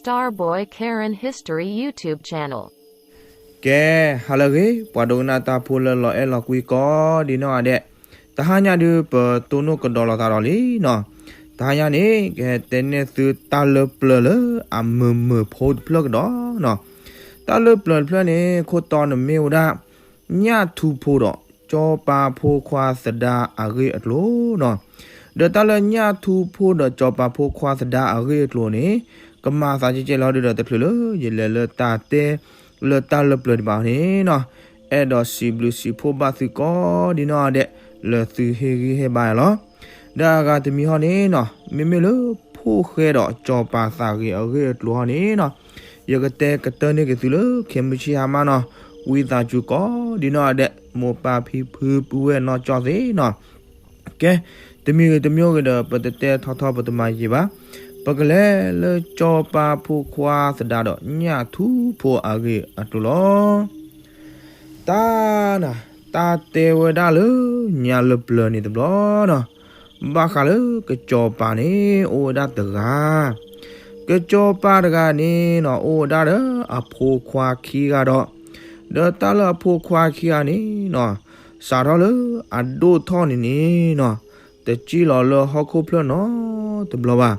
Starboy Karen History YouTube Channel. ကဲ, ဟါလၢအဂ့ၤ, ပှၤဒိကနၣ်တၢ်ဖိလၢလီၤအဲၣ်လီၤကွံကိးဒံနီၢ်ဂၤဒဲး, တဟါညါဒုးပတိၢ်နီၣ်ကဒီးလိာ်သးဒီးလံနီၤ. တဟါညါန့ၣ် ကဟဲတဲန့ၢ်သုတၢ်လၢပျၢၤလၢအမုာ်မုာ်ဖိတဖျၢၣ်ကဒီးနီၤ. တၢ်လၢပျၢၤတဖျၢၣ်န့ၣ် ခိၣ်တီန့ၣ်မ့ၢ်ဝဲဒၣ် ညၣ်ထူဖိဒီး စီၤပၤဖိခွါသဒါအဂ့ၢ်အကျိၤနီၤ. ဒီးတၢ်လၢညၣ်ထူဖိဒီးစီၤပၤဖိခွါသဒါအဂ့ၢ်အကျိၤန့ၣ် ကမၤသးကဲကဲလီၤဒုးဒီး တချုးလၢယလဲၤလၢတၢ်တဲလၢတၢ်လၢပျၢၤဒံးဘၣ်န့ၣ်နီၤ, အဲၣ်ဒိးစံးဘျုးစံးဖှိၣ်ဘၣ်သုကိးဒံနီၢ်ဂၤဒဲး လၢသုဟ့ၣ်ဂံၢ်ဟ့ၣ်ဘါယၤလီၤ. ဒီးအဂၤတမံၤဟီန့ၣ်နီၤ, မ့မ့ၢ်လၢဖိၣ်ဃဲဒီးစီၤပၤသးဂ့ၤအဂ့ၢ်အကျိၤဟီန့ၣ်နီၤ, ယကတဲကတၢၢ်န့ၢ်က့ၤသုလၢခဲမုၢ်ဆ့ၣ်ဟါမၢ်နီၤ, ဝံသးစူၤကိးဒံနီၢ်ဂၤဒဲး မိၢ်ပၢ်ဖံဖုပုၢ်ဝဲၢ်နီၢ်ကၠီၣ်သ့ၣ်နီၤ. ကဲ, တမံၤဂ့ၤတမံၤဂ့ၤဒီး ပတတဲထီထီ ပတမၤယံာ်ဘၣ်. ပကလဲၤလၢစီၤပၤဖိခွါသဒါဒီးညၣ်ထူဖိအဂ့ၢ်အကျိၤလီၤ. တၢ်နၤ, တၢ်တဲဝဲဒၣ်လၢညါလၢပျၢၤန့ၣ်တဘျီနီၤ, ဘၣ်ဃးလၢကစီၤပၤန့ၣ် အိၣ်ဝဲဒၣ်တဂၤ, ကစီၤပၤတဂၤန့ၣ်နီၤ အိၣ်ဝဲဒၣ်ဒီးအဖိခွါခံဂၤဒီး, ဒီးတၢ်လၢအဖိခွါခံဂၤန့ၣ်နီၤ, စးထီၣ်လၢအဒိၣ်ထီၣ်န့ၣ်န့ၣ်နီၤ, တစံၣ်လီၤလၢဟီၣ်ခိၣ်ဖျၢၣ်နီတဘျီဘၣ်.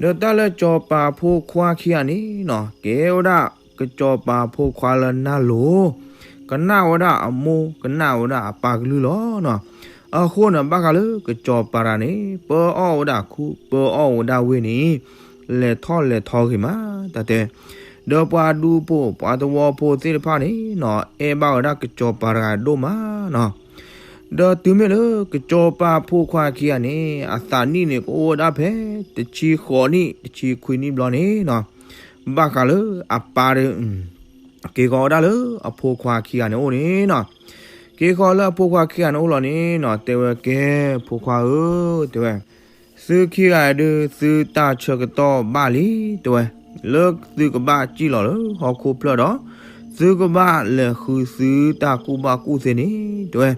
ဒီးတၢ်လၢစီၤပၤဖိခွါခံဂၤန့ၣ်နီၤ, ကဲဝဲဒၣ်ကစီၤပၤဖိခွါလၢနၢ်လိၤ, ကနၣ်ဝဲဒၣ်အမိၢ် ကနၣ်ဝဲဒၣ်အပၢ်ကလုၢ်လီၤနီၤ. အဃိန့ၣ် ဘၣ်ဃးလၢကစီၤပၤတဂၤန့ၣ် ပၢအီၣ်ဝဲဒၣ်ခူ ပၢအီၣ်ဝဲဒၣ်ဝ့ၢ်န့ၣ် လဲၤထီၣ်လဲၤထီဂ့ၤမး တၢ်တဲ. ဒီးပှၤဒူဖိ ပှၤသဝီဖိသ့ၣ်တဖၣ်န့ၣ်နီၤ, အဲၣ်ဘၣ်ဝဲဒၣ်ကစီၤပၤတဂၤဒိၣ်မးနီၤ. ဒီးတုၤမ့ၢ်လၢကစီၤပၤဖိခွါခံဂၤန့ၣ် အသးနံၣ်န့ၣ် ကအိၣ်ဝဲဒၣ်ဖဲတဆံဃိးနံၣ် တဆံခွံနံၣ်ဘျီန့ၣ်နီၤ, ဘၣ်ဃးလၢအပၢ်ဒီး က့ၤဃီၤဝဲဒၣ်လၢအဖိခွါခံဂၤန့ၣ်အိၣ်န့ၣ်နီၤ. က့ၤဃီၤလၢအဖိခွါခံဂၤန့ၣ်အိၣ်လီၤန့ၣ်နီၤ, တဲဝဲ ကဲ ဖိခွါဧၢ, တဲဝဲ, သုခံဂၤဒုး သုတၢ်ဆၢကတီၢ်ဘၣ်လံ, တဲဝဲ, လၢသုကဘၣ်စံၣ်လီၤလၢဟီၣ်ခိၣ်ဖျၢၣ်ဒီး သုကဘၣ်လဲၤဃုသုတၢ်ကူၣ်ဘၣ်ကူၣ်သ့န့ၣ်, တဲဝဲ.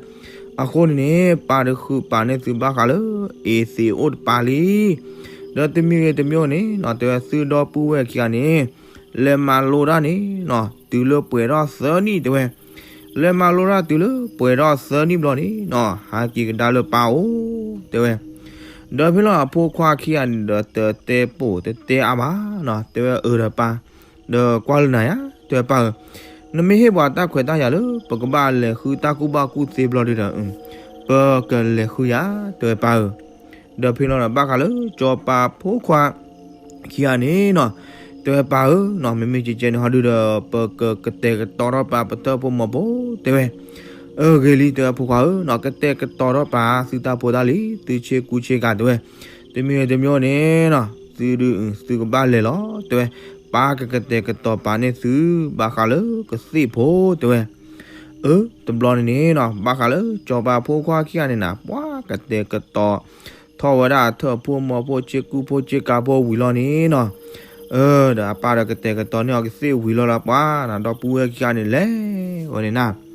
အဃိန့ၣ်န့ၣ် ပၢ်တဃုပာ်န့ၢ်သုဘၣ်ဃးလၢ အ့သ့းအိၣ်တပၤလံ. ဒီးတမံၤဂ့ၤတမံၤဂ့ၤန့ၣ်နီၤ, တဲဝဲ သုဒီပုၢ်ဝဲၢ်ခံဂၤန့ၣ် လဲၤမၤလိတၢ်န့ၣ်နီၤ, တုၤလၢပှဲၤထီၣ်သၢနံၣ် တဲဝဲ. လဲၤမၤလိတၢ်တုၤလၢပှဲၤထီၣ်သၢနံၣ်ဘျီန့ၣ်နီၤ, ဟဲက့ၤကဒါလၢပၢ်အိၣ် တဲဝဲ. ဒီးဖဲလီၤအဖိခွါခံဂၤန့ၣ်ဒီး တတဲပိာ်တတဲအါဘၣ်နီၤ, တဲဝဲ အၢ ဒီးပၢ်, ဒီးကွၢ်လၢနၤယါ တဲဝဲ ပၢ်ဧၢ, နမ့ၢ်ဟ့ၣ်ပှၤတၢ်ခွဲးတၢ်ယာ်လၢ ပကဘၣ်လဲၤဃုတၢ်ကူၣ်ဘၣ်ကူၣ်သ့ဘျီဒုဒီး ပကလဲၤဃုယါ တဲဝဲ ပၢ်ဧၢ. ဒီးဖဲလီၤဒီး ဘၣ်ဃးလၢစီၤပၤဖိခွါခံဂၤန့ၣ်နီၤ, တဲဝဲ ပၢ်ဧၢနီၤ, မ့မ့ၢ်ကဲကဲန့ၣ်ဟီဒုဒီး ပကကတဲာ်ကတီၤထီၣ်ပာ်ပတၢ်အိၣ်ဖှိၣ်မီၤဖိ တဲဝဲ. အၢ ဂ့ၤလံ တဲဝဲ ဖိခွါဧၢနီၤ, ကတဲာ်ကတီၤထီၣ်ပာ်သုတၢ်ဖိတၢ်လံၤ သုဆ့ကူဆ့ကၤ တဲဝဲ. တမံၤတမံၤန့ၣ်နီၤ, သုဒုး သုကဘၣ်လဲၤလီၤ တဲဝဲ, ပၢ်ကကတဲာ်ကတီၤပာ်န့ၢ်သု ဘၣ်ဃးလၢကသ့ၣ်ဖိ တဲဝဲ. အၢ တဘျီန့ၣ်န့ၣ်နီၤ, ဘၣ်ဃးလၢစီၤပၤဖိခွါခံဂၤန့ၣ်နီၤ, ပှၤကတဲာ်ကတီၤထီၣ်ဝဲဒၣ်အထၢၣ်ဖိမီၤဖိ ဆ့ကူဖိဆ့ကၤဖိဝံၤလီၤန့ၣ်နီၤ, အၢ ဒီးအပၢ်ဒီးကတဲာ်ကတီၤန့ၢ်အီၤကသ့ၣ်ဝံၤလီၤဒီး ပှၤနၤဒီပုၢ်ဝဲၢ်ခံဂၤန့ၣ်လဲၤဝဲန့ၣ်နီၤ.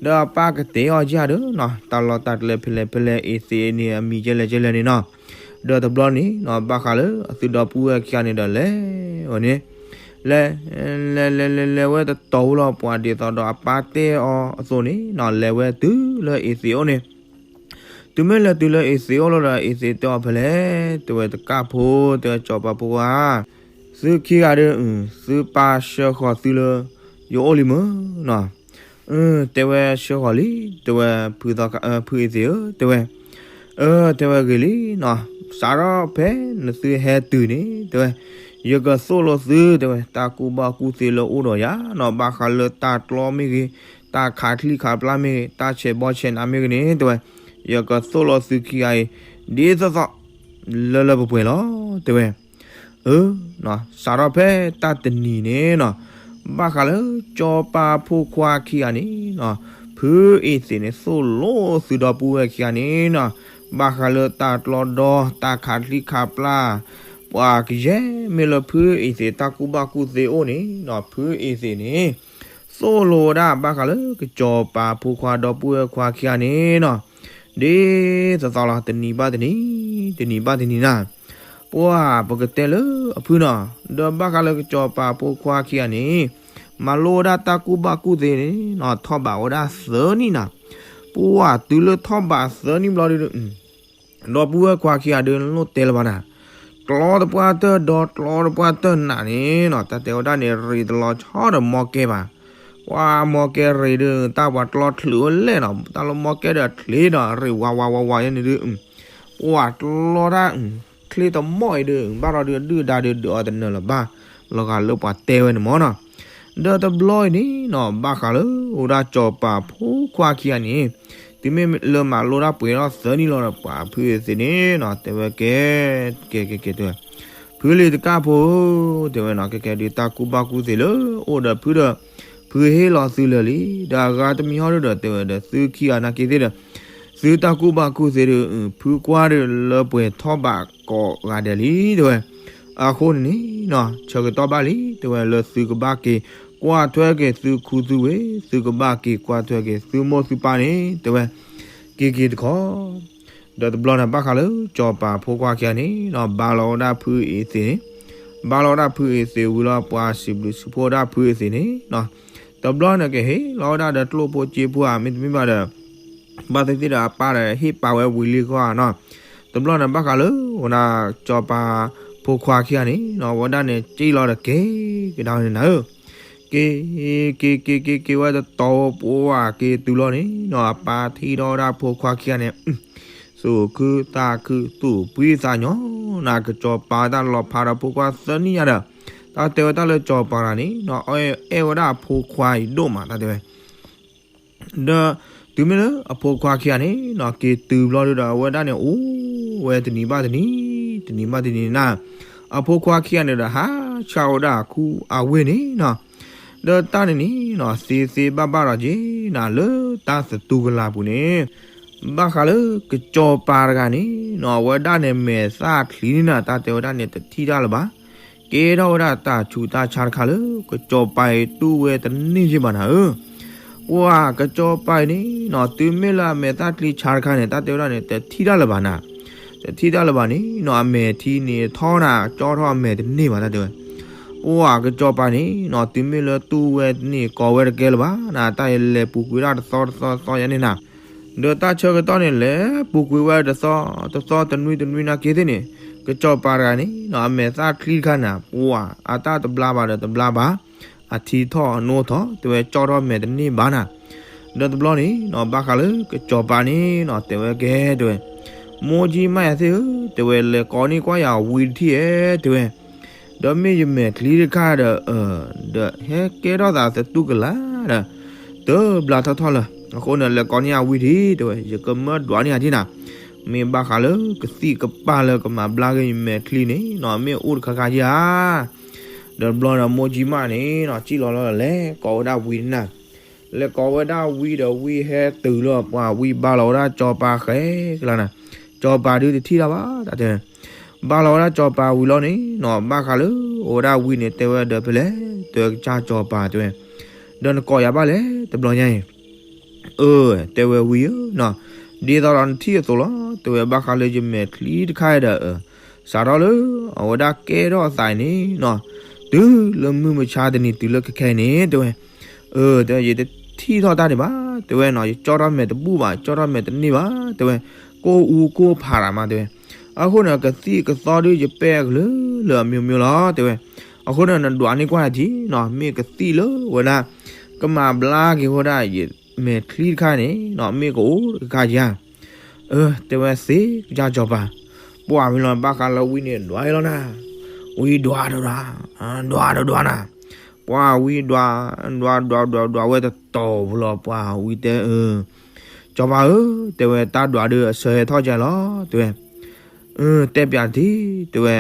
ဒီးအပၢ်ကတဲာ်အီၤကဒီးနီၤ, တၢ်လီၢ်တၢ်ကျဲဖဲလဲၣ်ဖဲလဲၣ် အ့သ့းအ့န့ၣ်အမံၤကဲလဲၣ်ကဲလဲၣ်န့ၣ်နီၤ. ဒီးတဘျီန့ၣ်နီၤ, ဘၣ်ဃးလၢအသုဒီပုၢ်ဝဲၢ်ခံဂၤန့ၣ်ဒီးလဲၤဝဲန့ၣ်, လဲၤ လဲၤ လဲၤ လဲၤ လဲၤဝဲတတီၤဝဲလီၤ, ပှၤဒ်သိးဒီးအပၢ်တဲအီၤအသိးန့ၣ်နီၤ, လဲၤဝဲတုၤလၢအ့သ့းအိၣ်န့ၣ်. တုၤမ့ၢ်လဲၤတုၤလၢအ့သ့းအိၣ်လီၤဒီး အ့သ့းတဲအီၤဖဲလဲၣ်, တဲဝဲ တကၢ်ဖိ, တဲဝဲ စီၤပၤဖိဧၢ, သုခံဂၤဒီး သုပၢ်ဆှၢဃီၤသုလၢယအိၣ်လံမုၢ်နီၤ. အၢ တဲဝဲ ဆှၢဃီၤလံ, တဲဝဲ ဖုသီခါ ဖုအ့သ့းဧၢ, တဲဝဲ. အၢ တဲဝဲ ဂ့ၤလံနီၤ, စးထီၣ်ဖဲနသုဟဲတုၤန့ၣ် တဲဝဲ, ယကသိၣ်လိသု တဲဝဲ တၢ်ကူၣ်ဘၣ်ကူၣ်သ့လၢအိၣ်ဒီးယၤနီၤ, ဘၣ်ဃးလၢတၢ်ကျီမ့ၢ်ဂ့ၤ, တၢ်ခးချံခးပျၢ်မ့ၢ်ဂ့ၤ, တၢ်ဆဲးဘီဆဲးနးမ့ၢ်ဂ့ၤန့ၣ် တဲဝဲ, ယကသိၣ်လိသုခံဂၤအံၤ ဒ်သိးသိး လၢလၢပှဲၤပှဲၤလီၤ တဲဝဲ. အၢ စးထီၣ်ဖဲတၢ်တနံၤန့ၣ်နီၤ, ဘၣ်ဃးလၢစီၤပၤဖိခွါခံဂၤန့ၣ်နီၤ, ဖုအ့သ့းန့ၣ် သိၣ်လိသုဒီပုၢ်ဝဲၢ်ခံဂၤန့ၣ်နီၤ, ဘၣ်ဃးလၢတၢ်ကျီဒီ တၢ်ခးချံခးပျၢ်, ပှၤကယဲၢ်မ့ၢ်လၢဖုအ့သ့းတၢ်ကူၣ်ဘၣ်ကူၣ်သ့အိၣ်န့ၣ်နီၤ, ဖုအ့သ့းန့ၣ် သိၣ်လိဝဲဒၣ် ဘၣ်ဃးလၢကစီၤပၤဖိခွါဒီပုၢ်ဝဲၢ်ခွါခံဂၤန့ၣ်နီၤ, ဒ်သိးသိးလီၤ တနံၤဘၣ်တနံၤ, တနံၤဘၣ်တနံၤနၤ. ပှၢ်ပကတဲလၢအဖုနီၤ, ဒီးဘၣ်ဃးလၢကစီၤပၤဖိခွါခံဂၤန့ၣ် မၤလိဝဲဒၣ်တၢ်ကူၣ်ဘၣ်ကူၣ်သ့န့ၣ်နီၤ ထီၣ်ဘးဝဲဒၣ်သၢနံၣ်နီၤ. ပှၢ်တုၤလၢထီၣ်ဘးသၢနံၣ်ဘျီဒု ဒီပုၢ်ဝဲၢ်ခွါခံဂၤဒု လိၣ်တဲလၢၤဘၣ်နၤ, ကျီတပှၢ်တၢၢ်ဒီးကျီတပှၢ်တၢၢ်နးန့ၣ်နီၤ တၢ်တဲဝဲဒၣ်န့ၣ် ရ့းတလီၤဆီဒီးမီကဲဘၣ်. ပှၢ်မီကဲရ့းဒု တၢ်ပှၤကျီချုးဝဲလဲၣ်နီၤ တၢ်လၢမီကဲဒီးချ့ဒီးရ့းဝးဝးဝးဝးယဲန့ၣ်ဒု ပှၢ်ကျီတၢ် ချ့တမီၢ်အံၤဒု ဘၣ်ထီၣ်ဒုဒုၣ်ဒါဒုဒုးအီၤတနၢၤလၢၤဘၣ်, လီၤဂာ်လၢပှၤတဲဝဲန့ၣ်မ့ၢ်နီၤ. ဒီးတဘျီအံၤန့ၣ်နီၤ ဘၣ်ဃးလၢအိၣ်ဒၣ်ကစီၤပၤဖိခွါခံဂၤန့ၣ် တုၤမ့ၢ်လၢမၤလိတၢ်ပှဲၤထီၣ်သၢနံၣ်လီၤဒီး ပှၤဖုအသ့ၣ်န့ၣ်နီၤ တဲဝဲကဲ ကဲကဲကဲတဲဝဲ ဖုလံၤတကၢ်ဖိ တဲဝဲနီၤ ကဲကဲဒု တၢ်ကူၣ်ဘၣ်ကူၣ်သ့လၢအိၣ်ဒီးဖုဒီး ဖုဟ့ၣ်လီၤသုလၢာ်လံ, ဒီးအဂၤတမံၤဟီဒုဒီး တဲဝဲဒီး သုခံဂၤနာ်က့သ့ၣ်ဒီး သုတၢ်ကူၣ်ဘၣ်ကူၣ်သ့ဒု ဖုကွၢ်ဒုလၢပှဲၤထီၣ်ဘးကိးဂၤဒဲးလံ တဲဝဲ. အဃိန့ၣ်န့ၣ်နီၤ ဆၢကတီၢ်ဘၣ်လံ တဲဝဲ လၢသုကဘၣ်က့ၤကွၢ်ထွဲက့ၤသုခူသုဝ့ၢ်, သုကဘၣ်က့ၤကွၢ်ထွဲက့ၤသုမိၢ်သုပၢ်န့ၣ် တဲဝဲ က့ၤက့ၤတခီ ဒီးတဘျီန့ၣ် ဘၣ်ဃးလၢကစီၤပၤဖိခွါခံဂၤန့ၣ်နီၤ ဘါလီၤဝဲဒၣ်ဖုအသ့ၣ်န့ၣ်, ဘါလီၤဝဲဒၣ်ဖုအသ့ၣ်ဝံၤလီၤ ပှၤစံးဘျုးစံးဖှိၣ်ဝဲဒၣ်ဖုအသ့ၣ်န့ၣ်နီၤ, တဘျီန့ၣ်ကဟ့ၣ်လီၤဝဲဒၣ်ဒီးကျိၣ်ဖိစ့ဖိဧါ မ့တမ့ၢ်ဘၣ်ဒီး ဘၣ်သ့ၣ်သ့ၣ်ဒီးအပၢ်ဒီးဟ့ၣ်ပာ်ဝဲဝံၤလံဃီဧါနီၤ. တဘျီန့ၣ်ဘၣ်ဃးလၢဝဲဒၣ်ကစီၤပၤဖိခွါခံဂၤန့ၣ်နီၤ ဝဲဒၣ်န့ၣ်က့ၣ်လီၤဒီးက့ၤကဒါဝဲန့ၣ်နၤဧၢ က့ၤ က့ၤက့ၤက့ၤက့ၤဝဲတတီၤ ပှၢ်က့ၤတုၤလီၤန့ၣ်နီၤ အပၢ်ထံၣ်ထီၣ်ဝဲဒၣ်ဖိခွါခံဂၤန့ၣ် သူၣ်ခုသးခုသူၣ်ဖှံသးညီနၤ ကစီၤပၤတၢ်လီၤဖးဒီးဖိခွါသၢနံၣ်ညါဒီး တၢ်တဲဝဲတၢ်လၢကစီၤပၤတဂၤန့ၣ်နီၤ အဲၣ်ဝဲဒၣ်အဖိခွါအံၤဒိၣ်မး တၢ်တဲဝဲ ဒီးတုၤမ့ၢ်လၢအဖိခွါခံဂၤန့ၣ်နီၤ က့ၤတုၤဘျီဒုဒီး အဝဲဒၣ်န့ၣ်အိၣ်ဝဲတနံၤဘၣ်တနံၤ တနံၤဘၣ်တနံၤနၤ, အဖိခွါခံဂၤန့ၣ်ဒီး ဟးဆှၣ်ဝဲဒၣ်အခူအဝ့ၢ်န့ၣ်နီၤ, ဒီးတၢ်န့ၣ်န့ၣ်နီၤ သ့သ့ဘၣ်ဘၣ်ဒီးက့ၤနၤ လၢတၢ်သတူၢ်ကလာ်ပူၤန့ၣ် ဘၣ်ဃးလၢကစီၤပၤတဂၤန့ၣ်နီၤ အဝဲဒၣ်န့ၣ်မဲာ်သၣ်ချံန့ၣ်နၤ တၢ်တဲဝဲဒၣ်န့ၣ် တထံၣ်တၢ်လၢၤဘၣ်. ကဲထီၣ်ဝဲဒၣ်တၢ်ဆူးတၢ်ဆါတခါလၢ ကစီၤပၤအံၤတူၢ်ဝဲတန့ၢ်ယ့ၢ်ဘၣ်နၤဧၢ, ပှၤကစီၤပၤအံၤန့ၣ်နီၤ တုၤမ့ၢ်လၢအမဲာ်သၣ်ချံဆါတခါန့ၣ် တၢ်တဲဝဲဒၣ်န့ၣ် တထံၣ်တၢ်လၢၤဘၣ်နၤ, တထံၣ်တၢ်လၢၤဘၣ်န့ၣ်နီၤ အမဲာ်ထံန့ၣ်ထီၣ်နၤ ကၠီထီၣ်အမဲာ်တန့ၢ်ဘၣ် တၢ်တဲဝဲ ပှၤကစီၤပၤန့ၣ်နီၤ တုၤမ့ၢ်လၢတူၢ်ဝဲတန့ၢ်ကိးဝဲတကဲလၢၤဘၣ်နၤ တၢ်အံၤလဲၤပူၤကွံာ်ဒၣ်တသီတသီတသီယါန့ၣ်နၤ, ဒီးတၢ်ဆၢကတီၢ်န့ၣ် လဲၤပူၤကွံာ်ဝဲတသီတသီတနွံတနွံနာ်က့သ့ၣ်န့ၣ် ကစီၤပၤတဂၤန့ၣ်နီၤ အမဲာ်သၣ်ချံတခါနၤ ပှၤအတၢ်တဘျါဘၣ်ဒီးတဘျါဘၣ်, အထံထီၣ်အနိထီၣ် တဲဝဲကၠီထီၣ်မဲာ်တန့ၢ်ဘၣ်နၤ, ဒီးတဘျီန့ၣ်နီၤ ဘၣ်ဃးလၢကစီၤပၤန့ၣ်နီၤ တဲဝဲကဲ တဲဝဲ မိၢ်ကၠံမးယၤသ့ၣ်ဧၢ တဲဝဲ လဲၤကိးန့ၢ်ကွၢ်ယၤဝံၤတထံၣ်ဧဲ တဲဝဲ ဒီးမ့ၢ်ယမဲာ်ချံတခါဒီး ဒီးဟဲကဲထီၣ်သးသတူၢ်ကလာ်ဒီး တဘျါထီၣ်ထီၣ်လၢၤ အဃိန့ၣ် လဲၤကိးန့ၢ်ယၤဝံၤတထံၣ် တဲဝဲ ယကမၢဒွးန့ၢ်ယၤထံၣ်နၤ, မ့ၢ်ဘၣ်ဃးလၢကသံၣ်ကပၢ်လၢကမၤဘျါက့ၤယမဲာ်ချံန့ၣ်နီၤ မ့ၢ်အိၣ်တခါခါဧါ, ဒီးတဘျီဒီးမိၢ်ကၠံမးန့ၣ်နီၤ စံၣ်လီၤလီၤဒီး လဲၤကိးဝဲဒၣ်ဝံၤန့ၣ်နၤ လဲၤကိးဝဲဒၣ်ဝံၤဒီးဝံၤဟဲတုၤလၢပှၤဝံၤဘါလီၤဝဲဒၣ်ကစီၤပၤဃဲကလါနၤ, ကစီၤပၤဒုတထံၣ်တၢ်ဘၣ် တၢ်တဲ ဘါလီၤဝဲဒၣ်ကစီၤပၤဝံၤလီၤန့ၣ်နီၤ ဘၣ်ဃးလၢအိၣ်ဝဲဒၣ်ဝံၤန့ၣ် တဲဝဲဒီးဖဲလဲၣ် တဲဝဲကစၢ်ကစီၤပၤတဲဝဲ, ဒီးနကိးယၤဘၣ်လဲၣ် တဘျီညါအံၤ အၢ တဲဝဲဝံၤဧၢနီၤ, ဒ်သိးဒီးနထံၣ်အသိးလီၤ တဲဝဲ ဘၣ်ဃးလၢယမဲာ်ချံတခါဒီး စးထီၣ်လၢအဝဲဒၣ်ကဲထီၣ်အသးအံၤန့ၣ်နီၤ, တုၤလၢမုၢ်မဆါတနံၤတုၤလၢခဲခဲအံၤန့ၣ် တဲဝဲ, အၢ တဲဝဲ ယတထံၣ်ထီၣ်တၢ်ဒံးဘၣ် တဲဝဲနီၤ, ယကၠီထီၣ်မဲာ်တဘူၣ်ဘၣ် ကၠီထီၣ်မဲာ်တန့ၢ်ဘၣ် တဲဝဲ, ကိၢ်အူကိၢ်ဖးတၢ်မး တဲဝဲ, အဃိန့ၣ် ကသံၣ်ကသီဒုးယပဲာ်အကလုာ်လၢအမျိုးမျိုးလီၤ တဲဝဲ, အဃိန့ၣ် နဒွးန့ၢ်ကွၢ်ယၤထံၣ်နီၤ မ့ၢ်ကသံၣ်လၢဝဲဒၣ် ကမၤဘျါက့ၤဝဲဒၣ်ယမဲာ်ချံတခါန့ၣ်နီၤ မ့ၢ်ကအိၣ်တခါခါဧါ အၢ တဲဝဲသ့ကစၢ်ကစီၤပၤ, ပှၢ်ဝံၤလီၤ ဘၣ်ဃးလၢဝံၤန့ၣ် ဒွးအံၤလီၤနၤ, ဝံၤဒွးတဒွး, ဒွးတဒွးနၤ, ပှၢ်ဝံၤဒွး, ဒွးဒွးဒွးဒွးဝဲတတီၤဖိလီၤ ပှၢ်ဝံၤတဲအၢ, ကစီၤပၤဧၢ, တဲဝဲတၢ်ဒွးဒုးအဆၢဟဲထီၣ်ကဲလီၤ တဲဝဲ, အၢ တဲပၠးတထံၣ် တဲဝဲ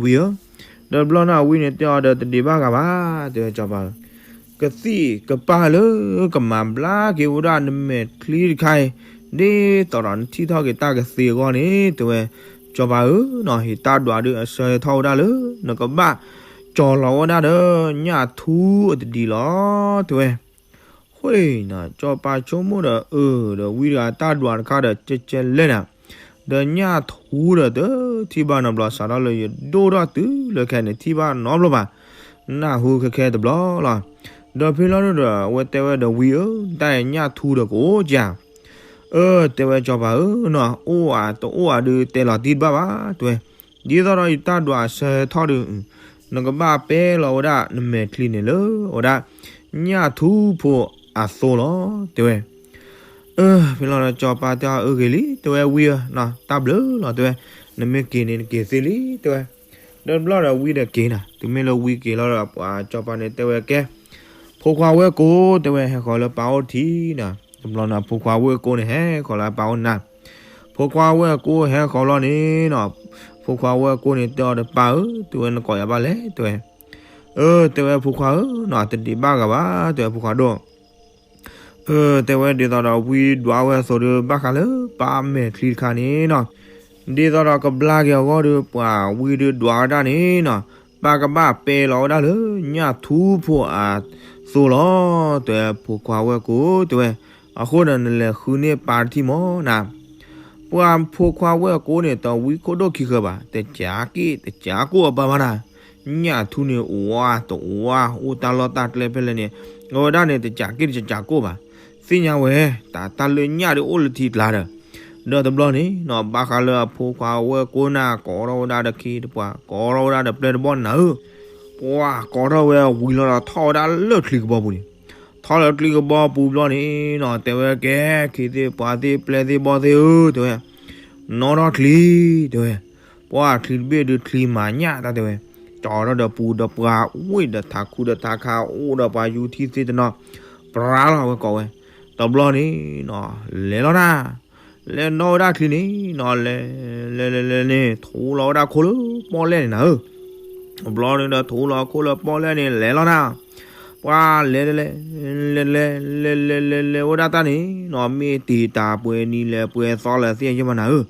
ဝံၤဧၢ, ဒီးတဘျီန့ၣ်ဝံၤန့ၣ်တဲအီၤဒီး တဒံးဘၣ်ဂၤဘၣ် တဲဝဲကစီၤပၤဧၢ, ကသံၣ်ကပၢ်လၢကမၤဘျါက့ၤဝဲဒၣ်နမဲာ်ချံတခါအံၤ ဒ်သိးဒီးနထံၣ်ထီၣ်က့ၤတၢ်ကသ့အဂီၢ်န့ၣ် တဲဝဲ, ကစီၤပၤဧၢနီၤ ဟ့ၣ်တၢ်ဒွးဒုးအဆၢဟဲထီၣ်ဝဲဒၣ်လၢ နကဘၣ်ကၠီၤလီၤဝဲဒၣ်ဒီး ညၣ်ထူအတဒံးလီၤ တဲဝဲ ဃိန့ၣ် ကစီၤပၤဆိကမိၣ်ဒီး အၢ ဒီးဝံတဂၤတၢ်ဒွးတခါဒီး ကဲကဲလဲၣ်နၤ, ဒီးညၣ်ထူဒီးတထံၣ်ဘၣ်နီတဘျီ စးထီၣ်လၢယဒိၣ်ထီၣ်တုၤလၢခဲန့ၣ် ထံၣ်ဘၣ်နီတဘျီဘၣ်, နၢ်ဟူခဲခဲတဘျီလီၤ. ဒီးဖဲလီၤဒုဒီး အဝဲတဲဝဲဒီးဝံဧၢ, တၢ်အံၤညၣ်ထူဒီးကအိၣ်ကဧါ. အၢ တဲဝဲစီၤပၤဧၢနီၤ, အိၣ်ဧါတအိၣ်ဧါဒုးတဲလီၤတံၢ်တဘၣ်ဘၣ် တဲဝဲ, ဒ်သိးဒီးယတၢ်ဒွးအဆၢဟဲထီၣ်ဒုး နကဘၣ်ပဲလီၤဝဲဒၣ်နမဲာ်ချံန့ၣ်လၢ ဝဲဒၣ် ညၣ်ထူဖိအသိလီၤ တဲဝဲ. အၢ ဖဲလီၤဒီးစီၤပၤတဲအီၤ အၢဂ့ၤလံ တဲဝဲ ဝံဧၢ, တၢ်ဘျုးလီၤ တဲဝဲ, နမ့ၢ်က့ၤန့ၣ်နက့ၤသ့လံ တဲဝဲ. ဒီးတဘျီဒီးဝံဒီးက့ၤနၤ, တုၤမ့ၢ်လၢဝံက့ၤလီၤဒီး ပှၤစီၤပၤန့ၣ်တဲဝဲကဲ, ဖိခွါဝဲၢ်ကိ တဲဝဲ ဟဲဃီၤလၢပၢ်အိၣ်ထံးနီၤ. တဘျီန့ၣ် ဖိခွါဝဲၢ်ကိန့ၣ် ဟဲဃီၤလၢအပၢ်အိၣ်နၤ. ဖိခွါဝဲၢ်ကိဟဲဃီၤလီၤန့ၣ်နီၤ, ဖိခွါဝဲၢ်ကိန့ၣ်တဲအီၤဒီး ပၢ်ဧၢ, တုၤဝဲနကိးယၤဘၣ်လဲၣ် တဲဝဲ. အၢ တဲဝဲ ဖိခွါဧၢနီၤ, တဒံးဘၣ်ဂၤဘၣ် တဲဝဲ ဖိခွါဒိၣ်. အၢ တဲဝဲ ဒ်သိးဒီးဝံဒွးဝဲအသိးဒီး ဘၣ်ဃးလၢပၢ်အမဲာ်ချံတခါန့ၣ်နီၤ, ဒ်သိးဒီးကဘျါက့ၤအဂီၢ်ဒီး ပှၤဝံဒုးဒွးဝဲဒၣ်န့ၣ်နီၤ, ပၢ်ကဘၣ်ပဲလီၤဝဲဒၣ်လၢညၣ်ထူဖိအသိလီၤ တဲဝဲ. ဖိခွါဝဲၢ်ကိ တဲဝဲ, အဃိဒီးနလဲၤဃုန့ၢ်ပၢ်တထံၣ်မီၤနၤ. ပှၤဖိခွါဝဲၢ်ကိန့ၣ် တဝံခိၣ်ဒိၣ်ခံဃၢၤဘၣ်, တကးက့ၣ်တကးကိၣ်အပၢ်ဘၣ်နၤ. ညၣ်ထူန့ၣ် အိၣ်ဝါတအိၣ်ဝါ အိၣ်တၢ်လီၢ်တၢ်ကျဲဖဲလဲၣ်န့ၣ် အဝဲဒၣ်န့ၣ် တကးက့ၣ်တကးကိၣ်ဘၣ်. သ့ၣ်ညါဝဲ တၢ် တၢ်လၢညၣ်ဒုးအိၣ်လၢထံကျါဒီး, ဒီးတဘျီန့ၣ်နီၤ ဘၣ်ဃးလၢအဖိခွါဝဲၢ်ကိန့ၣ် ကိးထီၣ်ဝဲဒၣ်ဒီးခ့တပှၤ ကိးထီၣ်ဝဲဒၣ်ဒီးပျဲၢ်တဘီၣ်နၤဧၢ, ပှၤကိးထီၣ်ဝဲဝံၤလီၤဒီးထီၣ်ဝဲဒၣ်လၢချံကဘီပူၤန့ၣ်, ထီၣ်လၢချံကဘီပူၤဘျီန့ၣ်နီၤ တဲဝဲကဲ, ခ့သ့ၣ်ပှၤသ့ၣ်ပျဲၢ်သ့ၣ်ဘီၣ်သ့ၣ်ဧၢ တဲဝဲ, နီၣ်ထီၣ်ချံ တဲဝဲ. ပှၤချံတဘ့ၣ်ဒုးချံမၤညၣ်တၢ်တဲဝဲ, ကၠီထီၣ်ဒီးပူၤဒီးပှၤဝ့ၢ်ဒီးထးခူဒီးထးခါအိၣ်ဒီးပှၤယူၤထံသ့ၣ်တနီၤ, ပြါလီၤဝဲကိးဝဲ, တဘျီန့ၣ်နီၤ လဲၤလီၤနၤ, လဲၤနီၣ်ဝဲဒၣ်ချံန့ၣ်နီၤ လဲၤ လဲၤလဲၤလဲၤန့ၣ် ထူလီၤဝဲဒၣ်ခိၣ်လၢပီၣ်လဲၣ်န့ၣ်နၤဧၢ, တဘျီန့ၣ်ဒီးထူလီၤခိၣ်လၢပီၣ်လဲၣ်န့ၣ် လဲၤလီၤနၤ, ပှၤလဲၤလဲၤလဲၤ လဲၤလဲၤ လဲၤလဲၤလဲၤလဲၤဝဲဒၣ်တၢ်န့ၣ်နီၤ မ့ၢ်တ့ၢ်တၢ်ပှဲၤနံၤလဲၤပှဲၤသီလဲၤသ့ၣ်ယဲၢ်မနၤဧၢ,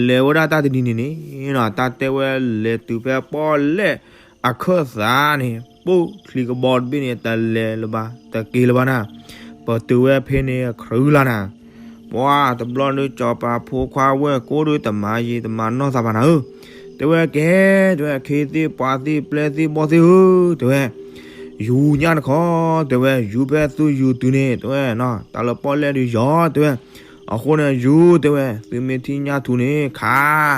လဲၤဝဲဒၣ်တၢ်တနံၤန့ၣ်န့ၣ်နီၤ တၢ်တဲဝဲလဲၤတုၤဖဲပီၣ်လဲၣ်အခၢၣ်သးန့ၣ် ပိၢ်ချံကဘီတဘ့ၣ်န့ၣ် တလဲၤလၢၤဘၣ် တက့ၤလၢၤဘၣ်နၤ, ပတုၤဝဲဖဲန့ၣ်ခရုလါနၤ, ပှၤတဘျီန့ၣ်စီၤပၤဖိခွါဝဲၢ်ကိဒီးတမၤယံာ်တမၤနီၢ်သးဘၣ်နၤဧၢ, တဲဝဲကဲ, တဲဝဲ ခ့သ့ၣ်ပှၤသ့ၣ်ပျဲၢ်သ့ၣ်ဘီၣ်သ့ၣ်ဧၢ, တဲဝဲ ယူၤညၣ်တခီ, တဲဝဲ ယူၤဖဲသုယူၤတုၤန့ၣ် တဲဝဲ, တၢ်လၢပီၣ်လဲၣ်ဒုးယီၤ တဲဝဲ, အဃိန့ၣ်ယူၤ တဲဝဲ သုမ့ၢ်ထံၣ်ညၣ်ထူန့ၣ် ခး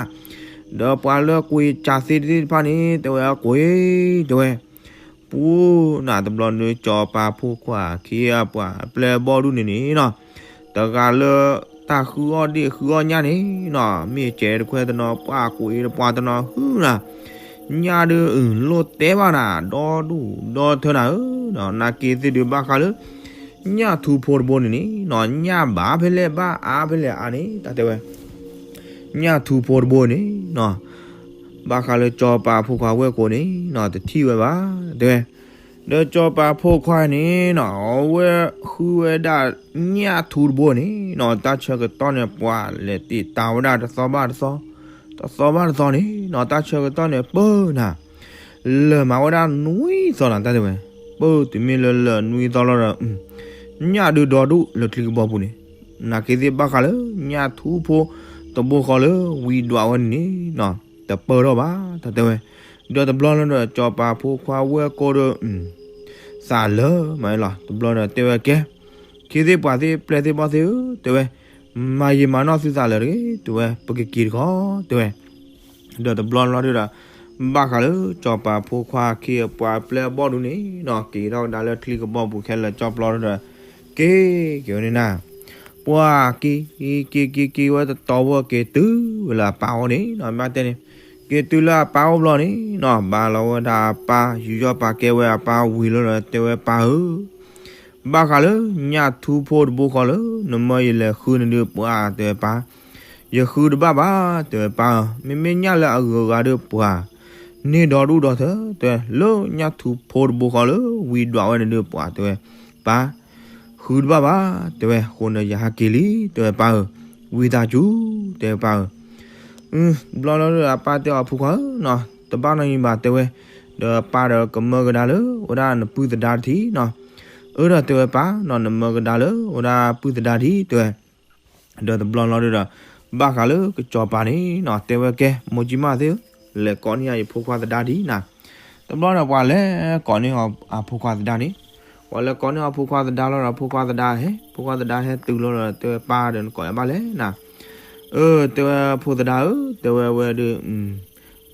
ဒီးပှၤလၢကွံာ်ကၢ်သ့ၣ်တဖၣ်န့ၣ် တဲဝဲအကွံာ် တဲဝဲ, ပူၤနၤတဘျီန့ၣ် စီၤပၤဖိခွါခံအပှၤအပျဲၢ်အဘီၣ်ဒူၣ်န့ၣ်န့ၣ်နီၤ, တဂၤလၢတၢ်ဃုအီၣ်ဒ့ၣ်ဃုအီၣ်ညၣ်န့ၣ်နီၤ, မ့ၢ်ကဲတခွဲတနီၤ ပှၤကွံာ်တပှၤတနီၤဟုနၤ, ညၣ်ဒုးအုၣ်လိၣ်တဲဘၣ်နၤ, ဒီဒူၣ်ဒီထၢနၤဧၢ, နာ်က့သ့ၣ်ဒုးဘၣ်ဃးလၢ ညၣ်ထူဖိတဘိန့ၣ်န့ၣ်နီၤ, ညၣ်ဘၣ်ဖဲလဲၣ်ဘၣ်အါဖဲလဲၣ်အါန့ၣ် တၢ်တဲဝဲ ညၣ်ထူဖိတဘိန့ၣ်နီၤ, ဘၣ်ဃးလၢစီၤပၤဖိခွါဝဲၢ်ကိန့ၣ်နီၤ တထံၣ်ဝဲဘၣ် တဲဝဲ, ဒီးစီၤပၤဖိခွါန့ၣ်နီၤ အဝဲဃုဝဲဒၣ်ညၣ်ထူတဘိန့ၣ်နီၤ, တၢ်ဆၢကတီၢ်န့ၣ် ပှၤလဲၤတ့ၢ်တၢ်ဝဲဒၣ်တသီဘၣ်တသီ, တသီဘၣ်တသီန့ၣ်နီၤ, တၢ်ဆၢကတီၢ်န့ၣ် ပၢနၤ လၢာ်မးဝဲဒၣ်နွံသီနၤ တၢ်တဲဝဲ, ပၢတုၤမ့ၢ်လၢလၢာ်နွံသီလီၤဒီး ညၣ်ဒုးဒီဒူၣ်လၢချံကဘီပူၤန့ၣ်, နာ်က့သ့ၣ်ဘၣ်ဃးလၢ ညၣ်ထူဖိတဘိဃီလၢဝံဒွးဝဲန့ၣ်န့ၣ်နီၤ, တပၢၢ်ထီၣ်ဘၣ် တၢ်တဲဝဲ, ဒီးတဘျီလီၤဒီး စီၤပၤဖိခွါဝဲၢ်ကိဒီး သးလၢာ်မးလီၤ, တဘျီဒီးတဲဝဲကဲ, ခ့သ့ၣ်ပှၤသ့ၣ်ပျဲၢ်သ့ၣ်ဘီၣ်သ့ၣ်ဧၢ တဲဝဲ, မၤယံာ်မၤနီၢ်သုသးလၢာ်တဂ့ၤ တဲဝဲ, ပကက့ၤတခီ တဲဝဲ ဒီးတဘျီလီၤဒုဒီး ဘၣ်ဃးလၢစီၤပၤဖိခွါခံအပှၤပျဲၢ်အဘီၣ်ဒူၣ်န့ၣ်နီၤ, က့ၤထီၣ်ကဒါလၢချံကဘီပူၤခဲလၢာ်ကၠီပျီဒီး က့ၤက့ၤဝဲန့ၣ်နၤ, ပှၤက့ၤ က့ၤက့ၤက့ၤဝဲတတီၤဝဲ က့ၤတုၤဝဲလၢအပၢ်အိၣ်န့ၣ်နီၤ, ဘၣ်တဲန့ၣ် က့ၤတုၤလၢအပၢ်အိၣ်ဘျီန့ၣ်နီၤ, ဘၣ်လီၤဝဲဒၣ်အပၢ် ယူးယီၣ်ပာ်ကဲဝဲအပၢ်ဝံၤလီၤဒီး တဲဝဲပၢ်ဧၢ ဘၣ်ဃးလၢ ညၣ်ထူဖိတဘိဃီလၢ နမၢယလဲၤဃုနဒုးပှၤ တဲဝဲပၢ်, ယဃုတဘၣ်ဘၣ် တဲဝဲပၢ်ဧၢ, မ့မ့ၢ်ညၣ်လၢအဂုၤအဂၤဒုးပှၤ န့ၢ်ဒီဒူၣ်ဒီထၢ တဲဝဲ လၢညၣ်ထူဖိတဘိဃီလၢ ဝံဒွးဝဲနဒုးပှၤ တဲဝဲပၢ်, ဃုတဘၣ်ဘၣ် တဲဝဲ, အဃိန့ၣ်ယဟးက့ၤလံ တဲဝဲပၢ်ဧၢ, ဝံသးစူၤ တဲဝဲပၢ်ဧၢ ဘျီလီၤဒီးအပၢ်တဲအီၤ ဖိခွါဧၢနီၤ, တဘၣ်နီတမံၤဘၣ် တဲဝဲ, ဒီးပၢ်ဒီးကမၢကဒါလၢ ဝဲဒၣ်နပုၢ်သဒါတထံၣ်နီၤ, အၢဒီးတဲဝဲပၢ်နီၤ, နမၢကဒါလၢ ဝဲဒၣ်ပုၢ်သဒါတထံၣ် တဲဝဲ, ဒီးတဘျီလီၤဒီး ဘၣ်ဃးလၢကစီၤပၤန့ၣ်နီၤ တဲဝဲကဲ မိၢ်ကၠံမၣ်သ့ၣ်ဧၢ, လဲၤကိးန့ၢ်ယဖိခွါသဒါဒံးနၤ. တဘျီန့ၣ် ပှၤလဲၤကိးန့ၢ်အဖိခွါသဒါန့ၣ်, ပှၤလဲၤကိးန့ၢ်အဖိခွါသဒါလီၤဒီး ဖိခွါသဒါဟဲ, ဖိခွါသဒါဟဲတုၤလီၤဒီး တဲဝဲပၢ်ဒီးနကိးယၤဘၣ်လဲၣ်နၤ. အၢ တဲဝဲဖိသဒါဧၢ, တဲဝဲဝဲဒီး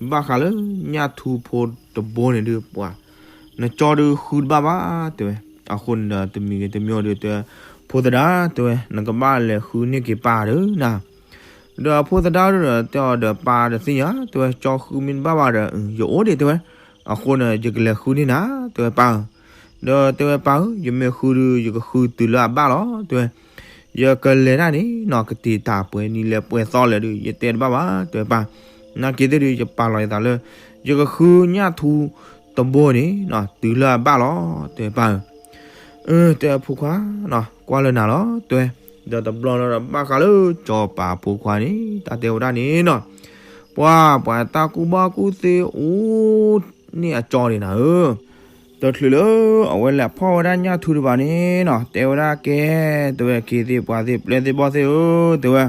ဘၣ်ဃးလၢညၣ်ထူဖိတဘိန့ၣ်ဒုး ပှၤ နကၠီဒုးဃုတဘၣ်ဘၣ် တဲဝဲ. အဃိန့ၣ်ဒီးတမံၤဂ့ၤတမံၤဒီး တဲဝဲ ဖိသဒါ တဲဝဲ နကဘၣ်လဲၤဃုန့ၢ်က့ၤပၢ်ဒီးနၤ. ဒီးဖိသဒါဒီးတဲအီၤဒီး ပၢ်တသ့ၣ်ညါ တဲဝဲ ကၠီဃုမ့ၢ်တဘၣ်ဘၣ်ဒီး ယအိၣ်ဒံး တဲဝဲ. အဃိန့ၣ် ယကလဲၤဃုန့ၢ်နၤ တဲဝဲပၢ်ဧၢ. ဒီးတဲဝဲပၢ်ဧၢ ယမ့ၢ်ဃုဒုး ယကဃုတုၤလၢအဘၣ်လီၤ တဲဝဲ. ယကလဲၤတၢ်န့ၣ်နီၤ ကတ့ၤတၢ်ပှဲၤနံၤလဲၣ်ပှဲၤသီလဲၣ်ဒုး ယတဲတဘၣ်ဘၣ် တဲဝဲပၢ်. နာ်က့သ့ၣ်ဒုး ယပာ်လီၤယသးလၢ ယကဃုညၣ်ထူတဘိန့ၣ်နီၤ တုၤလၢအဘၣ်လီၤ တဲဝဲပၢ်ဧၢ. အၢ တဲဝဲဖိခွါနီၤ ကွၢ်လၢနၤလီၤ တဲဝဲ. ဒီးတဘျီလီၤဒီး ဘၣ်ဃးလၢကစီၤပၤဖိခွါန့ၣ် တၢ်တဲဝဲဒၣ်န့ၣ်နီၤ ပှၤ ပှၤတၢ်ကူၣ်ဘၣ်ကူၣ်သ့အိၣ်န့ၢ်အကၠီန့ၣ်နၤဧၢ. တချုးလၢအဝဲလဲၤဖီၣ်ဝဲဒၣ်ညၣ်ထူတဘၣ်န့ၣ်နီၤ တဲဝဲဒၣ်ကဲ တဲဝဲ ခ့သ့ၣ်ပှၤသ့ၣ်ပျဲၢ်သ့ၣ်ဘီၣ်သ့ၣ်ဧၢ တဲဝဲ,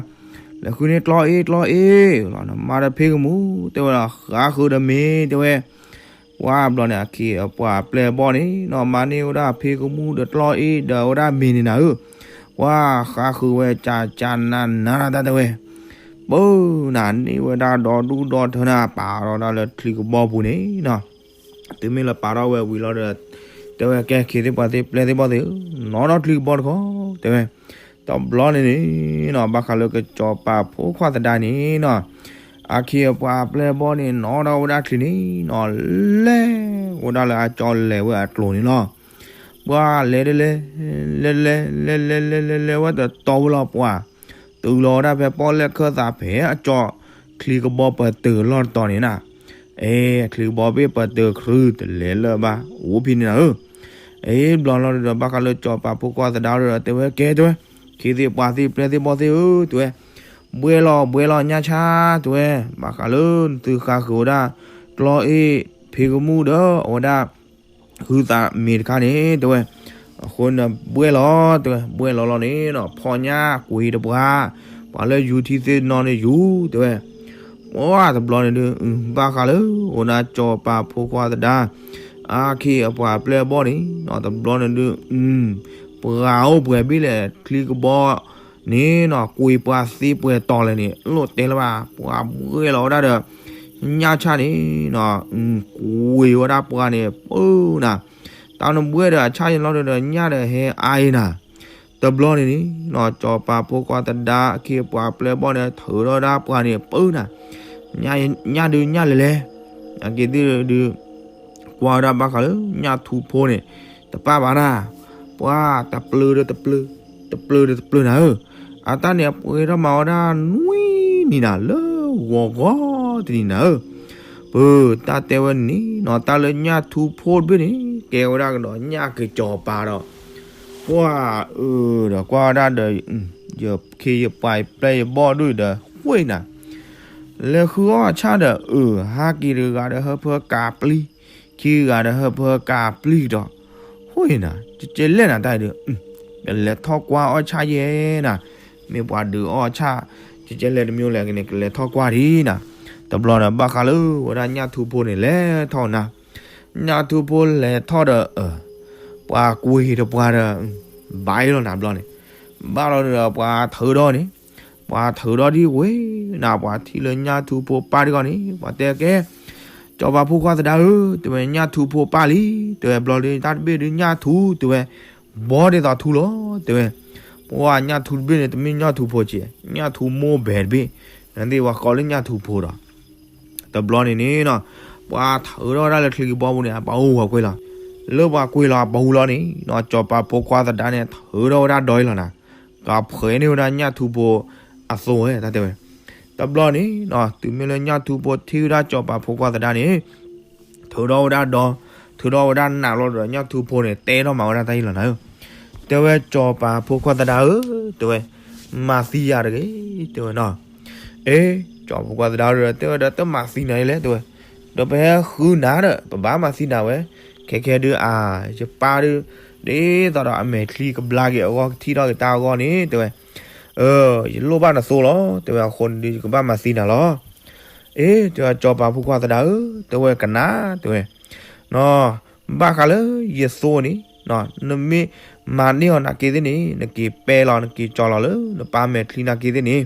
လဲၤဃုန့ၢ်ကျီအ့ၣ်ကျီအ့ၣ်လီၤ နမါဒီးဖ့ကမူၣ် တဲဝဲဒီး ဃးဃုာ်ဒီးမ့ၤ တဲဝဲ. ပှၤဘျီန့ၣ် အခ့အပှၤအပျဲၢ်အဘီၣ်န့ၣ်နီၤ မၤန့ၢ်ဝဲဒၣ်ဖ့ကမူၣ်ဒီးကျီအ့ၣ်ဒီးဝဲဒၣ်မ့ၤန့ၣ်နၤဧၢ. ပှၤဃးဃုာ်ဝဲ ကၢ်ကၢ်နးနးတၢ်တဲဝဲ ပၢနၤန့ၢ်ဝဲဒၣ်ဒီဒူၣ်ဒီထၢနၤ ပာ်ထီၣ်ဒၣ်လၢချံကဘီပူၤန့ၣ်နီၤ. တုၤမ့ၢ်လၢပာ်ထီၣ်ဝဲဝံၤလီၤဒီး တဲဝဲကဲ ခ့သ့ၣ်ပှၤသ့ၣ်ပျဲၢ်သ့ၣ်ဘီၣ်သ့ၣ်ဧၢ, နီၣ်ထီၣ်ချံကဘီတခီ တဲဝဲ. တဘျီန့ၣ်န့ၣ်နီၤ ဘၣ်ဃးလၢကစီၤပၤဖိခွါသဒါန့ၣ်နီၤ အခ့အပှၤအပျဲၢ်အဘီၣ်န့ၣ် နီၣ်ထီၣ်ဝဲဒၣ်ချံန့ၣ်နီၤ လဲၤဝဲဒၣ်လၢအကၠီလဲၤဝဲအကျိၤန့ၣ်လီၤ. ပှၤလဲၤဒ်လဲၣ် လဲၤလဲၤ လဲၤလဲၤလဲၤလဲၤလဲၤဝဲတတီၤဝဲလီၤပှၤ တုၤလီၤဝဲဒၣ်ဖဲပီၣ်လဲၣ်ခၢၣ်သးဖဲအကၠီ ချံကဘီပတုာ်အလီၢ်တတီၤန့ၣ်နၤ. အဲ ချံကဘီဘ့ၣ်ပတုာ်ခရုတလဲၤလၢၤဘၣ် အိၣ်ဖဲန့ၣ်နၤဧၢ. အဲ ဘျီလီၤဒီး ဘၣ်ဃးလၢကစီၤပၤဖိခွါသဒါဒီး တဲဝဲကဲ တဲဝဲ, ခ့သ့ၣ်ပှၤသ့ၣ်ပျဲၢ်သ့ၣ်ဘီၣ်သ့ၣ်ဧၢ တဲဝဲ, ဘှဲလီၤ ဘှဲလီၤညၣ်ဆၣ် တဲဝဲ, ဘၣ်ဃးလၢနသုဃးဃုာ်ဝဲဒၣ် ကျီအ့ၣ် ဖ့ကမူၣ်ဒီး အဝဲဒၣ် ဟုသးမ့ၤတခါန့ၣ် တဲဝဲ, အဃိန့ၣ် ဘှဲလီၤ တဲဝဲ, ဘှဲလီၤလီၤန့ၣ်နီၤ ဖီၣ်ညၣ်ကွံာ်တပှၤ, ပှၤလၢယူၤထံသ့ၣ်နီၤန့ၣ်ယူၤ တဲဝဲ, ပှၤတဘျီန့ၣ်ဒုး ဘၣ်ဃးလၢ အိၣ်နၤကၠီၤပၤဖိခွါသဒါ အခ့အပှၤအပျဲၢ်အဘီၣ်န့ၣ်နီၤ တဘျီန့ၣ်ဒုး ပှၤအိၣ်ပှဲၤဘ့ၣ်လဲၣ် ချံကဘီန့ၣ်နီၤ ကွံာ်ပှၤသ့ပှဲၤတီၤလဲၣ်န့ၣ် လိၣ်တဲလၢၤဘၣ် ပှၤဘှဲလီၤဝဲဒၣ်ဒီး ညၣ်ဆၣ်န့ၣ်နီၤ ကွံာ်ဝဲဒၣ်ပှၤန့ၣ် ပၢနၤ, တၢ်နဘှဲဒီးအဆၣ်ယလီၤဒီး ညၣ်ဒီးဟဲအါအံၤနၤ, တဘျီန့ၣ်န့ၣ်နီၤ ကၠီၤပၤဖိခွါသဒါ အခ့အပှၤအပျဲၢ်အဘီၣ်န့ၣ် ထုးထီၣ်ဝဲဒၣ်ပှၤန့ၣ် ပၢနၤ, ညၣ်ဒုးညၣ်လဲၤလဲၤ, အက့ၤသ့ၣ်ဒုး ကွၢ်ဝဲဒၣ်ဘၣ်ဃးလၢညၣ်ထူဖိန့ၣ် တပၣ်ဘၣ်နၤ, ပှၤတပျၢၤဒီးတပျၢၤ, တပျၢၤဒီးတပျၢၤနၤဧၢ, အတၢ်န့ၣ်အပှဲၤထီၣ်မၤဝဲဒၣ်နွံနံၤနၤ လၢဂီၤဂီၤတနံၤနၤဧၢ, ပၢတၢ်တဲဝဲန့ၣ်နီၤ တၢ်လၢညၣ်ထူဖိတဘ့ၣ်န့ၣ် ကဲဝဲဒၣ်ကဒီးညၣ်ကစီၤပၤဒီး ပှၤအၢဒီးကွၢ်ဝဲဒၣ်ဒီး ယခ့ယပှၤယပျဲၢ်ယဘီၣ်ဒုၣ်ဒီး ဃိနၤ လဲၤဃုအီၣ်အဆၣ်ဒီး အၢ ဟးက့ၤတဂၤဒီးဟၢဖၢကၤပျံၤ, ခံဂၤဒီးဟၢဖၢကၤပျံၤဒီး, ဃိနၤ ကကဲလဲၣ်နၤတၢ်အံၤဒီး, ကလဲၤထီၣ်ကွၢ်အီၣ်ဆၣ်ယဲနၤ, မ့ၢ်ပှၤဒုးအီၣ်ဆၣ် ကကဲလဲၣ်တမံၤလဲၣ်န့ၣ် ကလဲၤထီၣ်ကွၢ်ဒံးနၤ, တဘျီဒီးဘၣ်ဃးလၢဝဲဒၣ်ညၣ်ထူဖိန့ၣ် လဲၤထီၣ်နၤ, ညၣ်ထူဖိလဲၤထီၣ်ဒီး ပှၤကွံာ်တပှၤဒီး ဘၣ်လီၤနၤဘျီန့ၣ်, ဘၣ်လီၤဒီးပှၤထုးဒီးန့ၣ် ပှၤထုးဒီးဒ်ဝဲနၤ ပှၤထံၣ်လၢညၣ်ထူဖိပၢ်ဒ်ဂီၢ်န့ၣ် ပှၤတဲကဲ, ကၠီၤပၤဖိခွါသဒါဧၢ, တဲဝဲညၣ်ထူဖိပၢ်လံ, တဲဝဲဘျီဒုးတၢ်တဘ့ၣ်ဒုးညၣ်ထူ တဲဝဲ, ဘီဒ်သိးထူလီၤ တဲဝဲ, ပှၤညၣ်ထူတဘ့ၣ်န့ၣ် တမ့ၢ်ညၣ်ထူဖိကဲ, ညၣ်ထူမိၢ်ဘဲတဘ့ၣ်, နသ့ၣ်ပှၤကိးလၢညၣ်ထူဖိဒီး တဘျီန့ၣ်န့ၣ်နီၤ, ပှၤထုးထီၣ်ဝဲဒၣ်လၢချံကဘီပူၤန့ၣ် အပှၤအိၣ်ပှၤကွံာ်လီၤ, လၢပှၤကွံာ်လီၤအပူၤလီၤန့ၣ်နီၤ ကၠီၤပၤဖိခွါသဒါန့ၣ် ထုးထီၣ်ဝဲဒၣ်ဒီအံၤလီၤနၤ, ကဖှဲးန့ၢ်ဝဲဒၣ်ညၣ်ထူဖိအသိးဝဲ တၢ်တဲဝဲ, တဘျီန့ၣ်နီၤ တုၤမ့ၢ်လၢညၣ်ထူဖိထံၣ်ဝဲဒၣ်ကၠီၤပၤဖိခွါသဒါန့ၣ် ထုးထီၣ်ဝဲဒၣ်ဒီ, ထုးထီၣ်ဝဲဒၣ်နးလီၤဒီး ညၣ်ထူဖိန့ၣ် တဲထီၣ်မၤဝဲဒၣ်တၢ်အံၤလီၤနၤဧၢ, တဲဝဲကၠီၤပၤဖိခွါသဒါဧၢ, တဲဝဲ, မၤသံယၤတဂ့ၤ, တဲဝဲနီၤ, အ့ ကၠီၤပၤဖိခွါသဒါဒီး တဲဝဲဒီးတမၤသံနၤအံၤလဲၣ် တဲဝဲ, ဒီးပဟဲဃုနၤဒီး ပဘၣ်မၤသံနၤဝဲ, ခဲခဲဒုးအါ, ယပၢ်ဒုး, ဒ်သိးဒီးအမဲာ်ချံကဘျါက့ၤအဂီၢ် ကထံၣ်ထီၣ်က့ၤတၢ်အဂီၢ်န့ၣ် တဲဝဲ, အၢ ယလိၣ်ဘၣ်နသိလီၤ တဲဝဲ. အဃိန့ၣ်ဒုး ယကဘၣ်မၤသံနၤလီၤ. အ့ တဲဝဲ စီၤပၤဖိခွါသဒါဧၢ တဲဝဲ ကနၣ် တဲဝဲ ဘၣ်ဃးလၢယသိန့ၣ် နမ့ၢ်မၤန့ၢ်အီၤနာ်က့သ့ၣ်န့ၣ် နက့ၤပဲလီၤ နက့ၤကၠီလီၤလၢနပၢ်အမဲာ်ချံနာ်က့သ့ၣ်န့ၣ်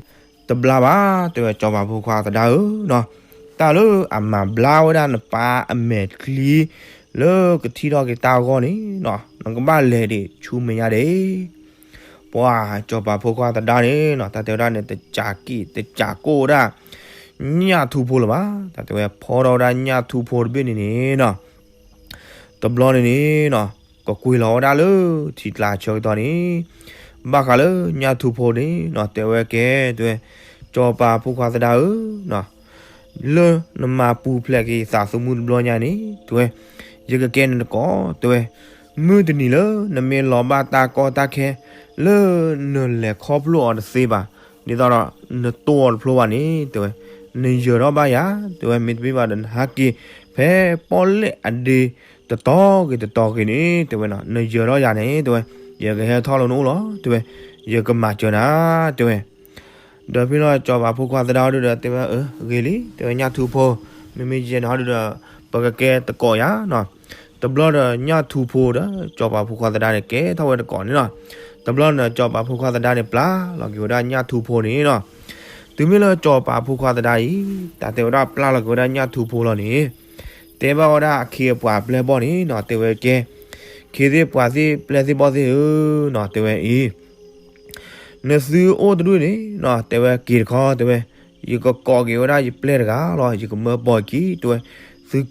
တဘျါဘၣ် တဲဝဲ စီၤပၤဖိခွါသဒါဧၢနီၤ. တၢ်လၢအမၤဘျါဝဲဒၣ်နပၢ်အမဲာ်ချံ လၢကထံၣ်ထီၣ်က့ၤတၢ်အဂီၢ်န့ၣ်နီၤ နကဘၣ်လဲၤဒံးဆူမဲာ်ညါဒဲး. ပှၤစီၤပၤဖိခွါသဒါန့ၣ်နီၤ တၢ်တဲဝဲဒၣ်န့ၣ် တစးက့ၣ်တစးကိၣ်ဝဲဒၣ် ညၣ်ထူဖိလၢၤဘၣ်. တၢ်တဲဝဲ ဖီထီၣ်ဝဲဒၣ်ညၣ်ထူဖိတဘ့ၣ်န့ၣ်န့ၣ်နီၤ တဘျီန့ၣ်န့ၣ်နီၤ ကကွံာ်လီၤဝဲဒၣ်လၢထံကျါဆၢကတီၢ်န့ၣ် ဘၣ်ဃးလၢညၣ်ထူဖိန့ၣ်နီၤ တဲဝဲကဲ တဲဝဲ စီၤပၤဖိခွါသဒါဧၢနီၤ လၢနမၤပူၤဖျဲးက့ၤယသးသမူတဘျီညါန့ၣ် တဲဝဲ ယကကဲနတကိး တဲဝဲ မုၢ်တနံၤလၢနမ့ၢ်လီၤဘၣ်တၢ်ကီတၢ်ခဲ လၢနလဲၤခီဖျိအီၤတသ့ဘၣ် ဒ်သိးဒီးနတိၢ်အီၤတဖျိဘၣ်န့ၣ် တဲဝဲ နယၢၤထီၣ်ဘၣ်ယၤ တဲဝဲ မ့တမ့ၢ်ဘၣ်ဒီးနဟဲက့ၤ ဖဲပီၣ်လဲၣ်အဒ့တတီၤဂ့ၤတတီၤဂ့ၤန့ၣ် တဲဝဲနီၤ နယၢၤထီၣ်ယၤန့ၣ် တဲဝဲ ယကဟဲထီၣ်လၢနအိၣ်လီၤ တဲဝဲ ယကမၤစၢၤနၤ တဲဝဲ ဒီးဖဲလီၤစီၤပၤဖိခွါသဒါဒုဒီး တဲဝဲ အၢ ဂ့ၤလံ တဲဝဲ ညၣ်ထူဖိ မ့မ့ၢ်ယဲန့ၣ်ဟီဒုဒီး ပကကဲတကိးယၤနီၤ. တဘျီဒီးညၣ်ထူဖိဒီး စီၤပၤဖိခွါသဒါန့ၣ် ကဲထီၣ်ဝဲတကိးန့ၣ်နီၤ. တဘျီန့ၣ် စီၤပၤဖိခွါသဒါန့ၣ် ပျၢ်လီၤက့ၤဝဲဒၣ်ညၣ်ထူဖိန့ၣ်နီၤ. တုၤမ့ၢ်လၢစီၤပၤဖိခွါသဒါအံၤ တၢ်တဲဝဲဒၣ်ပျၢ်လီၤက့ၤဝဲဒၣ်ညၣ်ထူဖိလီၤန့ၣ် တဲဘၣ်ဝဲဒၣ်အခ့အပှၤအပျဲၢ်ဘီၣ်န့ၣ်နီၤ တဲဝဲကဲ ခ့သ့ၣ်ပှၤသ့ၣ်ပျဲၢ်သ့ၣ်ဘီၣ်သ့ၣ်ဧၢနီၤ တဲဝဲအံၤ နသုအိၣ်တဒူၣ်န့ၣ်နီၤ တဲဝဲက့ၤတခီ တဲဝဲ ယကကိးက့ၤဝဲဒၣ်ယပျဲၢ်တဂၤလီၤ ယကမၢပီၢ်က့ၤ တဲဝဲ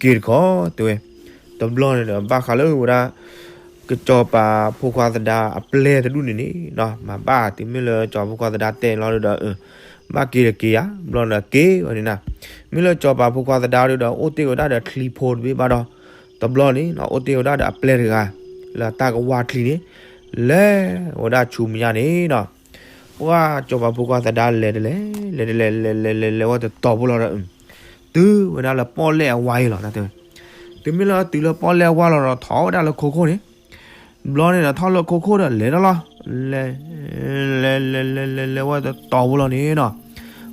သုက့ၤတခီ တဲဝဲ တဘျီန့ၣ်ဒီး ဘၣ်ဃးလၢဝဲဒၣ် ကစီၤပၤဖိခွါသဒါအပျဲၢ်တဒူၣ်န့ၣ်န့ၣ်နီၤ မၤဘၣ်တုၤမ့ၢ်လၢစီၤပၤဖိခွါသဒါတဲလီၤဒုဒီး ဘၣ်က့ၤဒီးက့ၤယၤ ဘျီန့ၣ်ဒီးက့ၤဝဲန့ၣ်နီၤ. မ့ၢ်လၢစီၤပၤဖိခွါသဒါဒုဒီး အိၣ်တ့ၢ်ဝဲဒၣ်ဒီးချံဖိတဘ့ၣ်ဘၣ်ဒီး တဘျီန့ၣ်နီၤ အိၣ်တ့ၢ်ဝဲဒၣ်ဒီးအပျဲၢ်တဂၤ လၢအတၢ်ကဝၢ်ချံန့ၣ် လဲၤဝဲဒၣ်ဆူမဲာ်ညါန့ၣ်နီၤ. ပှၤစီၤပၤဖိခွါသဒါလဲၤတလဲၤ လဲၤတလဲၤ လဲၤလဲၤလဲၤလဲၤဝဲတတီၤဖိလီၤဒီး တုၤဝဲဒၣ်လၢပီၣ်လဲၣ်အဝါအံၤလီၤ တၢ်တဲဝဲ. တုၤမ့ၢ်လၢတုၤလၢပီၣ်လဲၣ်အဝါလီၤဒီး ထီၣ်ဝဲဒၣ်လၢခိခိၣ်န့ၣ် ဘျီန့ၣ်ဒီးထီၣ်လၢခိခိၣ်ဒီးလဲၤထီၣ်လီၤ. လဲၤ လဲၤလဲၤလဲၤလဲၤဝဲတတီၤဖိလီၤန့ၣ်နီၤ.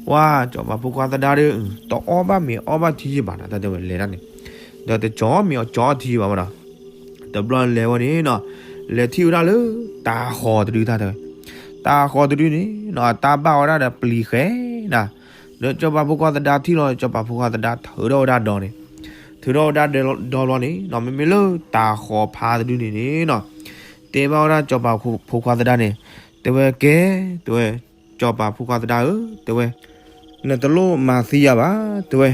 ပှၤစီၤပၤဖိခွါသဒါဒီး တအီၣ်ဘၣ်မ့ၤအီဘၣ်ထံယံာ်ဘၣ်နီၤ တၢ်တဲဝဲလဲၤဒၣ်န့ၣ် ဒီးတကၠီမ့ၤအီကၠီထံယံာ်ဘၣ်ဝဲဒီး တဘျီလဲၤဝဲန့ၣ်နီၤ လဲၤထံၣ်ဝဲဒၣ်လၢ တၤဃီၤတဒု တၢ်တဲဝဲ တၤဃီၤတဒုန့ၣ်နီၤ တၢ်ဘၣ်ဝဲဒၣ်ဒီးပျံၤဃဲနီၤ. ဒီးစီၤပၤဖိခွါသဒါထံၣ်လီၤ စီၤပၤဖိခွါသဒါထုးထီၣ်ဝဲဒၣ်ဒီးန့ၣ် ထုးထီၣ်ဝဲဒၣ်ဒီးဘျီန့ၣ်နီၤ မ့မ့ၢ်လၢတၤဃီၤဖါတဒုန့ၣ်န့ၣ်နီၤ တဲဘၣ်ဝဲဒၣ်စီၤပၤဖိခွါသဒါန့ၣ် တဲဝဲကဲ တဲဝဲ စီၤပၤဖိခွါသဒါဧၢ တဲဝဲ နတလိၣ်မၤသံယၤဘၣ် တဲဝဲ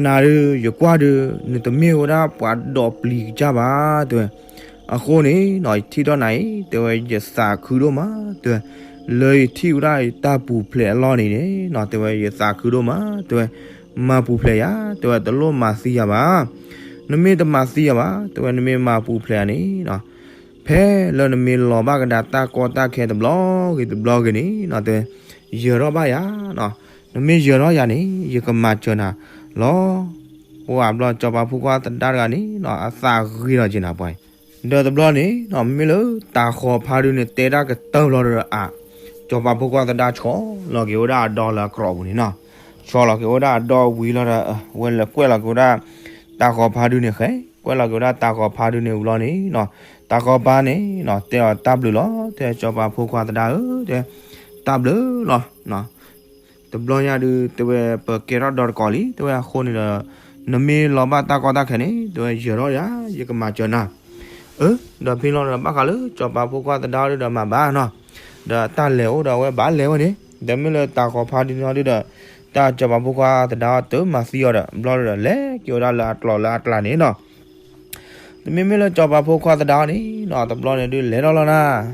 နၤဒုးယကွၢ်ဒုး နတမ့ၢ်ဝဲဒၣ်ပှၤဒိးပျံၤကစၢ်ဘၣ် တဲဝဲ. အဃိန့ၣ်နီၤ ယထံၣ်ထီၣ်နၤအံၤ တဲဝဲ ယသးခုဒိၣ်မး တဲဝဲ လၢယထံၣ်ဝဲဒၣ်ယတၢ်ပူၤဖျဲးအလီၢ်န့ၣ်န့ၣ်နီၤ တဲဝဲ ယသးခုဒိၣ်မး တဲဝဲ မၤပူၤဖျဲးယၤ တဲဝဲ တလိၣ်မၤသံယၤဘၣ်. နမ့ၢ်တမၤသံယၤဘၣ် တဲဝဲ နမ့ၢ်မၤပူၤဖျဲးယၤန့ၣ်နီၤ ဖဲလၢနမ့ၢ်လီၤဘၣ်ကဒါတၢ်ကီတၢ်ခဲတဘျီဂ့ၤတဘျီဂ့ၤန့ၣ်နီၤ တဲဝဲ ယၢၤထီၣ်ဘၣ်ယၤနီၤ နမ့ၢ်ယၢၤထီၣ်ယၤန့ၣ် ယကမၤစၢၤနၤလီၤ. ပှၤဘျီစီၤပၤဖိခွါသဒါတဂၤန့ၣ်နီၤ အသးဂ့ၤထီၣ်က့ၤနၤပှၤအံၤ ဒီးတဘျီန့ၣ်နီၤ မ့မ့ၢ်လၢတၤဃီၤဖါဒုန့ၣ် တဲတၢ်ကတၢၢ်ဘျီဒီးအါ စီၤပၤဖိခွါသဒါဆီလီၤက့ၤဝဲဒၣ်အဒီလၢအကြီပူၤန့ၣ်နီၤ ဆီလီၤက့ၤဝဲဒၣ်အဒီဝံၤလီၤဒီး ဝဲလဲၤကွဲးလီၤက့ၤဝဲဒၣ် တၤဃီၤဖါဒုန့ၣ်ဃဲ ကွဲးလီၤက့ၤဝဲဒၣ်တၤဃီၤဖါဒုန့ၣ်ဝံၤလီၤန့ၣ်နီၤ တၤဃီၤဖါန့ၣ်နီၤ တဲအီၤတၢ်ဘျုးလီၤ တဲစီၤပၤဖိခွါသဒါဧၢ တဲ တၢ်ဘျုးလီၤ တဘျီညါဒုး တဲဝဲ ပကဲထီၣ်ဒီတကိးလံ တဲဝဲ အဃိန့ၣ်ဒီး နမ့ၢ်လီၤဘၣ်တၢ်ကီတၢ်ခဲန့ၣ် တဲဝဲ ယၢၤထီၣ်ယၤ ယကမၤစၢၤနၤ အၢ ဒီးဖဲလီၤဒီး ဘၣ်ဃးလၢစီၤပၤဖိခွါသဒါဒုဒီးမၤဘၣ်နီၤ ဒီးတၢ်လဲၤအိၣ်ဒီးအဝဲဘၣ်လဲၤဝဲန့ၣ် ဒီးမ့ၢ်လၢတၤဃီၤဖါဒုန့ၣ်ဒုဒီး တၢ်စီၤပၤဖိခွါသဒါတမၤသံအီၤဒီး ဘျီဒီးလဲၤက့ၤဝဲဒၣ်လၢအကျိၤလၢအကျါန့ၣ်နီၤ တမ့မ့ၢ်လၢစီၤပၤဖိခွါသဒါန့ၣ်နီၤ တဘျီန့ၣ်ဒုးလဲၤထီၣ်လီၤနၤ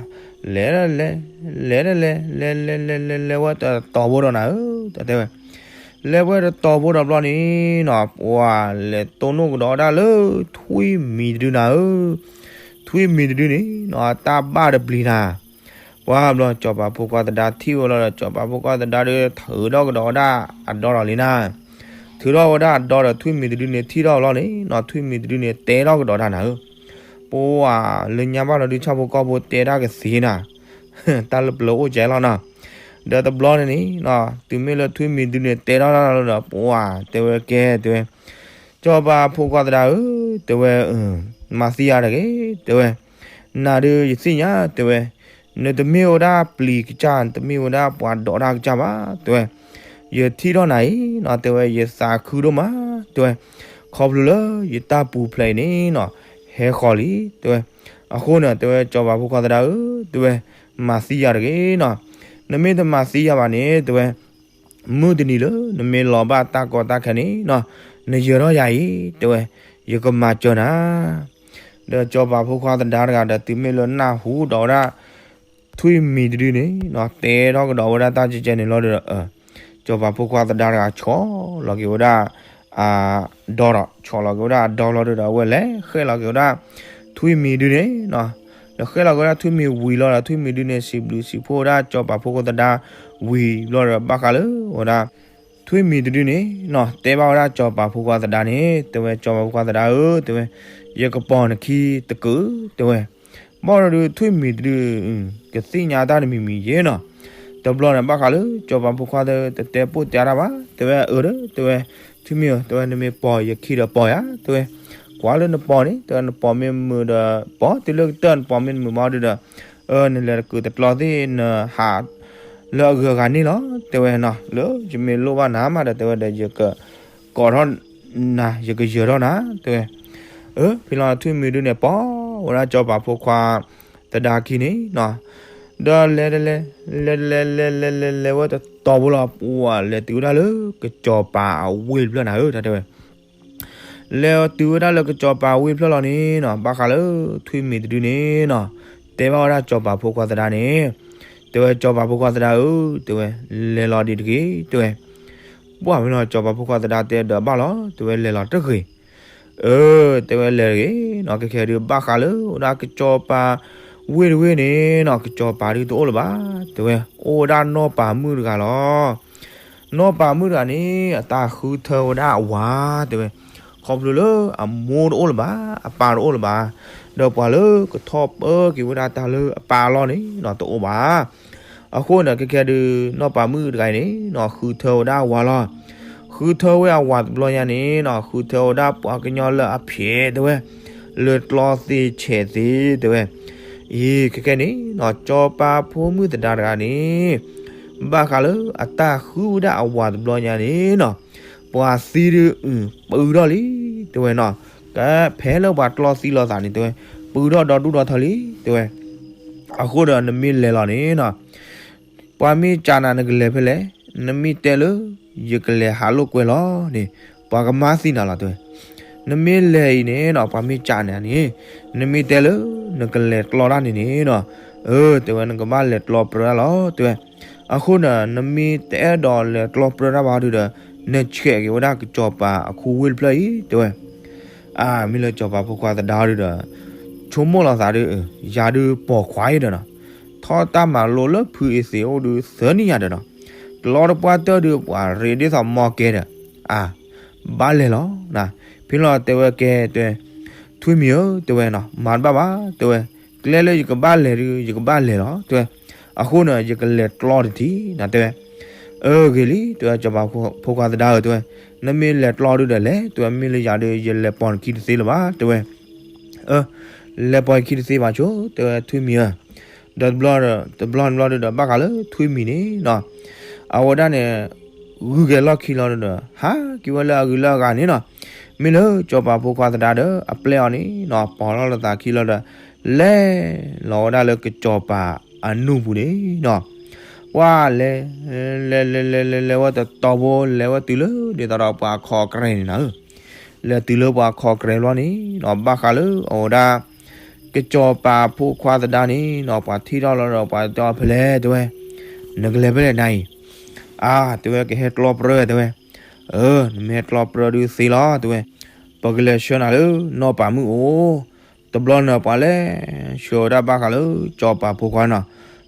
လဲၤလဲၤ လဲၤလဲၤ လဲၤလဲၤ လဲၤလဲၤဝဲတတီၤဖိဒီးနၤဧၢ တၢ်တဲဝဲ လဲၤဝဲတတီၤဖိဒီးဘျီန့ၣ်နီၤ ပှၤလဲၤတိၢ်နီၣ်ကဒီးဝဲဒၣ်လၢ ထွံၣ်မံၤတဒုနၤဧၢ ထွံၣ်မံၤတဒုန့ၣ်နီၤ တၢ်ဘၣ်တပျံၤနၤ ပှၤဘျီစီၤပၤဖိခွါသဒါထံၣ်ဝဲလီၤဒီး စီၤပၤဖိခွါသဒါဒုး ထုးထီၣ်ကဒီးဝဲဒၣ်အဒီဒီးလံနၤ ထုးထီၣ်ဝဲဒၣ်အဒီဒီးထွံၣ်မံၤတဒုန့ၣ် ထံၣ်ထီၣ်ဝဲလီၤန့ၣ်နီၤ ထွံၣ်မံၤတဒုန့ၣ် တဲထီၣ်ကဒီးတၢ်နၤဧၢ ပှၤလၢညါဘၣ်လီၤဒုး ဆၣ်ဖိကီၢ်ဖိတဲတၢ်ကသ့နၤ တၢ်လၢပျၢၤအိၣ်ကဲလီၤနီၤ ဒီးတဘျီန့ၣ်န့ၣ် တုၤမ့ၢ်လၢထွံၣ်မံၤတဒုန့ၣ် တဲထီၣ်တၢ်လီၤဒီး ပှၤတဲဝဲကဲ တဲဝဲ, စီၤပၤဖိခွါသဒါဧၢ, တဲဝဲ, မၤသံယၤတဂ့ၤ, တဲဝဲ, နၤဒုးယသ့ၣ်ညါ တဲဝဲ, နတမ့ၢ်ဝဲဒၣ်ပျံၤကစၢ် နတမ့ၢ်ဝဲဒၣ်ပှၤဒိးတၢ်ကစၢ်ဘၣ် တဲဝဲ, ယထံၣ်ထီၣ်နၤအံၤနီၤ တဲဝဲ ယသးခုဒိၣ်မး တဲဝဲ, ခီဖျိလၢယတၢ်ပူၤဖျဲးအံၤန့ၣ်နီၤ ဟဲဃီၤလံ တဲဝဲ, အဃိန့ၣ် တဲဝဲ စီၤပၤဖိခွါသဒါဧၢ, တဲဝဲ, မၤသံယၤတဂ့ၤနီၤ, နမ့ၢ်တမၤသံယၤဘၣ်န့ၣ် တဲဝဲ မုၢ်တနံၤလၢနမ့ၢ်လီၤဘၣ်တၢ်ကီတၢ်ခဲန့ၣ်နီၤ နယၢၤထီၣ်ယၤအံၤ တဲဝဲ, ယကမၤစၢၤနၤ ဒီးစီၤပၤဖိခွါသဒါတဂၤဒီး တုၤမ့ၢ်လၢနၢ်ဟူဒီးဝဲဒၣ် ထွံၣ်မံၤတဒုန့ၣ်နီၤ တဲထီၣ်ကဒီးဝဲဒၣ်တၢ်ကဲကဲန့ၣ်လီၤဒီး စီၤပၤဖိခွါသဒါတဂၤဆီၣ်လီၤက့ၤဝဲဒၣ် အဒီဒီး ဆီၣ်လီၤက့ၤဝဲဒၣ်အဒီလီၤဒီး အဝဲလဲၤဃဲလီၤက့ၤဝဲဒၣ် ထွံၣ်မံၤဒုန့ၣ်နီၤ, ဒီးဃဲလီၤက့ၤဝဲဒၣ်ထွံၣ်မံၤဝံၤလီၤဒီး ထွံၣ်မံၤဒုန့ၣ် စံးဘျုးစံးဖှိၣ်ဝဲဒၣ်စီၤပၤဖိခွါသဒါဝံၤဘျီဒီး ဘၣ်ဃးလၢဝဲဒၣ် ထွံၣ်မံၤတဒုန့ၣ်နီၤ တဲဘၣ်ဝဲဒၣ်စီၤပၤဖိခွါသဒါန့ၣ် တဲဝဲ စီၤပၤဖိခွါသဒါဧၢ တဲဝဲ, ယကပိာ်နခံတကုာ် တဲဝဲ, ဘၣ်ဒီးဒုးထွံၣ်မံၤတဒု ကသ့ၣ်ညါတၢ်တမံၤမံၤယဲနီၤ, တဘျီန့ၣ် ဘၣ်ဃးလၢစီၤပၤဖိခွါတတဲပိၢ်တဲတၢ်ဘၣ် တဲဝဲ အၢ တဲဝဲ, ထွံၣ်မံၤဧၢ တဲဝဲ နမ့ၢ်ပိာ်ယခံဒီးပိာ်ယၤ တဲဝဲ, ကွၢ်လၢနပိာ်န့ၣ် တဲဝဲ နပိာ်မ့ၢ်မုာ်ဒီး ပိာ်တုၤလၢကတၢၢ် နပိာ်မ့ၢ်တမုာ်ဘၣ်ဒုးဒီး အၢ နလဲၤတကုာ်တကျီသ့ၣ် နဟး လၢအဂုၤအဂၤန့ၣ်လီၤ တဲဝဲနီၤ, လၢယမ့ၢ်လိၣ်ဘၣ်နၤမးဒီး တဲဝဲဒီး ယကကိးထီၣ်နၤ ယကယၢၤထီၣ်နၤ တဲဝဲ, အၢ ဖဲလီၤထွံၣ်မံၤဒုန့ၣ် ပိာ်ဝဲဒၣ်စီၤပၤဖိခွါသဒါခံန့ၣ်နီၤ, ဒီးလဲၤတလဲၤ လဲၤတလဲၤ လဲၤလဲၤလဲၤလဲၤဝဲတတီၤဖိလီၤ ပှၤလဲၤတုၤဝဲဒၣ်လၢကစီၤပၤအဝ့ၢ်တဖျၢၣ်နၤဧၢ တၢ်တဲဝဲ လဲၤတုၤဝဲဒၣ်လၢကစီၤပၤဝ့ၢ်ဖျၢၣ်လီၤန့ၣ်နီၤ ဘၣ်ဃးလၢထွံၣ်မံၤတဒုန့ၣ်နီၤ တဲဘၣ်ဝဲဒၣ်စီၤပၤဖိခွါသဒါန့ၣ်, တဲဝဲ စီၤပၤဖိခွါသဒါဧၢ တဲဝဲ, လဲၤလီၤဒံးတဂ့ၤ တဲဝဲ, ပှၢ်မ့ၢ်လီၤ စီၤပၤဖိခွါသဒါတဲဒီးဘၣ်လီၤ တဲဝဲ လဲၤလီၤတဂ့ၤ အၢ တဲဝဲ လဲၤတဂ့ၤနီၤ, ခဲခဲဒုး ဘၣ်ဃးလၢဝဲဒၣ်ကစီၤပၤဝ့ၢ်တဝ့ၢ်န့ၣ်နီၤ ကစီၤပၤဒုးတအိၣ်လၢၤဘၣ် တဲဝဲ, အိၣ်ဝဲဒၣ်နီၢ်ပၤမုၣ်တဂၤလီၤ နီၢ်ပၤမုၣ်တဂၤန့ၣ် အတၢ်ဃုထၢဝဲဒၣ်အဝၤ တဲဝဲ, ခီဖျိလၢအမိၢ်တအိၣ်လၢၤဘၣ် အပၢ်တအိၣ်လၢၤဘၣ်, ဒီးပှၤလၢကထီၣ်ပၢက့ၤဝဲဒၣ်တၢ်လၢအပၢ်အလီၢ်န့ၣ်နီၤ တအိၣ်ဘၣ်. အဃိန့ၣ် ခဲခဲဒုး နီၢ်ပၤမုၣ်တဂၤအံၤန့ၣ်နီၤ ဃုထၢဝဲဒၣ်အဝၤလီၤ. ဃုထၢဝဲအဝၤတဘျီညါန့ၣ်နီၤ ဃုထၢဝဲဒၣ်ပှၤကညီလၢအဖျဲး တဲဝဲ, လၢကျီသ့ဆဲးသ့ တဲဝဲ အံၤ ခဲခဲန့ၣ်နီၤ စီၤပၤဖိမုၣ်သဒါတဂၤန့ၣ် ဘၣ်ဃးလၢအတၢ်ဃုဝဲဒၣ်အဝၤတဘျီညါန့ၣ်နီၤ ပှၤသံဒုးအုၣ်ပုၢ်ထီၣ်လံ တဲဝဲနီၤ, ကဖဲလၢပှၤကျီသံလိာ်သးန့ၣ် တဲဝဲ, ပုၢ်ထီၣ်ဒီဒူၣ်ဒီထၢလံ တဲဝဲ. အဃိဒီးနမ့ၢ်လဲၤလီၤန့ၣ်နီၤ ပှၤမ့ၢ်ကးနၤနကလဲၤဖဲလဲၣ်, နမ့ၢ်တဲလၢ ယကလဲၤဟးလိာ်ကွဲလီၤန့ၣ် ပှၤကမၤသံနၤလီၤ တဲဝဲ. နမ့ၢ်လဲၤအံၤန့ၣ်နီၤ ပှၤမ့ၢ်ကးနၤန့ၣ် နမ့ၢ်တဲလၢ နကလဲၤကျီတၢ်န့ၣ်န့ၣ်နီၤ, အၢ တဲဝဲ နကဘၣ်လဲၤကျီပြၢတၢ်လီၤ တဲဝဲ. အဃိန့ၣ် နမ့ၢ်တအဲၣ်ဒိးလဲၤကျီပြၢတၢ်ဘၣ်ဒုးဒီး နဆဲးက့ၤဝဲဒၣ်ကစီၤပၤအခိၣ်ဝ့ၢ်တဖျၢၣ်အံၤ တဲဝဲ. အါ မ့ၢ်လၢစီၤပၤဖိခွါသဒါဒုးဒီး ဆိကမိၣ်လီၤသးဒုး ယၤဒုးပိာ်ခွါအံၤဒီးနီၤ ထီၣ်တၢ်မၤလိလၢဖုအ့သ့းအိၣ်ဒုးသၢနံၣ်ယၤဒီးနီၤ ကျီတပှၢ်တၢၢ်ဒုး ပှၤရ့ဒ်သိးမီကဲဒီး အါ ဘၣ်လဲၤလီၤ. ဖဲလီၤတဲဝဲကဲ တဲဝဲ ထွံၣ်မံၤဧၢ တဲဝဲနီၤ မၤတဘၣ်ဘၣ် တဲဝဲ, ကျဲလၢယကဘၣ်လဲၤဒုး ယကဘၣ်လဲၤလီၤ တဲဝဲ. အဃိန့ၣ် ယကလဲၤကျီတထံၣ်နီၤ တဲဝဲ. အၢ ဂ့ၤလံ တဲဝဲ စီၤပၤဖိခွါသဒါဧၢ တဲဝဲ, နမ့ၢ်လဲၤကျီဒုးဒီးလဲၤ တဲဝဲ, မ့ၢ်လၢယၤဒုး ယလဲၤပိာ်နခံတသ့လၢၤဘၣ် တဲဝဲ. အၢ လဲၤပိာ်ယခံတသ့ဘၣ်ဆိ တဲဝဲ ထွံၣ်မံၤဧၢ ဒီးတဘျီ တဘျီတဘျီဒုးဒီး ဘၣ်ဃးလၢထွံၣ်မံၤန့ၣ်နီၤ အဝဲဒၣ်န့ၣ် ဂုၤက့ၤလီၢ်ခံလီၤဒီး ဟးက့ၤဝဲလၢအဂုၤလၢအဂၤန့ၣ်နီၤ, မ့ၢ်လၢစီၤပၤဖိခွါသဒါဒီး အပျဲၢ်အီၤန့ၣ်နီၤ ပိာ်လီၤလၢသးခံလီၤဒီး လဲၤလီၤဝဲဒၣ်လၢကစီၤပၤအနူၢ်ပူၤန့ၣ်နီၤ, ပှၤလဲၤ လဲၤလဲၤလဲၤလဲၤလဲၤဝဲတတီၤဖိ လဲၤဝဲတုၤလၢ ဒ်သိးဒီးပှၤခီၣ်ကရဲးန့ၣ်နီၤ လဲၤတုၤလၢပှၤခီၣ်ကရဲးဘျီန့ၣ်နီၤ ဘၣ်ဃးလၢအဝဲဒၣ် ကစီၤပၤဖိခွါသဒါန့ၣ်နီၤ ပှၤထံၣ်ထီၣ်လီၤဒီး ပှၤတဲအီၤဖဲလဲၣ် တဲဝဲ, နကလဲၤဖဲလဲၣ်နၤအံၤ, အါ တဲဝဲ ကဟဲကျီပြၢ တဲဝဲ, အၢ နမ့ၢ်ဟဲကျီပြၢဒုးသ့လီၤ တဲဝဲ, ပကလဲၤဆှၢနၤလၢနီၢ်ပၤမုၣ်အိၣ်, တဘျီန့ၣ် ပှၤလဲၤဆှၢဝဲဒၣ်ဘၣ်ဃးလၢစီၤပၤဖိခွါနီၤ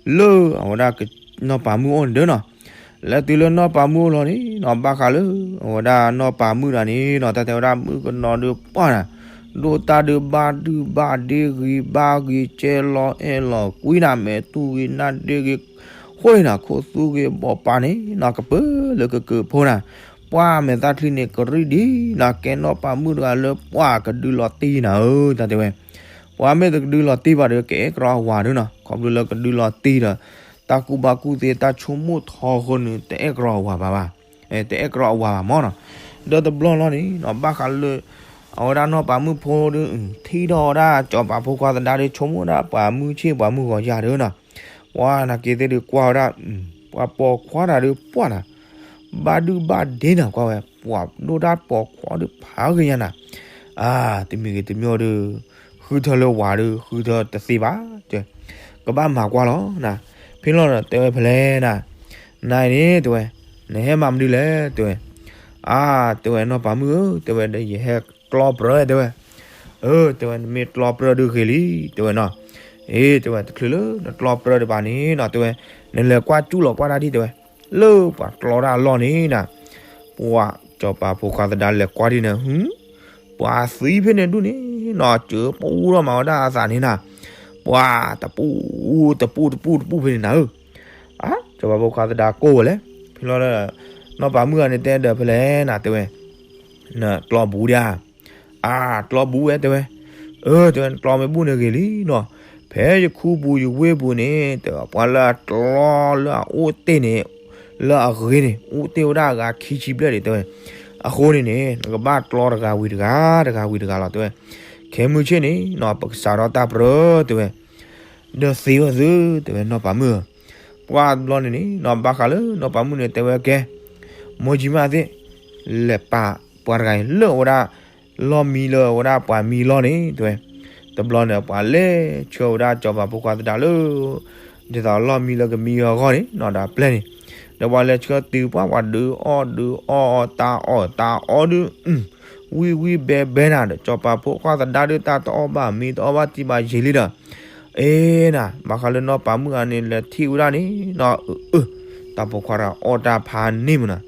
လၢအဝဲဒၣ်နီၢ်ပၤမုၣ်အိၣ်န့ၣ်ဒီးနီၤ, လဲၤတုၤလၢနီၢ်ပၤမုၣ်အိၣ်လီၤန့ၣ်နီၤ ဘၣ်ဃးလၢအဝဲဒၣ်နီၢ်ပၤမုၣ်တဂၤန့ၣ်နီၤ တၢ်တဲဝဲဒၣ်မုၣ်ကနီၤဒုးပှၢ်နၤ, ဒိၣ်တၢ်ဒုးဘၣ်ဒုၣ်ဘၣ်ဒ့ဂ့ၤဘၣ်ဂ့ၤ ကဲလီၤအဲၣ်လီၤကွံနၤ မဲာ်တူၢ်ဂ့ၤနါဒ့ဂ့ၤ, ဃိနၤ ခိၣ်သူဂ့ၤဘီၣ်ပၤန့ၣ်နီၤ ကပၢလၢကကၢၢ်ဖိနၤ, ပှၤမဲာ်သၣ်ချံန့ၣ်ကရံၣ်ဒံးနၤ ကဲနီၢ်ပၤမုၣ်တဂၤလၢပှၤကဒုးလီၤတံၢ်နၤဧၢ တၢ်တဲဝဲ, ပှၤမ့ၢ်တကဒုးလီၤတံၢ်ဘၣ်ဒီး ကအဲၣ်ကရီအဝၤဒုနီၤ, ခီဖျိလၢကဒုးလီၤတံၢ်ဒီး တၢ်ကူၣ်ဘၣ်ကူၣ်သ့တၢ်ဆိကမိၣ်ထီဃိန့ၣ် တအဲၣ်ကရီအဝၤဘၣ်ဘၣ် တအဲၣ်ကရီအဝၤဘၣ်မၢ်နီၤ, ဒီးတဘျီလီၤန့ၣ်နီၤ ဘၣ်ဃးလၢ အဝဲဒၣ်နီၢ်ပၤမုၣ်ဖိဒီး ထံၣ်ထီၣ်ဝဲဒၣ်စီၤပၤဖိခွါသဒါဒီး ဆိကမိၣ်ဝဲဒၣ်ပှၤမုၢ်ဆ့ၣ်ပှၤမုၢ်ဂီၤယၤဒီးနီၤ, ပှၤနာ်က့ၤသ့ၣ်ဒီးကွၢ်ဝဲဒၣ် ပှၤပိာ်ခွါတၢ်ဒီးပှၢ်နၤ, ဘၣ်ဒုၣ်ဘၣ်ဒ့နၤ ကွၢ်ဝဲ ပှၤဒိၣ်တၢ်ပိာ်ခွါဒီးဖးဂ့ၤညါနၤ, အါ တမံၤဂ့ၤတမံၤဒီး ဃုထၢလၢဝၤဒီး ဃုထၢတသ့ဘၣ်, ကဘၣ်မၤကွၢ်လီၤနၤ, ဖဲလီၤဒီးတဲဝဲဖဲလဲၣ်နၤ, နၤအံၤန့ၣ် တဲဝဲ, နဟဲမၤမနုၤလဲၣ် တဲဝဲ, အါ တဲဝဲ နီၢ်ပၤမုၣ်ဧၢ တဲဝဲ ဒီးယဟဲကျီပြၢ တဲဝဲ, အၢ တဲဝဲ နမ့ၢ်ကျီပြၢဒုးဂ့ၤလံ တဲဝဲနီၤ, အ့ တဲဝဲ တချုးလၢနကျီပြၢဒံးဘၣ်န့ၣ်နီၤ တဲဝဲ, နလဲၤကွၢ်ကၠူၣ်လီၤကွၢ်တၢ်ဒံး တဲဝဲ, လၢပှၤကျီတၢ်အလီၢ်န့ၣ်နၤ, ပှၤစီၤပၤဖိခွါသဒါလဲၤကွၢ်ဒံးန့ၣ် ဟူ ပှၤသံဖဲန့ၣ်ဒူၣ်န့ၣ်နီၤ စၢၤပူထီၣ်မၤဝဲဒၣ်အသးန့ၣ်နၤ, ပှၤတပူၣ်တပူၣ်တပူၣ်တပူၣ်ဖဲန့ၣ်နၤဧၢ, အါ စီၤပၤဖိခွါသဒါကိၢ်ဝဲလဲၣ်, ဖဲလီၤဒီး နီၢ်ပၤမုၣ်ဂၤန့ၣ်တဲဒီးဖဲလဲၣ်နၤ တဲဝဲ, နကျီဘူးဒံးဧါ, အါ ကျီဘူးဝဲ တဲဝဲ, အၢ တဲဝဲ နကျီမ့ၢ်ဘူးန့ၣ်ဂ့ၤလံနီၤ, ဖဲယခူပူၤယဝ့ၢ်ပူၤန့ၣ် တဲဝဲ ပှၤလၢအကျီလၢအအိၣ်တ့ၢ်န့ၣ် လၢအဂ့ၤန့ၣ် အိၣ်တ့ၢ်ဝဲဒၣ်အဂၤခံဆံဘျဲၣ်ဒံး တဲဝဲ, အဃိန့ၣ်န့ၣ် နကဘၣ်ကျီတဂၤဝံၤတဂၤ တဂၤဝံၤတဂၤလီၤ တဲဝဲ, ခဲမုၢ်ဆ့ၣ်န့ၣ်နီၤ ပကစးထီၣ်တၢ်ပြၢ တဲဝဲ, ဒီးသ့ဝဲသု တဲဝဲ နီၢ်ပၤမုၣ်ဧၢ, ပှၤတဘျီန့ၣ်န့ၣ်နီၤ ဘၣ်ဃးလၢနီၢ်ပၤမုၣ်န့ၣ် တဲဝဲကဲ မိၢ်ကၠံမၣ်သ့ၣ် လဲၤပာ်ပှၤတဂၤအံၤလၢအဝဲဒၣ် လီၢ်မံလၢအဝဲဒၣ်ပှၤမံလီၢ်န့ၣ် တဲဝဲ, တဘျီန့ၣ် ပှၤလဲၤဆှၢဝဲဒၣ်စီၤပၤဖိခွါသဒါလၢ ဒ်သိးလီၢ်မံလၢကမံအဂီၢ်န့ၣ်နီၤ ဒီးအပျဲၢ်န့ၣ်, ဒီးပှၤလဲၤဆှၢတုၤပှၤ ပှၤဒုးအီၣ်ဒုးအီၣ်အီၣ်တၢ်အီၣ်တၢ်အီဒုး ဝံၣ်ဝံၣ်ဘဲဘဲနၤဒီး စီၤပၤဖိခွါသဒါဒုး တၢ်တအီၣ်ဘၣ်မ့ၤတအီၣ်ဘၣ်တံၢ်ဘၣ်ယံၤလံဒီး, အ့နၤ ဘၣ်ဃးလၢနီၢ်ပၤမုၣ်ဂၤန့ၣ် လဲၤထံၣ်ဝဲဒၣ်န့ၣ်နီၤ အၢ တၢ်ပိာ်ခွါတဂၤအီၣ်တၢ်ဖးန့ၢ်မနၤ,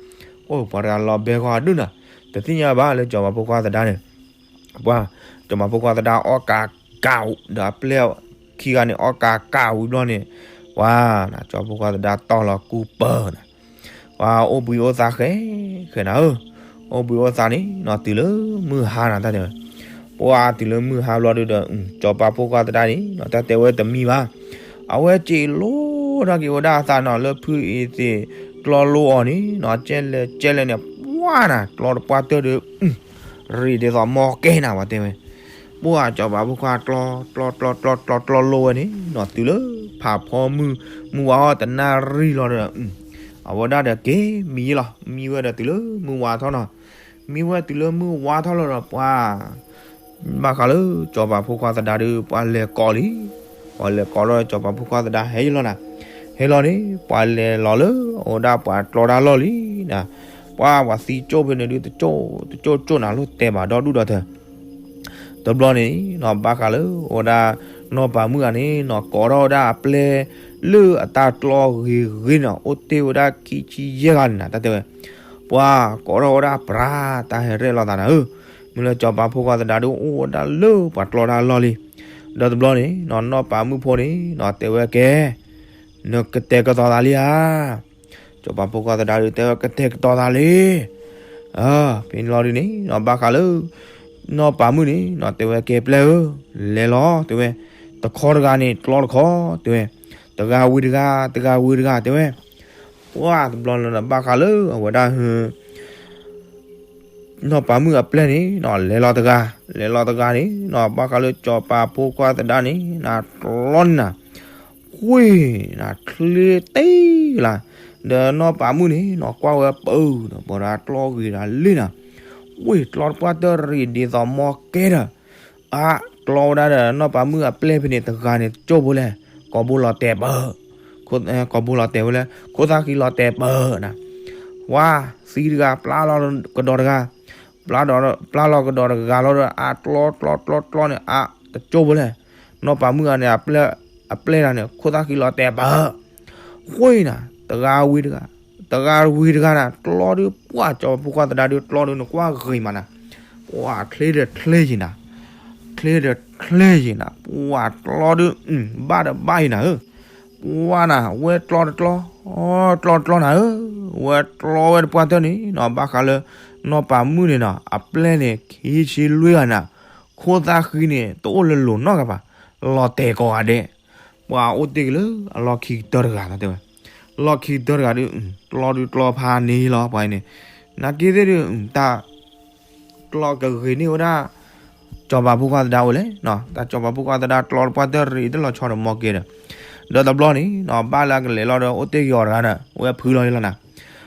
အိၣ်ပှၤတဂၤလီၤဘဲဃီအဒုၣ်နၤ, တသ့ၣ်ညါဘၣ်လၢစီၤပၤဖိခွါသဒါန့ၣ် ပှၤ စီၤပၤဖိခွါသဒါအီၣ်ကးကး ဒီးအပျဲၢ်ခံဂၤန့ၣ် အီၣ်ကးကးဝံၤဘျီန့ၣ်, ပှၤ စီၤပၤဖိခွါသဒါတီၢ်လီၤကူပၢၤနၤ, ပှၤအိၣ်ဘှံးအိၣ်သါဃဲ ဃဲနၤဧၢ, အိၣ်ဘှံးအိၣ်သါန့ၣ်နီၤ တုၤလၢမုၢ်ဟါနၤတၢ်တဲဝဲ, ပှၤတုၤလၢမုၢ်ဟါဘျီဒုဒီး စီၤပၤဖိခွါသဒါန့ၣ်နီၤ တၢ်တဲဝဲတမံၤဘၣ်, အဝဲစံးလိထီၣ်က့ၤဝဲဒၣ်အသးနီၤ လၢဖုအံၤသ့ၣ်ကျီလိအီၤန့ၣ်နီၤ ကဲလဲၣ်ကဲလဲၣ်န့ၣ် ပှၤနၤ ကျီတပှၢ်တၢၢ်ဒီး ရံၣ်ဒ်သိးမီကဲနၤ ပှၤတဲဝဲ, ပှၤစီၤပၤဖိခွါကျီ ကျီ ကျီ ကျီ ကျီ ကျီလိဝဲန့ၣ်နီၤ တုၤလၢဖးဖီမုၢ် မုၢ်ဝါထီၣ်တနၣ်ရံၣ်လီၤဒီး အဝဲဒၣ်ဒီးက့ၤမံလီၤ မံဝဲဒီးတုၤလၢမုၢ်ဝါထီၣ်နီၤ, မံဝဲတုၤလၢမုၢ်ဝါထီၣ်လီၤဒီးပှၤ ဘၣ်ဃးလၢစီၤပၤဖိခွါသဒါဒီး ပှၤလဲၤကိးလံ, ပှၤလဲၤကိးလီၤစီၤပၤဖိခွါသဒါဟဲယလီၤနၤ, ဟဲလီၤန့ၣ် ပှၤလဲၤလီၤလၢအဝဲဒၣ်ပှၤကျီတၢ်လီၢ်လံနၤ, ပှၤပှၤသံကၠိၣ်ဖဲန့ၣ်ဒုတကၠိၣ် တကၠိၣ်ကၠိၣ်နၤလိၣ်တဲဘၣ်ဒီဒူၣ်ဒီထၢ တဘျီန့ၣ်နီၤ ဘၣ်ဃးလၢအဝဲဒၣ် နီၢ်ပၤမုၣ်ဂၤန့ၣ်နီၤ ကိးထီၣ်ဝဲဒၣ်အပျဲၢ် လၢအတၢ်ကျီဂ့ၤဂ့ၤနီၤ အိၣ်တ့ၢ်ဝဲဒၣ်ခံဆံယဲၢ်ဂၤန့ၣ်နၤ တၢ်တဲဝဲ, ပှၤကိးထီၣ်ဝဲဒၣ်ပြၢ တၢ်ဟဲရဲၣ်လီၤသးနၤဧၢ, မ့ၢ်လၢစီၤပၤဖိခွါသဒါဒုအိၣ်ဝဲဒၣ်လၢပှၤကျီတၢ်လီၢ်လံ, ဒီးတဘျီန့ၣ်နီၤ နီၢ်ပၤမုၣ်ဖိန့ၣ်နီၤ တဲဝဲကဲ နကတဲာ်ကတီၤသးလံဧါ စီၤပၤဖိခွါသဒါဒုတဲဝဲ ကတဲာ်ကတီၤသးလံ, ဖဲန့ၣ်လီၤဒုန့ၣ်နီၤ ဘၣ်ဃးလၢ နီၢ်ပၤမုၣ်န့ၣ်နီၤ တဲဝဲကဲပျဲၢ်ဧၢ, လဲၤလီၤ တဲဝဲ, တခီတဂၤန့ၣ် ကျီတခီ တဲဝဲ, တဂၤဝံၤတဂၤ တဂၤဝံၤတဂၤ တဲဝဲ, ပှၤတဘျီလီၤဒီး ဘၣ်ဃးလၢအဝဲဒၣ် နီၢ်ပၤမုၣ်အပျဲၢ်န့ၣ်နီၤ လဲၤလီၤတဂၤ, လဲၤလီၤတဂၤန့ၣ်နီၤ ဘၣ်ဃးလၢစီၤပၤဖိခွါသဒါန့ၣ်နၤ ကျီန့ၣ်နၤ, ကွ့ၢ်နၤ ချ့တ့ၢ်လၢ်, ဒီးနီၢ်ပၤမုၣ်န့ၣ်နီၤ ကွၢ်ဝဲပၢၢ်ဒီး ပှၤတဂၤကျီဂ့ၤဒၣ်လံနၤ, ကွ့ၢ်ကျီတပှၢ်တၢၢ်ရံၣ်ဒ်သိးမီကဲဒီး အါ ကျီဝဲဒၣ်ဒီး နီၢ်ပၤမုၣ်အပျဲၢ်ဖဲန့ၣ် တဂၤန့ၣ် တကၠိၢ်ဖိလဲၣ်, ကိာ်ဘိလီၤတဲာ်ပၢၢ်, ကိာ်ဘိလီၤတဲာ်ဝဲလဲၣ်, ခိၣ်သၣ်ဃံလီၤတဲာ်ပၢၢ်နၤ, ဝါ သံတဂၤ ပျၢ်လီၤကဒီးတဂၤ, ပျၢ်လီၤကဒီးတဂၤလီၤဒီး အါ ကျီကျီကျီကျီန့ၣ် အါ တကၠိၢ်ဖိလဲၣ်, နီၢ်ပၤမုၣ်ဂၤန့ၣ် အပျဲၢ်တဂၤန့ၣ် ခိၣ်သၣ်ဃံလီၤတဲာ်ပၢၢ်, ဃိနၤ တဂၤဝံၤတဂၤ, တဂၤဝံၤတဂၤနၤ ကျီဒုး ပှၤစီၤပၤဖိခွါသဒါဒုး ကျီဒုး နကွၢ်ဂ့ၤမးနၤ, ပှၤချ့ဒီးချ့ယံၤနၤ, ချ့ဒီးချ့ယံၤနၤ, ပှၤကျီဒုး ဘၣ်ဒီးဘၣ်ယံၤနၤဧၢ, ပ ကွၢ်နၤ ဝဲကျီတကျီ, ကျီတကျီနၤဧၢ, ဝဲကျီဝဲတပှၢ်တၢၢ်န့ၣ်နီၤ ဘၣ်ဃးလၢ နီၢ်ပၤမုၣ်န့ၣ်နီၤ အပျဲၢ်န့ၣ် ခံဆံလွံၢ်ဂၤနၤ, ခိၣ်သၣ်ဃံန့ၣ် တအိၣ်လၢလိၤနီတဂၤဘၣ်, လီၤတဲာ်ကိးဂၤဒဲး, ပှၤအိၣ်တ့ၢ်က့ၤလၢအလီၢ်ခံကတၢၢ်တဂၤလီၤ တဲဝဲ, လီၢ်ခံကတၢၢ်တဂၤဒီး ကျီဒုးကျီဖးန့ၣ်လီၤ ပှၤအံၤန့ၣ်, နာ်က့သ့ၣ်ဒုး တၢ် ကျီကဂ့ၤန့ၢ်ဝဲဒၣ် စီၤပၤဖိခွါသဒါအိၣ်လဲၣ်, တၢ်စီၤပၤဖိခွါသဒါကျီတပှၢ်တၢၢ်ရံၣ်တလီၤဆီဒီးမီၢ်ကဲဒီး, ဒီးတဘျီန့ၣ်နီၤ ဘၣ်လၢအကလဲၤလီၤဒီး အိၣ်တ့ၢ်က့ၤအီၤတဂၤဒီး အဝဲဖုလီၤလီၤနၤ,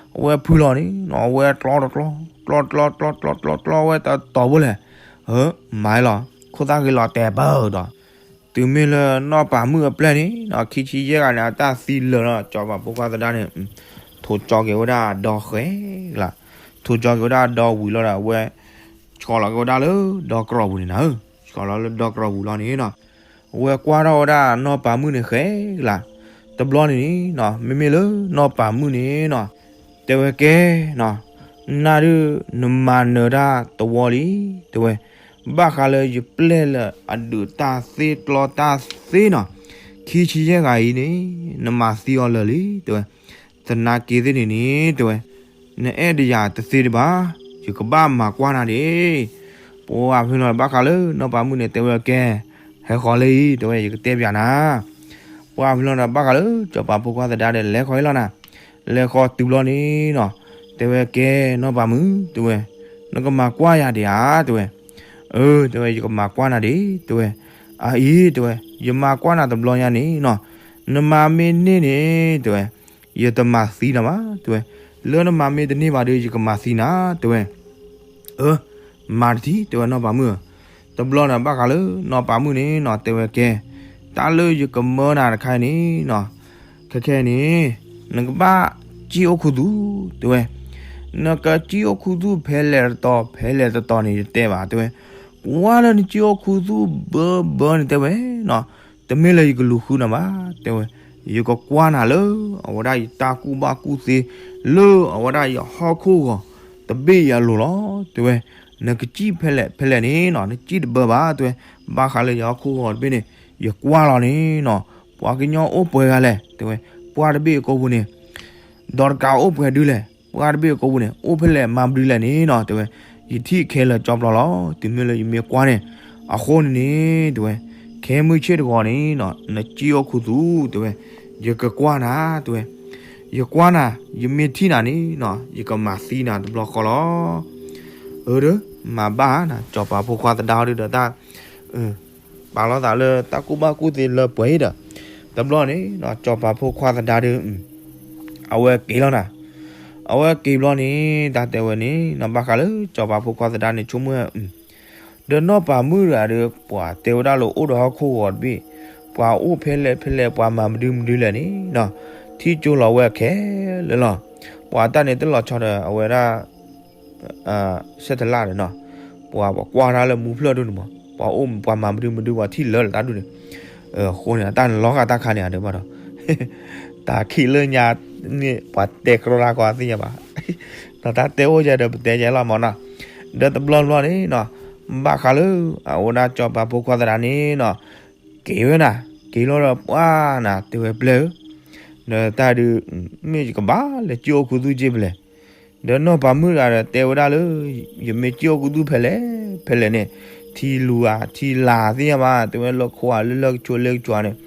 အဝဲဖုလီၤန့ၣ်နီၤ အဝဲကျီတကျီ, ကျီတကျီ, ကျီတကျီ, ကျီတကျီဝဲတတီၤဘိလဲၣ်, မၤလီၤ, ခိၣ်သၣ်ဂ့ၤလီၤတဲာ်ပၢၢ်ဒီး တုၤမ့ၢ်လၢနီၢ်ပၤမုၣ်အပျဲၢ်န့ၣ်နီၤ ခံဆံယဲၢ်ဂၤန့ၣ် အတၢ်သံလၢာ်လီၤ စီၤပၤဖိခွါသဒါန့ၣ်, ထိၣ်ကၠီက့ၤဝဲဒၣ်ဒီဃဲလၢ, ထိၣ်ကၠီက့ၤဝဲဒၣ်ဒီဝံၤလီၤဒီး အဝဲ ဆှီလီၤက့ၤဝဲဒၣ်လၢဒီကရီၢ်ပူၤန့ၣ်နၤဧၢ, ဆှီလီၤလၢဒီကရီၢ်ပူၤလီၤန့ၣ်နီၤ, အဝဲကွၢ်ထီၣ်ဝဲဒၣ်နီၢ်ပၤမုၣ်န့ၣ်ဃဲလၢ်, တဘျီန့ၣ်နီၤ မ့မ့ၢ်လၢနီၢ်ပၤမုၣ်န့ၣ်နီၤ, တဲဝဲကဲနီၤ, နဒုးနမၤနၢၤတၢ်တဝီလံ, တဲဝဲ ဘၣ်ဃးလၢယပျဲၢ်လၢအဒုးတၢ်သ့ကျီတၢ်သ့နီၤ, ခံဆံယဲၢ်ဂၤအံၤန့ၣ် နမၤသံအီၤလၢာ်လံ တဲဝဲ, သနာ်က့သ့ၣ်န့ၣ်န့ၣ် တဲဝဲ, နအဲၣ်ဒိးယၤတသ့ဒံးဘၣ်, ယကဘၣ်မၤကွၢ်နၤဒၣ်, ပှၤဖဲလီၤဘၣ်ဃးလၢနီၢ်ပၤမုၣ်န့ၣ် တဲဝဲကဲ, ဟဲဃီၤလၢအံၤ တဲဝဲ ယကတဲပၠးနၤ, ပှၤဖဲလီၤဒီးဘၣ်ဃးလၢစီၤပၤဖိခွါသဒါဒီး လဲၤဃီၤအံၤလီၤနၤ, လဲၤဃီၤတုၤဘျီန့ၣ်နီၤ, တဲဝဲကဲနီၢ်ပၤမုၣ် တဲဝဲ, နကမၤကွၢ်ယၤဒံးဧါ တဲဝဲ, အၢ တဲဝဲ ယကမၤကွၢ်နၤဒၣ် တဲဝဲ, အအံၤ တဲဝဲ ယမၤကွၢ်နၤတဘျီညါန့ၣ်နီၤ, နမၤမ့ၢ်န့ၢ်န့ၣ် တဲဝဲ, ယတမၤသံနၤဘၣ် တဲဝဲ, လၢနမၤမ့ၢ်တန့ၢ်ဘၣ်ဒီး ယကမၤသံနၤ တဲဝဲ, အၢ မၤတထံၣ် တဲဝဲနီၢ်ပၤမုၣ်ဧၢ, တဘျီန့ၣ်ဘၣ်ဃးလၢနီၢ်ပၤမုၣ်န့ၣ်နီၤ တဲဝဲကဲ, တၢ်လၢယကမၢနၤတခါအံၤန့ၣ်နီၤ, ခဲခဲအံၤန့ၣ် နကဘၣ်စံၣ်အိၣ်ခူသူၣ် တဲဝဲ, နကစံၣ်အိၣ်ခူသူၣ်ဖဲလဲၣ်တတီၤ ဖဲလဲၣ်တတီၤန့ၣ် ယတဲဘၣ် တဲဝဲ, ကွၢ်လၢနစံၣ်အိၣ်ခူသူၣ်ဘၢဘၢန့ၣ် တဲဝဲနီၤ, တမ့ၢ်လၢယကလူၤဃုနၤဘၣ် တဲဝဲ, ယကကွၢ်နၤလၢ အဝဲဒၣ်ယတၢ်ကူၣ်ဘၣ်ကူၣ်သ့ လၢအဝဲဒၣ်ယဟီၣ်ခိၣ်ဂီၤတဘ့ၣ်အလိၤလီၤ တဲဝဲ, နကစံၣ်ဖဲလဲၣ်ဖဲလဲၣ်န့ၣ်နီၤ နစံၣ်တဘၢဘၣ် တဲဝဲ, ဘၣ်ဃးလၢယဟီၣ်ခိၣ်ဂီၤတဘ့ၣ်န့ၣ် ယကွၢ်လီၤန့ၣ်နီၤ, ပှၤကညီအိၣ်ပှဲၤဂၤလဲၣ် တဲဝဲ, ပှၢ်တဘ့ၣ်အကိာ်ပူၤန့ၣ် ဒီးတကးအိၣ်ပှဲၤဒုလဲၣ်, ပှၢ်တဘ့ၣ်အကိာ်ပူၤန့ၣ် အိၣ်ဖဲလဲၣ်မၤမနုၤလဲၣ်န့ၣ်နီၤ တဲဝဲ, ယထံၣ်ခဲလၢာ်ကၠီပျီလီၤ တုၤမ့ၢ်လၢယမ့ၢ်ကွၢ်န့ၣ်, အဃိန့ၣ်န့ၣ် တဲဝဲ, ခဲမုၢ်ဆ့ၣ်တဂီၤန့ၣ်နီၤ နစံၣ်အိၣ်ခူသူၣ် တဲဝဲ, ယကကွၢ်နၤ တဲဝဲ, ယကွၢ်နၤ ယမ့ၢ်ထံၣ်နၤန့ၣ်နီၤ ယကမၤသံနၤတဘျီဃီလီၤ. အၢ မၤဘၣ်နၤ စီၤပၤဖိခွါသဒါဒုဒီးတၢ် ပာ်လီၤသးလၢတၢ်ကူၣ်ဘၣ်ကူၣ်သ့လၢပှဲၤအံၤဒီး, တဘျီန့ၣ်နီၤ စီၤပၤဖိခွါသဒါဒီး အဝဲက့ၤလီၤနၤ, အဝဲက့ၤဘျီန့ၣ် တၢ်တဲဝဲန့ၣ်နီၤ ဘၣ်ဃးလၢစီၤပၤဖိခွါသဒါန့ၣ် ဆိကမိၣ်ဝဲ ဒီးနီၢ်ပၤမုၣ်တဂၤဒီး ပှၤတဲဝဲဒၣ်လၢအိၣ်ဒီးဟီၣ်ခိၣ်ဂီၤတဘ့ၣ်, ပှၤအိၣ်ဖဲလဲၣ်ဖဲလဲၣ် ပှၤမၤမနုၤမနုၤလဲၣ်န့ၣ်နီၤ, ထံၣ်ကၠိလီၤဝဲခဲလၢာ်လီၤ. ပှၤတၢ်န့ၣ်တလီၤဆီဒီးအဝဲဒၣ် ဆဲးတလၣ်ဒီးနီၤ, ပှၤပှၤကွၢ်တၢ်လၢမူဖျၢၣ်ဒိၣ်န့ၣ်မး ပှၤအိၣ်ပှၤမၤမနုၤမနုၤ ပှၤထံၣ်လၢာ်လၢတၢ်ဒူၣ်န့ၣ်, အဃိန့ၣ် အတၢ်န့ၣ်လီၤဂာ်တၢ်ခါန့ၣ်ဧါဒီးဘၣ်ဒီး, တၢ်ခံးလၢညါန့ၣ် ပှၤတဲကြီတၢ်ကီသ့ၣ်ညါဘၣ်, ဒီးတၢ်တဲအိၣ်ယဲဒီးပတဲယဲလီၤမးနီၤ, ဒီးတဘျီဘျီန့ၣ်နီၤ, ဘၣ်ဃးလၢ အဝဲဒၣ်စီၤပၤဖိခွါသဒါန့ၣ်နီၤ, က့ၤဝဲနၤ, က့ၤလီၤဒီးပှၢ်နၤ တဲဝဲပျဲၢ်ဧၢ, ဒီးတၢ်ဒုး မ့ၢ်ယကဘၣ်လဲၤစံၣ်အိၣ်ခူသူၣ်က့ဖဲလဲၣ် ဒီးနီၢ်ပၤမုၣ်တဂၤဒီးတဲဝဲဒၣ်လၢ ယမ့ၢ်စံၣ်အိၣ်ခူသူၣ်ဖဲလဲၣ်ဖဲလဲၣ်န့ၣ်, ထံလူၤဧါ ထံလာ်သ့ၣ်ညါဘၣ် တဲဝဲ လၢခိဧါ လၢလၢကဆိးလၢကဆိးန့ၣ်,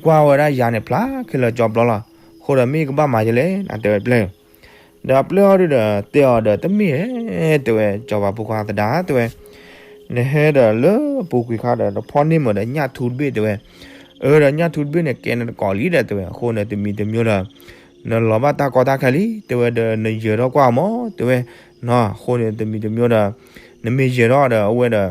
ကွၢ်ဝဲဒၣ်ယၤန့ၣ် ဖျါခဲလၢာ်ကၠီပျီလီၤ. အဃိဒီးမ့ၢ်ကဘၣ်မၤယဲလဲၣ် နတဲဝဲပျဲၢ် ဒီးအပျဲၢ်အီၤဒုဒီး တဲအီၤဒီး တမ့ၢ်ဧါ တဲဝဲ စီၤပၤဖိခွါသဒါ တဲဝဲ, နဟဲဒီးလၢအပူၤကွံာ်ခါဒီး နဖီၣ်န့ၢ်မးဒီးညၣ်ထူတဘ့ၣ် တဲဝဲ, အၢ ဒီးညၣ်ထူတဘ့ၣ်န့ၣ် ကဲနတကိးလံဒီး တဲဝဲ, အဃိန့ၣ် တမံၤတမံၤဒီး နလီၤဘၣ်တၢ်ကီတၢ်ခဲလံ တဲဝဲ, ဒီးနယၢၤထီၣ်ကွၢ်မး တဲဝဲ, အဃိန့ၣ် တမံၤတမံၤဒီး နမ့ၢ်ယၢၤထီၣ်ဒီး အဝဲဒီး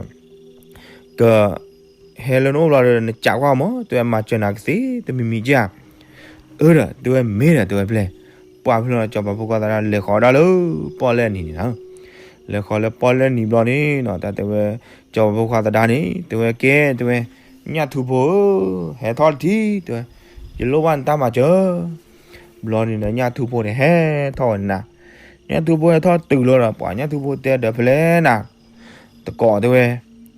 က ဟဲလၢနအိၣ်ဘျီဒီး နကးကွၢ်မး တဲဝဲ, မၤစၢၤနၤကသ့ တမံၤမံၤက့ဧါ. အၢ ဒီး တဲဝဲ မ့ၢ်ဒီး တဲဝဲပျဲၢ်, ပှၢ်ဖဲလီၤ စီၤပၤဖိခွါသဒါ လဲၤဃီၤဒၣ်လၢပီၣ်လဲၣ်နံၤန့ၣ်နီၤ, လဲၤဃီၤလၢပီၣ်လဲၣ်နံၤဘျီန့ၣ်နီၤ တၢ်တဲဝဲ စီၤပၤဖိခွါသဒါန့ၣ် တဲဝဲ ကဲ တဲဝဲ, ညၣ်ထူဖိဧၢ, ဟဲထီၣ်တထံၣ် တဲဝဲ, ယလိၣ်ဘၣ်နတၢ်မၤစၢၤ. ဘျီန့ၣ်ဒီး ညၣ်ထူဖိန့ၣ် ဟဲထီၣ်ဝဲန့ၣ်နၤ, ညၣ်ထူဖိဟဲထီၣ်တုၤလီၤဒီး ပှၤညၣ်ထူဖိတဲဒီး ဖဲလဲၣ်နၤ တကိး တဲဝဲ,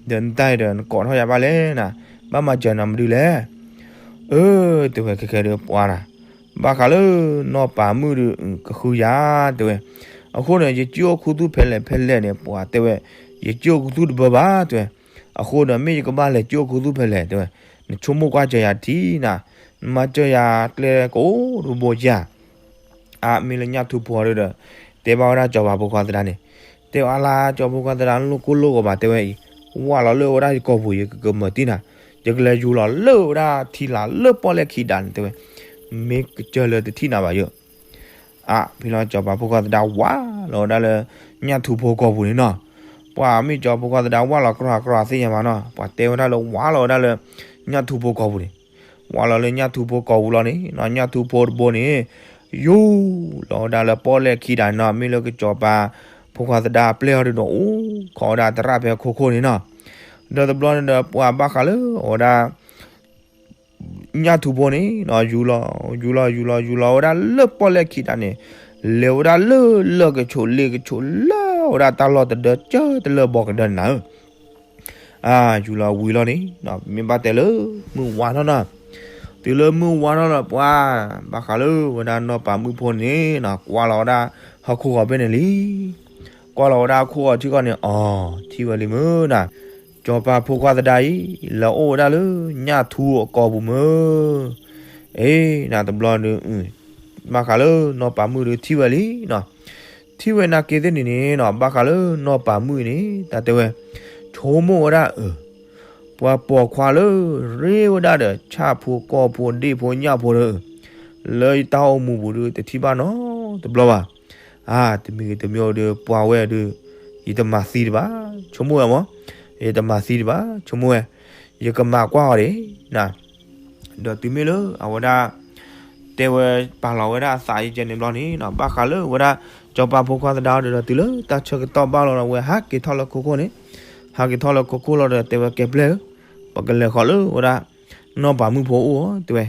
ဒီးနတၢ်အံၤဒီး နကိးထီၣ်ယၤဘၣ်လဲၣ်နၤ, ဘၣ်မၤစၢၤနၤမနုၤလဲၣ်. အၢ တဲဝဲ ခဲခဲဒီးပှၤနၤ, ဘၣ်ဃးလၢနီၢ်ပၤမုၣ်ဒီး ကဃုယၤ တဲဝဲ, အဃိန့ၣ် ယစံၣ်အိၣ်ခူသူၣ်ဖဲလဲၣ်ဖဲလဲၣ်န့ၣ် ပှၤတဲဝဲ, ယစံၣ်အိၣ်ခူသူၣ်တဘၣ်ဘၣ် တဲဝဲ, အဃိဒီးမ့ၢ်ယကဘၣ်လဲၤစံၣ်အိၣ်ခူသူၣ်ဖဲလဲၣ် တဲဝဲ, နဆိကမိၣ်ကွၢ်စၢၤယၤထံနၤ, နမၤစၢၤယၤကျဲကအိၣ်တဘိကၠါ အါ မ့ၢ်လၢညၣ်ထူဖိဒီး တဲဘၣ်ဝဲဒၣ်စီၤပၤဖိခွါသဒါန့ၣ်, တဲအါလၢစီၤပၤဖိခွါသဒါ နလိၣ်ကိၢ်လိၣ်ဂီၤဘၣ် တဲဝဲအံၤ, ဝၢ်လီၤလၢဝဲဒၣ်ယကိာ်ပူၤ ယကကမၤတံၢ်နၤ, ယကလဲၤယူၤလီၤလၢဝဲဒၣ်ထံလာ်လၢပီၣ်လဲၣ်ခံဒါန့ၣ် တဲဝဲ, မ့ၢ်ကစၢၢ်လၢတထံၣ်နၤဘၣ်ယိၣ် အါ ဖဲလီၤစီၤပၤဖိခွါသဒါဝၢ်လီၤဝဲဒၣ်လၢ ညၣ်ထူဖိကိာ်ပူၤန့ၣ်နီၤ, ပှၤမ့ၢ်စီၤပၤဖိခွါသဒါဝၢ်လီၤကြီကြီသ့ၣ်ညါမးနီၤ, ပှၤတဲဝဲဒၣ်လၢဝၢ်လီၤဝဲဒၣ်လၢ ညၣ်ထူဖိကိာ်ပူၤန့ၣ်, ဝၢ်လီၤလၢညၣ်ထူဖိကိာ်ပူၤလီၤန့ၣ်နီၤ, ညၣ်ထူဖိတဘိန့ၣ် ယူၤလီၤဝဲဒၣ်လၢပီၣ်လဲၣ်ခံဒါန့ၣ်နီၤ, မ့ၢ်လၢကစီၤပၤဖိခွါသဒါအပျဲၢ်အီၤဒီး အိၣ်ခိးဝဲဒၣ်သရၣ်ဖဲအခိၣ်ခိၣ်န့ၣ်နီၤ, ဒီးတဘျီန့ၣ်ဒီးပှၤဘၣ်ဃးလၢအဝဲဒၣ် ညၣ်ထူဖိန့ၣ်နီၤ, ယူၤလီၤ ယူၤလီၤ ယူၤလီၤ ယူၤလီၤဝဲဒၣ်လၢပီၣ်လဲၣ်ခံဒါန့ၣ်, လဲၤဝဲဒၣ်လၢလၢၢ်ကဆိးလ့ကဆိး လၢဝဲဒၣ်တၢ်လီၢ်တဒၢကၢတလၢၢ်ဘီကဒၢန့ၣ်နၤဧၢ, အါ ယူၤလီၤဝံၤလီၤန့ၣ်နီၤ, မ့ၢ်ဘၣ်တဲလၢမုၢ်ဝါထီၣ်နီၤ, တုၤလၢမုၢ်ဝါထီၣ်လီၤ ပှၤဘၣ်ဃးလၢဝဲဒၣ်နီၢ်ပၤမုၣ်ဖိန့ၣ်နီၤ, ကွၢ်လီၤဝဲဒၣ်ဟီၣ်ခိၣ်ဂီၤဖဲန့ၣ်လံ ကွၢ်လီၤဝဲဒၣ်ဟီၣ်ခိၣ်ဂီၤထံကီၢ်န့ၣ် အီ ထံၣ်ဝဲလံမုၢ်နၤ, စီၤပၤဖိခွါသဒါအံၤ လဲၤအိၣ်ဝဲဒၣ်လၢညၣ်ထူအကိာ်ပူၤမုၢ်, အ့ နၤတဘျီဒီး ဘၣ်ဃးလၢနီၢ်ပၤမုၣ်ဒီးထံၣ်ဝဲလံနီၤ, ထံၣ်ဝဲနာ်က့သ့ၣ်န့ၣ်န့ၣ်နီၤ, ဘၣ်ဃးလၢနီၢ်ပၤမုၣ်အံၤန့ၣ် တၢ်တဲဝဲ, ဆိကမိၣ်ဝဲဒၣ်အၢ ပှၤပိာ်ခွါလၢ ရ့ဝဲဒၣ်ဒီး ဆၣ်ဖိကီၢ်ဖိဒ့ၣ်ဖိညၣ်ဖိဒီး လၢယတၢ်အိၣ်မူပူၤဒီးတထံၣ်ဘၣ်နီတဘျီဘၣ်, အါ တမံၤဂ့ၤတမံၤဂ့ၤဒီး ပှၤဝဲဒီး ယတမၤသံတဘၣ်, ဆိကမိၣ်ဝဲမး, ယတမၤသံတဘၣ် ဆိကမိၣ်ဝဲ, ယကမၤကွၢ်အီၤဒၣ်နၤ, ဒီးတုၤမ့ၢ်လၢအဝဲဒၣ် တဲဝဲပာ်လီၤဝဲဒၣ်အသးယကဲန့ၣ်ဘျီန့ၣ်နီၤ, ဘၣ်ဃးလၢဝဲဒၣ် စီၤပၤဖိခွါသဒါဒီး တုၤလၢတၢ်ဆၢကတီၢ်ဘၣ်လီၤဒီး အဝဲဟးက့ၤထီၣ်လၢခိခိၣ်န့ၣ်, ဟးက့ၤထီၣ်လၢခိခိၣ်လီၤဒီး တဲဝဲကဲပျဲၢ်ဧၢ, ပကလဲၤဃီၤလၢဝဲဒၣ် နီၢ်ပၤမုၣ်ဖိအိၣ်ဧၢ တဲဝဲ,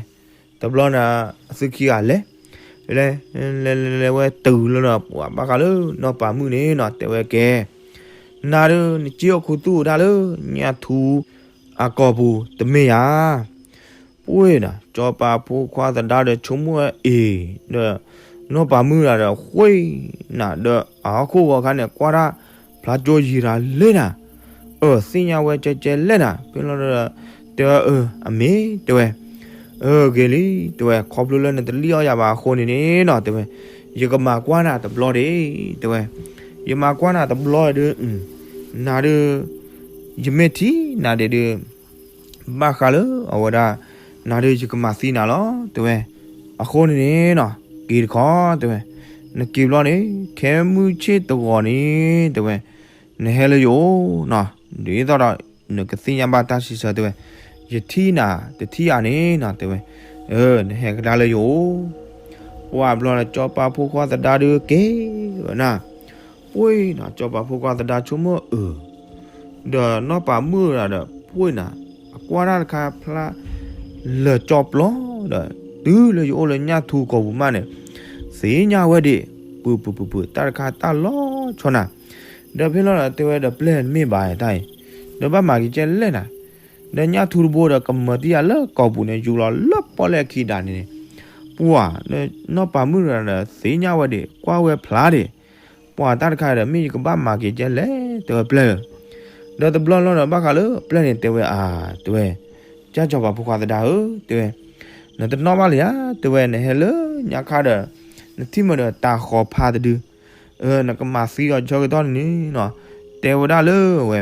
တဘျီန့ၣ် အသုခံဂၤလဲၤ လဲၤ လဲၤလဲၤဝဲတုၤလၢဒီး ပှၤဘၣ်ဃးလၢနီၢ်ပၤမုၣ်န့ၣ်နီၤ တဲဝဲကဲ, နၤဒီးနစံၣ်အိၣ်ခူသူၣ်ဝဲဒၣ်လၢ ညၣ်ထူအကိာ်ပူၤတမ့ၢ်ဧါ, ပှ့ၤနီၤ စီၤပၤဖိခွါသဒါဒီးဆိကမိၣ်ဝဲအ့ၣ်, ဒီး နီၢ်ပၤမုၣ်တဂၤဒီး ဃ့နၤဒီးအဟီၣ်ခိၣ်ဂီၤခါန့ၣ် ကွၢ်တၢ်ဖျါကၠိယံၤတၢ်လဲၣ်နၤ, အၢ သ့ၣ်ညါဝဲကဲကဲလဲၣ်နၤ, ဖဲလီၤဒီး တဲဝဲအၢ အမ့ၢ် တဲဝဲ, အၢ ဂ့ၤလံ တဲဝဲ, ခီဖျိလၢနတလံၣ်အီၣ်ယၤဘၣ်အဃိန့ၣ်န့ၣ်နီၤ တဲဝဲ, ယကမၤကွၢ်နၤတဘျီဒၣ် တဲဝဲ, ယမၤကွၢ်နၤတဘျီဒီး နၤဒီး ယမ့ၢ်ထံၣ်နၤဒၣ်ဒီး ဘၣ်ဃးလၢအဝဲဒၣ် နၤဒီးယကမၤသံနၤလီၤ တဲဝဲ, အဃိန့ၣ်န့ၣ်နီၤ က့ၤတခီ တဲဝဲ, နက့ၤဘျီန့ၣ် ခဲမုၢ်ဆ့ၣ်တဂီၤန့ၣ် တဲဝဲ, နဟဲလၢယအိၣ်နီၤ, ဒ်သိးဒီး နကသ့ၣ်ညါဘၣ်တၢ်စံးဆၢ တဲဝဲ, ယထံၣ်နၤတထံၣ်ဧါန့ၣ်နီၤ တဲဝဲ, အၢ နဟဲကဒါလၢယအိၣ် ပှၤဘျီဒီးစီၤပၤဖိခွါသဒါဒီးက့ၤဝဲနၤ, ပှ့ၤနီၤ စီၤပၤဖိခွါသဒါဆိကမိၣ်အၢ ဒီးနီၢ်ပၤမုၣ်တဂၤဒီး ပှ့ၤနၤ အကွၢ်တၢ်တခါဖျါ လၢာ်ကၠီပျီဒီး တုၤလၢယအိၣ်လၢညၣ်ထူကိာ်ပူၤမးန့ၣ် သ့ၣ်ညါဝဲဒၣ် ပုၢ်ပုၢ်ပုၢ်ပုၢ် တၢ်တခါတၢ်လီၤဆီနၤ, ဒီးဖဲလီၤဒီးတဲဝဲဒီး ပျဲၢ်နမ့ၢ်ဘၣ်တၢ်အံၤ ဒီးဘၣ်မၤက့ၤကဲလဲၣ်နၤ, ဒီးညၣ်ထူတဘိဒီးကမၤတံၢ်ယၤလၢကိာ်ပူၤန့ၣ် ယူၤလီၤလၢပီၣ်လဲၣ်ခံဒါန့ၣ်န့ၣ်, ပှၤ နီၢ်ပၤမုၣ်တဂၤဒီး သ့ၣ်ညါဝဲဒၣ် ကွၢ်ဝဲဖျါဒၣ် ပှၤတၢ်တခါဒီး မ့ၢ်ယကဘၣ်မၤက့ၤကဲလဲၣ် တဲဝဲပျဲၢ်ဧၢ, ဒီးတဘျီလီၤဒီး ဘၣ်ဃးလၢပျဲၢ်န့ၣ် တဲဝဲအါ တဲဝဲ, ကၢ်စီၤပၤဖိခွါသဒါဧၢ တဲဝဲ, နတနီၣ်ဘၣ်လၢၤဧါ တဲဝဲ, နဟဲလၢညါခါဒီး နထံၣ်မ့ၢ်ဒီးတၤဃီၤဖးတဒု နကမၤသံအီၤဆၢကတီၢ်န့ၣ်နီၤ, တဲဝဲဒၣ်လၢဝဲ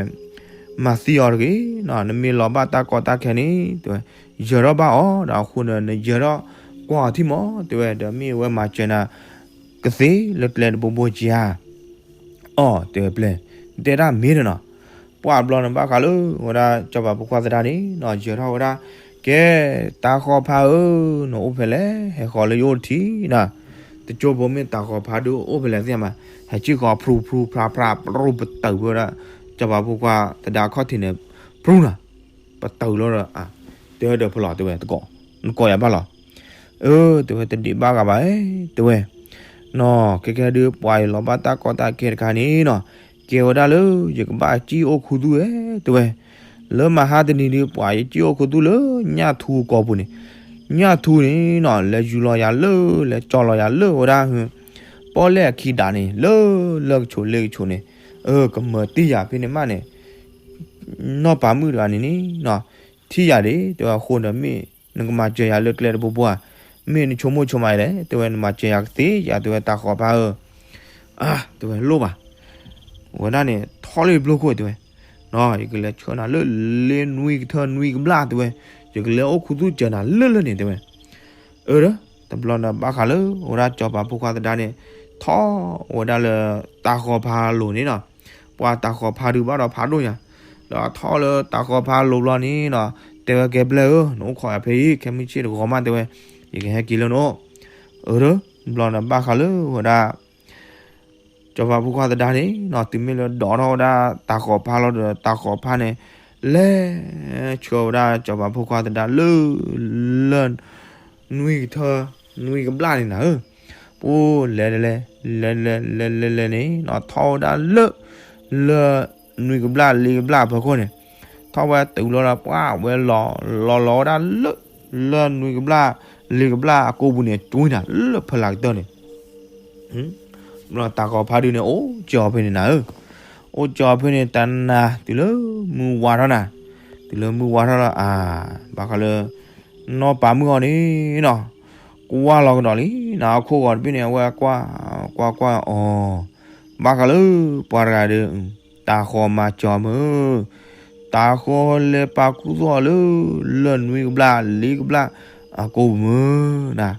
မၤသံအီၤတဂ့ၤ, နမ့ၢ်လီၤဘၣ်တၢ်ကီတၢ်ခဲန့ၣ် တဲဝဲ, ယၢၤထီၣ်ဘၣ်အီၤဒီးအဃိန့ၣ် နယၢၤထီၣ်ကွၢ်အီၤထံၣ်မး တဲဝဲ, ဒီးမ့ၢ်ဝဲမၤစၢၤနၤ ကသ့လၢကျဲတဘိဘိက့ဧါ အီ တဲဝဲပျဲၢ်, တဲဒၣ်မ့ၢ်ဒီးနီၤ, ပှၤဘျီန့ၣ်ဘၣ်ဃးလၢ ဝဲဒၣ်စီၤပၤဖိခွါသဒါန့ၣ်နီၤ ယၢၤထီၣ်ဝဲဒၣ်, ကဲ တၤဃီၤဖးဧၢ, နအိၣ်ဖဲလဲၣ် ဟဲဃီၤလၢယအိၣ်တထံၣ်နီၤ, တကၠိဖိမ့ၢ်တၤဃီၤဖးဒုးအိၣ်ဖဲလဲၣ်သ့ၣ်ညါမး, ဟဲစံၣ်ဃီၤဖျူဖျူဖျါဖျါ ပရူၢ်ပတုာ်ဝဲဒၣ်, စီၤပၤဖိခွါသဒါခီၣ်ထံးန့ၣ် ဖျူနီၤ ပတုာ်လီၤဒီး, တဲဝဲဒီးဖဲလီၤ တဲဝဲတကိး, နကိးယၤဘၣ်လီၤ, အၢ တဲဝဲတဒံးဘၣ်ဂၤဘၣ်, တဲဝဲ, နီၤ ခဲကဲဒုးပှၤအံၤလီၤဘၣ်တၢ်ကီတၢ်ခဲတခါန့ၣ်နီၤ, ကဲဝဲဒၣ်လၢ ယကဘၣ်စံၣ်အိၣ်ခူသူၣ်ဝဲ, တဲဝဲ, လၢမဟါတနံၤဒုး ပှၤယစံၣ်အိၣ်ခူသူၣ်လၢညၣ်ထူကိာ်ပူၤန့ၣ်, ညၣ်ထူန့ၣ်နီၤ လဲၤယူၤလီၤယၤလၢ လဲၤကၠီလီၤယၤလၢဝဲဒၣ် ပီၣ်လဲၣ်အခံဒးန့ၣ် လၢလၢကဆိးလ့ကဆိးန့ၣ်, အၢ ကမၤတံၢ်ယၤဖဲန့ၣ်မးန့ၣ် နီၢ်ပၤမုၣ်တဂၤန့ၣ်န့ၣ်နီၤ, ထံၣ်ယၤဒၣ် တဲဝဲအဃိဒီး မ့ၢ်နကမၤစၢၤယၤလၢကျဲတဘိဘိဧါ, မ့ၢ်နဆိကမိၣ်ဆိကမးလဲၣ် တဲဝဲ နမၤစၢၤယၤကသ့ဧါ တဲဝဲတၢ်ဃီၤဖါဧၢ, အၢ တဲဝဲလိၣ်ဘၣ် ဝဲဒၣ်န့ၣ် ထီၣ်လၢယဘျီခိၣ် တဲဝဲ, ယကလဲၤဆှၢနၤလၢလ့နွံကထၢနွံကဘျၣ် တဲဝဲ, ယကလဲၤအိၣ်ခူသူၣ်စၢၤနၤလၢလၢန့ၣ် တဲဝဲ. အၢ တဘျီန့ၣ်ဘၣ်ဃးလၢ အဝဲဒၣ်စီၤပၤဖိခွါသဒါန့ၣ် ထီၣ်ဝဲဒၣ်လၢတၢ်ဃီၤဖါလိၤန့ၣ်နီၤ, ပှၤတၢ်ဃီၤဖါဒုးဘၣ်ဒီးဖးဒိၣ်ညါ, ဒီးထီၣ်လၢတၢ်ဃီၤဖါလိၤဘျီန့ၣ်နီၤ, တဲဝဲကဲဘျဲၣ်ဧၢ နအိၣ်ခိးယၤဖဲအံၤ ခဲမုၢ်ဆ့ၣ်တဂီၤမး တဲဝဲ, ယကဟဲက့ၤလၢနအိၣ်. အၢ တဘျီန့ၣ်ဘၣ်ဃးလၢဝဲဒၣ် စီၤပၤဖိခွါသဒါန့ၣ်နီၤ, တုၤမ့ၢ်လၢဒိးထီၣ်ဝဲဒၣ်တၢ်ဃီၤဖါလီၤဒီး တၢ်ဃီၤဖါန့ၣ် လဲၤဆှၢဝဲဒၣ်စီၤပၤဖိခွါသဒါလၢ လၢ နွံကထၢ နွံကဘျၣ်န့ၣ်နၤဧၢ, ပူၤလဲၤလဲၤ လဲၤလဲၤလဲၤလဲၤလဲၤန့ၣ်နီၤ ထီၣ်ဝဲဒၣ်လၢ လၢနွံကဘျၣ်လ့ကဘျၣ်အဖီခိၣ်န့ၣ်, ထီၣ်ဝဲတုၤလီၤဒီး ပှၤဝဲလီၤလီၤလီၤဝဲဒၣ်လၢ လၢနွံကဘျၣ်လ့ကဘျၣ်အကိာ်ပူၤန့ၣ် ကွံနၤလၢဖီလာ်ကတၢၢ်န့ၣ် ဘျီတၢ်ဃီၤဖါဒုးန့ၣ် အိၣ်ကၠီၤဖဲန့ၣ်နၤဧၢ, အိၣ်ကၠီၤဖဲန့ၣ်တနၤ တုၤလၢမုၢ်ဝါထီၣ်နၤ, တုၤလၢမုၢ်ဝါထီၣ်လီၤ အါ ဘၣ်ဃးလၢ နီၢ်ပၤမုၣ်အီၤန့ၣ်နီၤ, ကွၢ်လီၤကဒီးလံနီၤ, အခိၣ်ဂီၤတဘ့ၣ်န့ၣ် အဝဲကွၢ် ကွၢ်ကွၢ်အီၤ, ဘၣ်ဃးလၢပှၤတဂၤဒီး တၢ်ဃီၤမၤကၠီၤမုၢ် တၢ်ဃီၤလဲၤပာ်ခူသူၣ်အီၤလၢ လၢနွံကဘျၣ်လ့ကဘျၣ်အကိာ်ပူၤမုၢ်နၤ,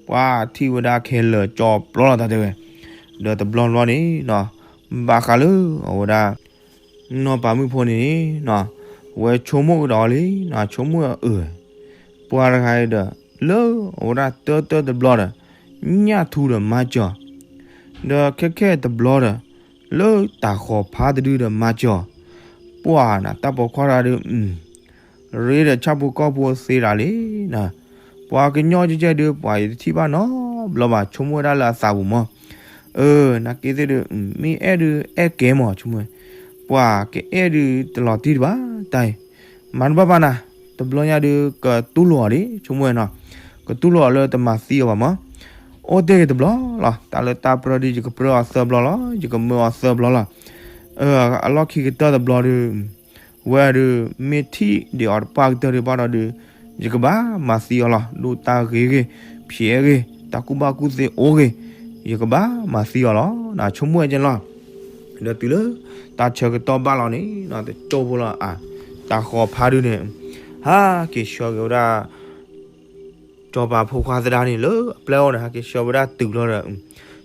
ပှၤထံၣ်ဝဲဒၣ်ခဲလၢာ်ကၠီပျီလီၤတၢ်တဲဝဲ, ဒီးတဘျီဘျီန့ၣ်နီၤ, ဘၣ်ဃးလၢအဝဲဒၣ် နီၢ်ပၤမုၣ်ဖိန့ၣ်နီၤ, ဝဲဆိကမိၣ်ကဒီးလံနီၤ, ဆိကမိၣ်အၢ ပှၤတဂၤအံၤဒီး လၢအဝဲဒၣ်တၢတၢတဘျီဒီး ညၣ်ထူဒီးမၤစၢၤ, ဒီးခဲခဲတဘျီဒီး လၢတၢ်ဃီၤဖါတဒုဒီးမၤစၢၤ, ပှၤနၤတၢ်ပိာ်ခွါတဂၤဒီး ရ့ဒီးဆၣ်ဖိကီၢ်ဖိသ့ဒၣ်လံနၤ, ပှၤကညီကဲကဲဒုး ပှၤယတထံၣ်ဘၣ်နီတဘျီဘၣ် ဆိကမိၣ်ဝဲဒၣ်လၢအသးပူၤမး, အၢ နာ်က့သ့ၣ်ဒုး မ့ၢ်အဲၣ်ဒုးအဲၣ်ကဲမး ဆိကမိၣ်ဝဲ, ပှၤကအဲၣ်ဒုးတလီၤတံၢ်တဘၣ်တၢ်အံၤ, မၤတဘၣ်ဘၣ်နၤ, တဘျီညါဒုးကတူၢ်လိာ်အီၤဒံး ဆိကမိၣ်ဝဲနီၤ, ကတူၢ်လိာ်အီၤလၢတမၤသံအီၤဘၣ်မး, အိၣ်တ့ၢ်က့ၤတဘျီလီၤ, တၢ်လၢတၢ်ပြၢဒုး ယကပြၢအီၤသၢဘျီလီၤ, ယကမၢအီၤသၢဘျီလီၤ, အၢ အလီၢ်ခံကတၢၢ်တဘျီဒုး ဝဲဒုး မ့ၢ်ထံၣ်ဒံးအီၤတပှၢ်ကတၢၢ်ဒုးဘၣ်ဒီးဒုး ယကဘၣ်မၤသံအီၤလီၤ, ဒိၣ်တၢ်ဂ့ၤဂ့ၤ ဖျဲးဂ့ၤ တၢ်ကူၣ်ဘၣ်ကူၣ်သ့အိၣ်ဂ့ၤ, ယကဘၣ်မၤသံအီၤလီၤ, နဆိကမိၣ်ဝဲကဲလီၤ, ဒီးတုၤလၢ တၢ်ဆၢကတီၢ်ဘၣ်လီၤန့ၣ် တကၠိဖိလီၤအါ, တၢ်ဃီၤဖါဒုးန့ၣ် ဟးက့ၤဆှၢက့ၤဝဲဒၣ် စီၤပၤဖိခွါသဒါန့ၣ်လၢအပျဲၢ်အိၣ်န့ၣ် ဟးက့ၤဆှၢဝဲဒၣ်တုၤလီၤဒီး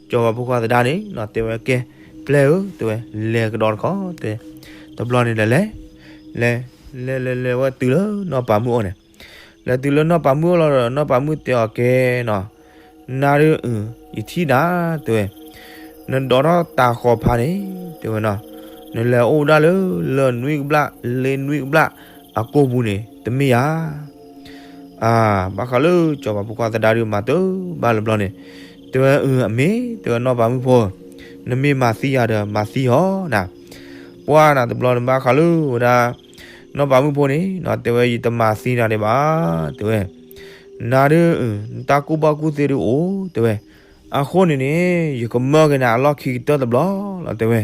စီၤပၤဖိခွါသဒါန့ၣ် တဲဝဲကဲ ပျဲၢ်ဧၢ တဲဝဲ လဲၤကဒီးတခီ တဲဝဲ, တဘျီန့ၣ်ဒီးလဲၤ လဲၤ လဲၤလဲၤလဲၤဝဲတုၤလၢနီၢ်ပၤမုၣ်အိၣ်န့ၣ်, လဲၤတုၤလၢနီၢ်ပၤမုၣ်အိၣ်လီၤဒီး နီၢ်ပၤမုၣ်တဲအီၤကဲနီၤ, နၤဒုး ယထံၣ်နၤ တဲဝဲ, နဒိးထီၣ်တၢ်ဃီၤဖါန့ၣ် တဲဝဲနီၤ, နလဲၤအိၣ်ဒၣ်လၢ လၢနွံကဘျၣ် လ့နွံကဘျၣ်အကိာ်ပူၤန့ၣ် တမ့ၢ်ဧါ အါ ဘၣ်ဃးလၢစီၤပၤဖိခွါသဒါဒုးမၤတၢ်ဘၣ်လၢဘျီန့ၣ်, တဲဝဲအၢ အမ့ၢ် တဲဝဲနီၢ်ပၤမုၣ်ဖိ, နမ့ၢ်မၤသံယၤဒီးမၤသံအီၤနၤ, ပှၢ်နၤတဘျီန့ၣ် ဘၣ်ဃးလၢဝဲဒၣ် နီၢ်ပၤမုၣ်ဖိန့ၣ်နီၤ တဲဝဲ ယတမၤသံနၤဒံးဘၣ် တဲဝဲ, နၤဒုး နတၢ်ကူၣ်ဘၣ်ကူၣ်သ့ဒုးအိၣ် တဲဝဲ, အဃိန့ၣ်န့ၣ် ယကမၢက့ၤနၤအလီၢ်ခံကတၢၢ်တဘျီလီၤ တဲဝဲ,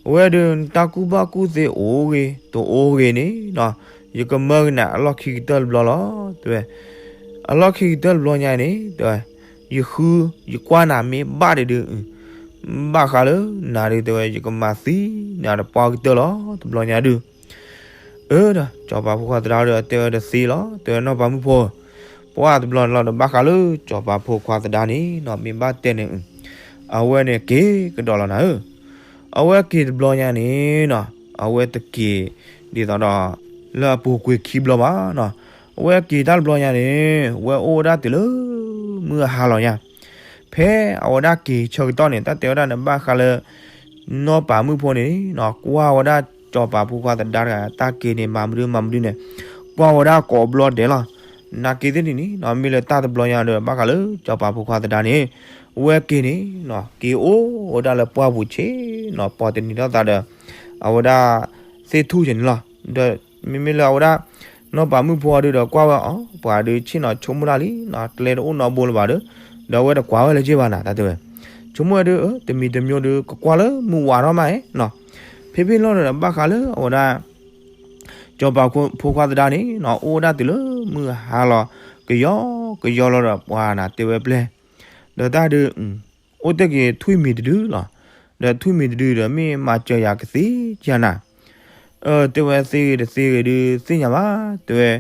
အဝဲဒုး နတၢ်ကူၣ်ဘၣ်ကူၣ်သ့အိၣ်ဂ့ၤ တအိၣ်ဂ့ၤန့ၣ်နီၤ, ယကမၢက့ၤနၤအလီၢ်ခံကတၢၢ်တဘျီလီၤ တဲဝဲ, အလီၢ်ခံကတၢၢ်တဘျီညါန့ၣ် တဲဝဲ, ယဃု ယကွၢ်နၤမ့ၢ်ဘၣ်ဒံးဒုး ဘၣ်ဃးလၢနၤဒုး တဲဝဲ ယကမၤသံနၤတပှၢ်ကတၢၢ်လီၤ တဘျီညါဒုး အၢ ဒီးစီၤပၤဖိခွါသဒါဒီးတဲဝဲတသ့လီၤ တဲဝဲနီၢ်ပၤမုၣ်ဖိ, ပှၢ်တဘျီန့ၣ်လီၤဒီး ဘၣ်ဃးလၢစီၤပၤဖိခွါသဒါန့ၣ်နီၤ မ့ၢ်ဘၣ်တဲန့ၣ် အဝဲန့ၣ်က့ၤကဒီးလီၤနၤဧၢ, အဝဲက့ၤတဘျီညါန့ၣ်နီၤ အဝဲတက့ၤဒ်သိးဒီး လၢအပူၤကွံာ်ခံဘျီဘၣ်နီၤ, အဝဲက့ၤတၢ်တဘျီညါန့ၣ် ဝဲအိၣ်ဝဲဒၣ်တုၤလၢမုၢ်အဟါလီၤညါ ဖဲအဝဲဒၣ်က့ၤဆၢကတီၢ်န့ၣ် တၢ်တဲဝဲဒၣ်န့ၣ် ဘၣ်ဃးလၢ နီၢ်ပၤမုၣ်ဖိန့ၣ်နီၤ ကွၢ်ဝဲဒၣ်စီၤပၤဖိခွါသဒါတဂၤ တၢ်က့ၤန့ၣ် မၤမနုၤမၤမနုၤန့ၣ် ကွၢ်ဝဲဒၣ်ကိးဘျီဒဲးလီၤ. နာ်က့သ့ၣ်န့ၣ်န့ၣ်နီၤ မ့ၢ်လၢတၢ်တဘျီညါဒီး ဘၣ်ဃးလၢစီၤပၤဖိခွါသဒါန့ၣ် ဝဲက့ၤန့ၣ်နီၤ က့ၤအိၣ်ဝဲဒၣ်လၢပှၢ်ပူၤဆ့ၣ်နီၤ ပိာ်တနံၤထီၣ်သးဒီး အဝဲဒၣ်သ့ၣ်ထူၣ်ဆ့ၣ်န့ၣ်လီၤ. ဒီးမ့မ့ၢ်လၢအဝဲဒၣ် နီၢ်ပၤမုၣ်ဖိဒုးဒီးကွၢ်ဝဲအီၤ ပှၤဒုးဆ့ၣ်နီၤဆိကမိၣ်တၢ်လံနီၤ ကျဲတအိၣ်နီတဘိလၢၤဘၣ်ဒီး ဒီးအဝဲတကွၢ်ဝဲလၢၤဘၣ်နၤ တၢ်တဲဝဲ, ဆိကမိၣ်ဝဲဒုး တမံၤတမံၤဒုး ကကွၢ်လၢမုၢ်ဝါထီၣ်မးနီၤ, ဖဲဖဲလီၤဒီး ဘၣ်ဃးလၢအဝဲဒၣ် စီၤပၤဖိခွါသဒါန့ၣ်နီၤ အိၣ်ဝဲဒၣ်တုၤလၢမုၢ်ဟါလီၤ ကယီကယီလီၤဒီး ပှၤနၤတဲဝဲပျဲၢ် ဒီးတၢ်ဒုး အိၣ်တ့ၢ်က့ၤထွံၣ်မံၤတဒုလီၤ, ဒီးထွံၣ်မံၤတဒုဒီး မ့ၢ်မၤစၢၤယၤကသ့ဧါနၤ, အၢ တဲဝဲသ့ဂ့ၤတသ့ဂ့ၤဒုး သ့ၣ်ညါဘၣ် တဲဝဲ,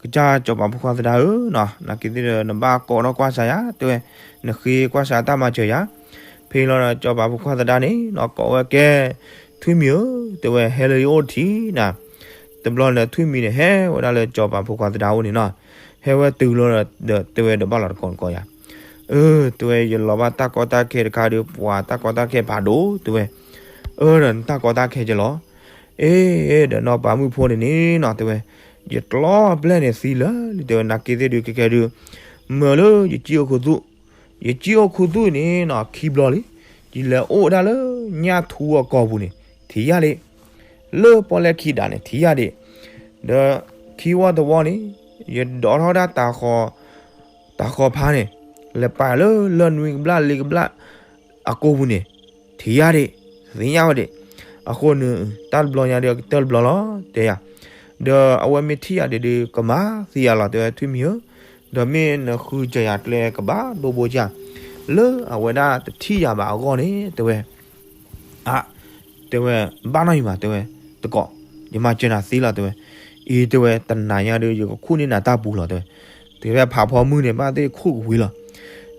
ကစၢ်စီၤပၤဖိခွါသဒါဧၢနီၤ နာ်က့ၤသ့ၣ်ဒီး နဘၣ်ကိးထီၣ်ကွၢ်စးယၤ တဲဝဲ, နဃ့ကွၢ်စးတၢ်မၤစၢၤယၤ, ဖဲလီၤဒီး စီၤပၤဖိခွါသဒါန့ၣ်နီၤ ကိးဝဲကဲ ထွံၣ်မံၤဧၢ တဲဝဲ ဟဲလၢယအိၣ်တထံၣ်နၤ, တဘျီန့ၣ် ထွံၣ်မံၤန့ၣ် ဟဲဝဲဒၣ်လၢစီၤပၤဖိခွါသဒါအိၣ်န့ၣ်နီၤ, ဟဲဝဲတုၤလီၤဒီး တဲဝဲဒီးဘၣ်လီၤတကိးတကိးယၤ အၢ တဲဝဲ ယလီၤဘၣ်တၢ်ကီတၢ်ခဲတခါဒီး ပှၤတၢ်ကီတၢ်ခဲဖးဒိၣ် တဲဝဲ, အၢ ဒီးနတၢ်ကီတၢ်ခဲကလီၤ, အ့ ဒီးနီၢ်ပၤမုၣ်ဖိန့ၣ်န့ၣ်နီၤ တဲဝဲ, ယကျီၢ်ဘျဲၣ်န့ၣ်သံလၢာ်လံ တဲဝဲ နာ်က့ၤသ့ၣ်ဒုး ကဲကဲဒုး မၢလၢယကံၣ်အိၣ်ခူသူၣ်, ယကံၣ်အိၣ်ခူသူၣ်န့ၣ်နီၤ ခံဘျီလံ, ယလဲၤအိၣ်ဝဲဒၣ်လၢညၣ်ထူအကိာ်ပူၤန့ၣ် ထံၣ်ယၤဒ့ၣ် လၢပီၣ်လဲၣ်ခံဒးန့ၣ် ထံၣ်ယၤဒ့ၣ်, ဒီးခံဝီတဝီန့ၣ် ယဒိးထီၣ်ဝဲဒၣ် တၤဃီၤဖါန့ၣ် လဲၤပာ်လၢလၢၢ်နွံကဘျၣ်လ့ကဘျၣ်အကိာ်ပူၤန့ၣ် ထံၣ်ယၤဒ့ၣ် သ့ၣ်ညါဝဲဒ့ၣ်, အဃိန့ၣ် တၢ်တဘျီညါဒီးကတၢၢ်တဘျီလီၤ တဲယၤ, ဒီးအဝဲမ့ၢ်ထံၣ်ယၤဒ့ၣ်ဒုး ကမၤသံယၤလီၤ တဲဝဲ ထွံၣ်မံၤဧၢ, ဒီးမ့ၢ်နဃုစၢၤယၤကျဲကဘၣ်ဒိဘိကၢ်, လၢအဝဲဒၣ်တထံၣ်ယၤဘၣ်အဂီၢ်န့ၣ် တဲဝဲ အ တဲဝဲ ဘၣ်နီၢ်အံၤမး တဲဝဲ တကိး, ယမၤစၢၤနၤသ့လီၤ တဲဝဲ, အံၤ တဲဝဲ တနၤညါဒီး ယကခူၣ်န့ၢ်နၤတၢ်ပူၤလီၤ တဲဝဲ, တဲဝဲဖးဖီမုၢ်န့ၣ် ဘၣ်သ့ၣ်ခိၣ်ကဝံၤလီၤ,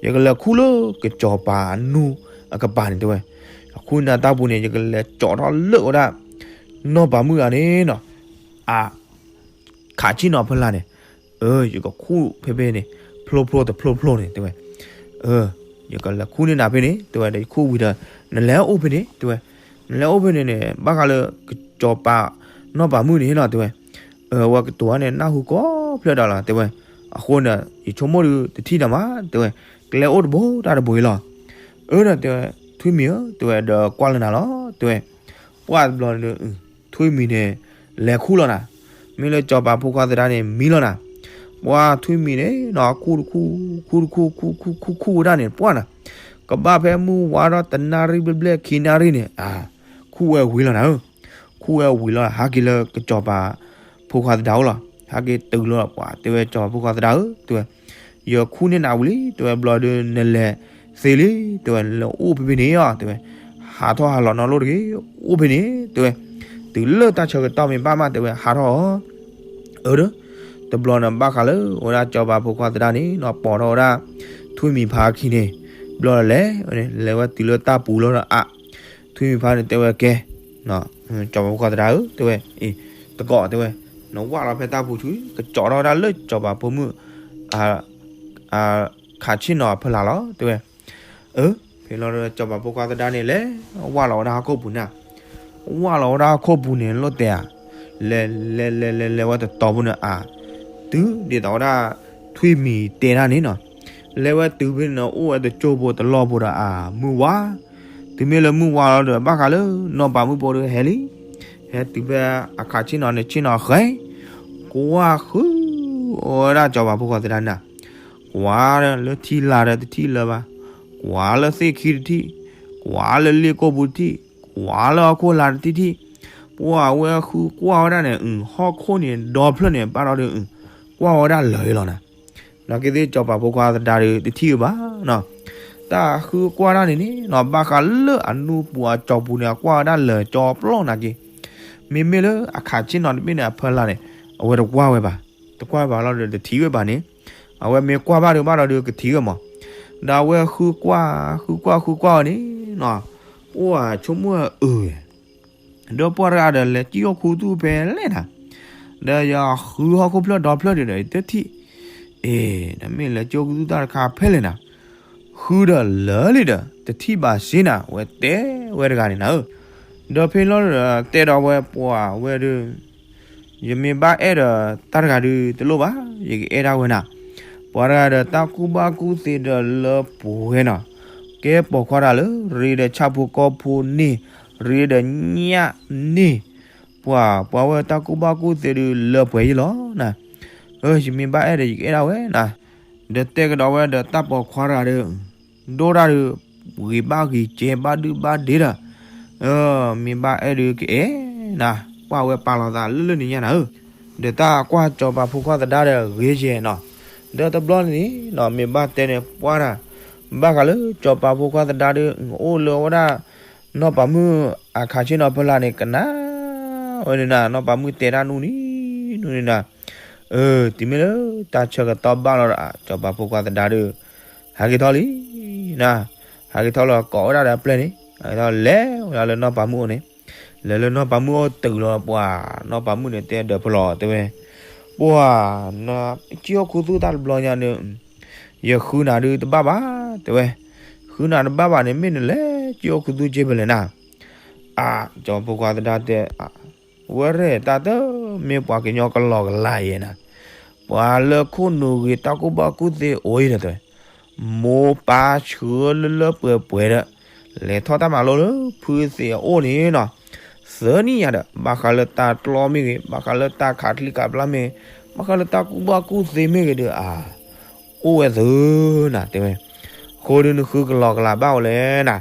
ယကလဲၤခူၣ်လၢကစီၤပၤအနူအကပၤန့ၣ် တဲဝဲ, ယခူၣ်န့ၢ်နၤတၢ်ပူၤန့ၣ် ယကလဲၤကၠီထီၣ်လၢဝဲဒၣ် နီၢ်ပၤမုၣ်ဂၤန့ၣ်နီၤ, အ ခးဆ့ၣ်နီၤဖီလာ်န့ၣ်, အၢ ယကခူၣ်ဖဲဖဲန့ၣ် ဖျိဖျိတဖျိဖျိန့ၣ် တဲဝဲ, အၢ ယကလဲၤခူၣ်န့ၢ်နၤဖဲန့ၣ် တဲဝဲ ဒီးယခူၣ်ဝံၤဒီး နလဲၤအိၣ်ဖဲန့ၣ် တဲဝဲ, နလဲၤအိၣ်ဖဲန့ၣ်န့ၣ် ဘၣ်ဃးလၢကစီၤပၤ နီၢ်ပၤမုၣ်န့ၣ်နီၤ တဲဝဲ, အၢ အဝဲကတိၤန့ၣ် နၢ်ဟူကိးဖျၢၣ်ဒီးလီၤ တဲဝဲ, အဃိန့ၣ် ယဆိကမိၣ်ဒုးတထံၣ်နၤမး တဲဝဲ, ကလဲၤအိၣ်တဘိတၢ်တဘိအံၤလီၤ, အၢ ဒီးတဲဝဲ ထွံၣ်မံၤဧၢ တဲဝဲ ဒီးကွၢ်လၢနၤလီၤ တဲဝဲ, ပှၢ်တဘျီဒီး ထွံၣ်မံၤန့ၣ် လဲၤခူၣ်လီၤနၤ, မ့ၢ်လၢစီၤပၤဖိခွါသဒါန့ၣ် မံလီၤနၤ, ပှၢ်ထွံၣ်မံၤန့ၣ်နီၤ ခူၣ်တခူၣ် ခူၣ်တခူၣ် ခူၣ်ခူၣ်ခူၣ်ခူၣ်ဝဲဒၣ်န့ၣ် ပှၢ်နၤ, ကဘၣ်ဖဲမုၢ်ဝါထီၣ်တနၣ်ရံၣ်ဘျဲၣ်ဘျဲၣ်ခံနၣ်ရံၣ်န့ၣ် အ ခူၣ်ဝဲဝံၤလီၤနၤဧၢ, ခူၣ်ဝဲဝံၤလီၤ ဟးက့ၤလၢကစီၤပၤဖိခွါသဒါအိၣ်လီၤ, ဟးက့ၤတုၤလီၤ ပှၢ်တဲဝဲ စီၤပၤဖိခွါသဒါဧၢ တဲဝဲ, ယခူၣ်န့ၢ်နၤဝံၤလံ တဲဝဲ ဘျီဒီး နလဲၤသ့လံ တဲဝဲ နလဲၤအိၣ်ဖဲဖဲန့ၣ်အီၤ တဲဝဲ, ဟးထီၣ်ဟးလီၤနီတလိၣ်တဂ့ၤ အိၣ်ဖဲန့ၣ် တဲဝဲ, တုၤလၢတၢ်ဆၢကတီၢ်မ့ၢ်ဘၣ်မး တဲဝဲ ဟးထီၣ်အီၤ, အၢ ဒီး တဘျီန့ၣ် ဘၣ်ဃးလၢ အဝဲဒၣ်စီၤပၤဖိခွါသဒါန့ၣ်နီၤ ပိာ်ထီၣ်ဝဲဒၣ် ထွံၣ်မံၤဖါခံန့ၣ်, ဘျီဒီးလဲၤဝဲန့ၣ် လဲၤဝဲတုၤလၢတၢ်ပူၤလီၤဒီးအ ထွံၣ်မံၤဖါန့ၣ် တဲဝဲကဲ စီၤပၤဖိခွါသဒါဧၢ တဲဝဲ, အ့ တကိး တဲဝဲ, နဝၢ်လီၤဖဲတၢ်ပူၤဆူ ကကၠီထီၣ်ဝဲဒၣ်လၢစီၤပၤဖိမုၣ် ခးဆ့ၣ်နီၤအဖီလာ်လီၤ တဲဝဲ, အၢ ဖဲလီၤဒီး စီၤပၤဖိခွါသဒါန့ၣ် လဲၤဝၢ်လီၤဝဲဒၣ်ဟီၣ်ခိၣ်ပူၤန့ၣ်, ဝၢ်လီၤဝဲဒၣ်ဟီၣ်ခိၣ်ပူၤန့ၣ် လိၣ်တဲဧါ, လဲၤ လဲၤ လဲၤ လဲၤ လဲၤဝဲတတီၤဖိန့ၣ်အါ, တုၤဒ်သိးဝဲဒၣ် ထွံၣ်မံၤတဲတၢ်န့ၣ်နီၤ, လဲၤဝဲတုၤဖဲန့ၣ် အိၣ်ဝဲတကၠိဖိတလီၢ်ဖိဒီးအါ မုၢ်ဝါ, တုၤမ့ၢ်လၢမုၢ်ဝါလီၤဒီး ဘၣ်ဃးလၢ နီၢ်ပၤမုၣ်ဖိဒီးဟဲလံ, ဟဲတုၤဖဲအခးဆ့ၣ်နီၤန့ၣ် ဆ့ၣ်နီၤဃဲ ကွၢ်ဃုဝဲဒၣ်စီၤပၤဖိခွါသဒါန့ၣ်, ကွၢ်လၢထံလာ်ဒီးတထံၣ်လၢၤဘၣ်, ကွၢ်လၢသ့ၣ်ခံတထံၣ်, ကွၢ်လၢလ့ၣ်ကိာ်ပူၤတထံၣ်, ကွၢ်လၢဟီၣ်ခိၣ်လာ်တထံၣ်ထံၣ်, ပှၢ်ဝဲဃုကွၢ်ဝဲဒၣ်န့ၣ် ဟီၣ်ခိၣ်န့ၣ်ဒီဖျၢၣ်န့ၣ် ဘၣ်ဒီးဒုး ကွၢ်ဝဲဒၣ်လၢာ်လီၤနၤ, နာ်က့ၤသ့ၣ်စီၤပၤဖိခွါသဒါဒီးတထံၣ်အဘၣ်နီၤ, တၢ်ဃုကွၢ်တၢ်န့ၣ်န့ၣ်နီၤ ဘၣ်ဃးလၢအနူပူၤအကၠီပူၤန့ၣ် အကွၢ်ဝဲဒၣ်လၢာ်ကၠီပျီနၤက့ၤ, မ့မ့ၢ်လၢအခးဆ့ၣ်နီၤတဘ့ၣ်န့ၣ် အဖီလာ်န့ၣ် အဝဲတကွၢ်ဝဲဘၣ်, တကွၢ်ဝဲဘၣ်လီၤဒီးတထံၣ်ဝဲဘၣ်န့ၣ်, အဝဲမ့ၢ်ကွၢ်ဘၣ်ဒီးဘၣ်ဒီးဒုးကထံၣ်ဝဲမး, ဒီးအဝဲဃုကွၢ် ဃုကွၢ်ဃုကွၢ်ဝဲန့ၣ်နီၤ, အိၣ်ဆိကမိၣ်အၢ ဒီးပှၢ်တဂၤဒီးလဲၤကံၣ်ဟီၣ်ခိၣ်သူၣ်ဖဲလဲၣ်နၤ, ဒီးယဃုဟီၣ်ခိၣ်ဖျၢၣ်ဒီဖျၢၣ်ဒီး တထံၣ်, အ့ နမ့ၢ်လဲၤကံၣ်ဟီၣ်ခိၣ်သူၣ်တၢ်တခါဖဲလဲၣ်နၤ, ဃုဒီးလၢာ်လံဒီး တထံၣ်ဘၣ်စ့နၤ ဝဲတဲဝဲတဂၤန့ၣ်နၤဧၢ, ဒီးဖဲလီၤဒီးတဲဒီးဝဲပှၢ်ဝဲဒီး ယမ့ၢ်ဘၣ်အဲၣ်ဒီးတၢ်တဂၤဒုးတလိၣ်ဘၣ်, ယကအဲၣ်ဒၣ်ဝဲနၤ, ပှၤတဂၤဒီးတၢ်ကူၣ်ဘၣ်ကူၣ်သ့ဒီးလၢပှဲၤနီၤ, ကဲပိာ်ခွါတၢ်လၢ ရ့ဒီးဆၣ်ဖိကီၢ်ဖိန့ၣ်, ရ့ဒီးညၣ်န့ၣ်, ပှၤ ပှၤဝဲတၢ်ကူၣ်ဘၣ်ကူၣ်သ့ဒုးလၢပှဲၤယံလီၤနၤ, ယမ့ၢ်ဘၣ်အဲၣ်ဒီးယကအဲၣ်ဒၣ်ဝဲနၤ, ဒီးတဲကဒီးဝဲဒီးတၢ်ပိာ်ခွါတဂၤဒီး ဒိၣ်တၢ်ဒီး ဂံၢ်ဘါဂံၢ်စဲၤဘၣ်ဒုၣ်ဘၣ်ဒ့ဒီး, မ့ၢ်ဘၣ်အဲၣ်ဒီးကအဲၣ်နၤ, ပှၢ်ဝဲပာ်လီၤသးလၢလၢန့ၣ်ညါနၤဧၢ, ဒီးတၢ်ကွၢ်စီၤပၤဖိခွါသဒါဒီးဂ့ၤယဲၢ်နီၤ, ဒီးတဘျီန့ၣ်နီၤ မ့ၢ်ဘၣ်တဲန့ၣ်ပှၢ်တၢ်, ဘၣ်ဃးလၢစီၤပၤဖိခွါသဒါဒီး အိၣ်လၢဝဲဒၣ် နီၢ်ပၤမုၣ်အခးဆ့ၣ်နီၤဖီလာ်န့ၣ် ကနၣ်ဝဲန့ၣ်နၤ, နီၢ်ပၤမုၣ်တဲတၢ်နူၢ်နံၤနူၢ်နံၤနၤ, တုၤမ့ၢ်လၢတၢ်ဆၢကတီၢ်ဘၣ်လီၤဒီး စီၤပၤဖိခွါသဒါဒီး ဟးက့ၤထီၣ်လံနၤ, ဟးက့ၤထီၣ်လီၤကိးဝဲဒၣ်ဒီးအပျဲၢ်န့ၣ် ဟးက့ၤထီၣ်လဲၤဝဲဒၣ်လၢနီၢ်ပၤမုၣ်အိၣ်န့ၣ်, လဲၤလၢနီၢ်ပၤမုၣ်အိၣ်တုၤလီၤပှၤ, နီၢ်ပၤမုၣ်န့ၣ်တဲဒီးဖီလာ်တဲဝဲ, ပှၢ်, နက့ၢ်အိၣ်ခူသူၣ်တၢ်တဘျီညါန့ၣ် ယဃုနၤဒုးတဘၣ်ဘၣ်, တဲဝဲ, ဃုနၤတဘၣ်ဘၣ်န့ၣ် မ့ၢ်နလဲၤက့ၢ်အိၣ်ခူသူၣ်က့ၤဖဲလဲၣ်နၤ, အါ, စီၤပၤဖိခွါသဒါတဲ, ဝဲရဲၣ်တၢ်တမ့ၢ်ပှၤကညီကလီကလါယဲနၤ, ပှၤလၢခိၣ်နူာ်ဂ့ၤတၢ်ကူၣ်ဘၣ်ကူၣ်သ့အိၣ်အံၤဒီးတဲဝဲ, မိၢ်ပၢ်ဆှၢလၢလၢပှဲၤပှဲၤဒီး, လဲၤထီၣ်တၢ်မၤလိလၢဖုသ့ၣ်အအိၣ်န့ၣ်နီၤ, သၢနံၣ်ညါဒီး ဘၣ်ဃးလၢတၢ်ကျီမ့ၢ်ဂ့ၤ, ဘၣ်ဃးလၢတၢ်ခးချံခးပျၢ်မ့ၢ်ဂ့ၤ, ဘၣ်ဃးလၢတၢ်ကူၣ်ဘၣ်ကူၣ်သ့မ့ၢ်ဂ့ၤဒီး အါ, အိၣ်ဝဲသုနၤတဲဝဲ, အဃိဒီးနဃုကလီကလါဘၣ်ဝဲလဲၣ်နၤ,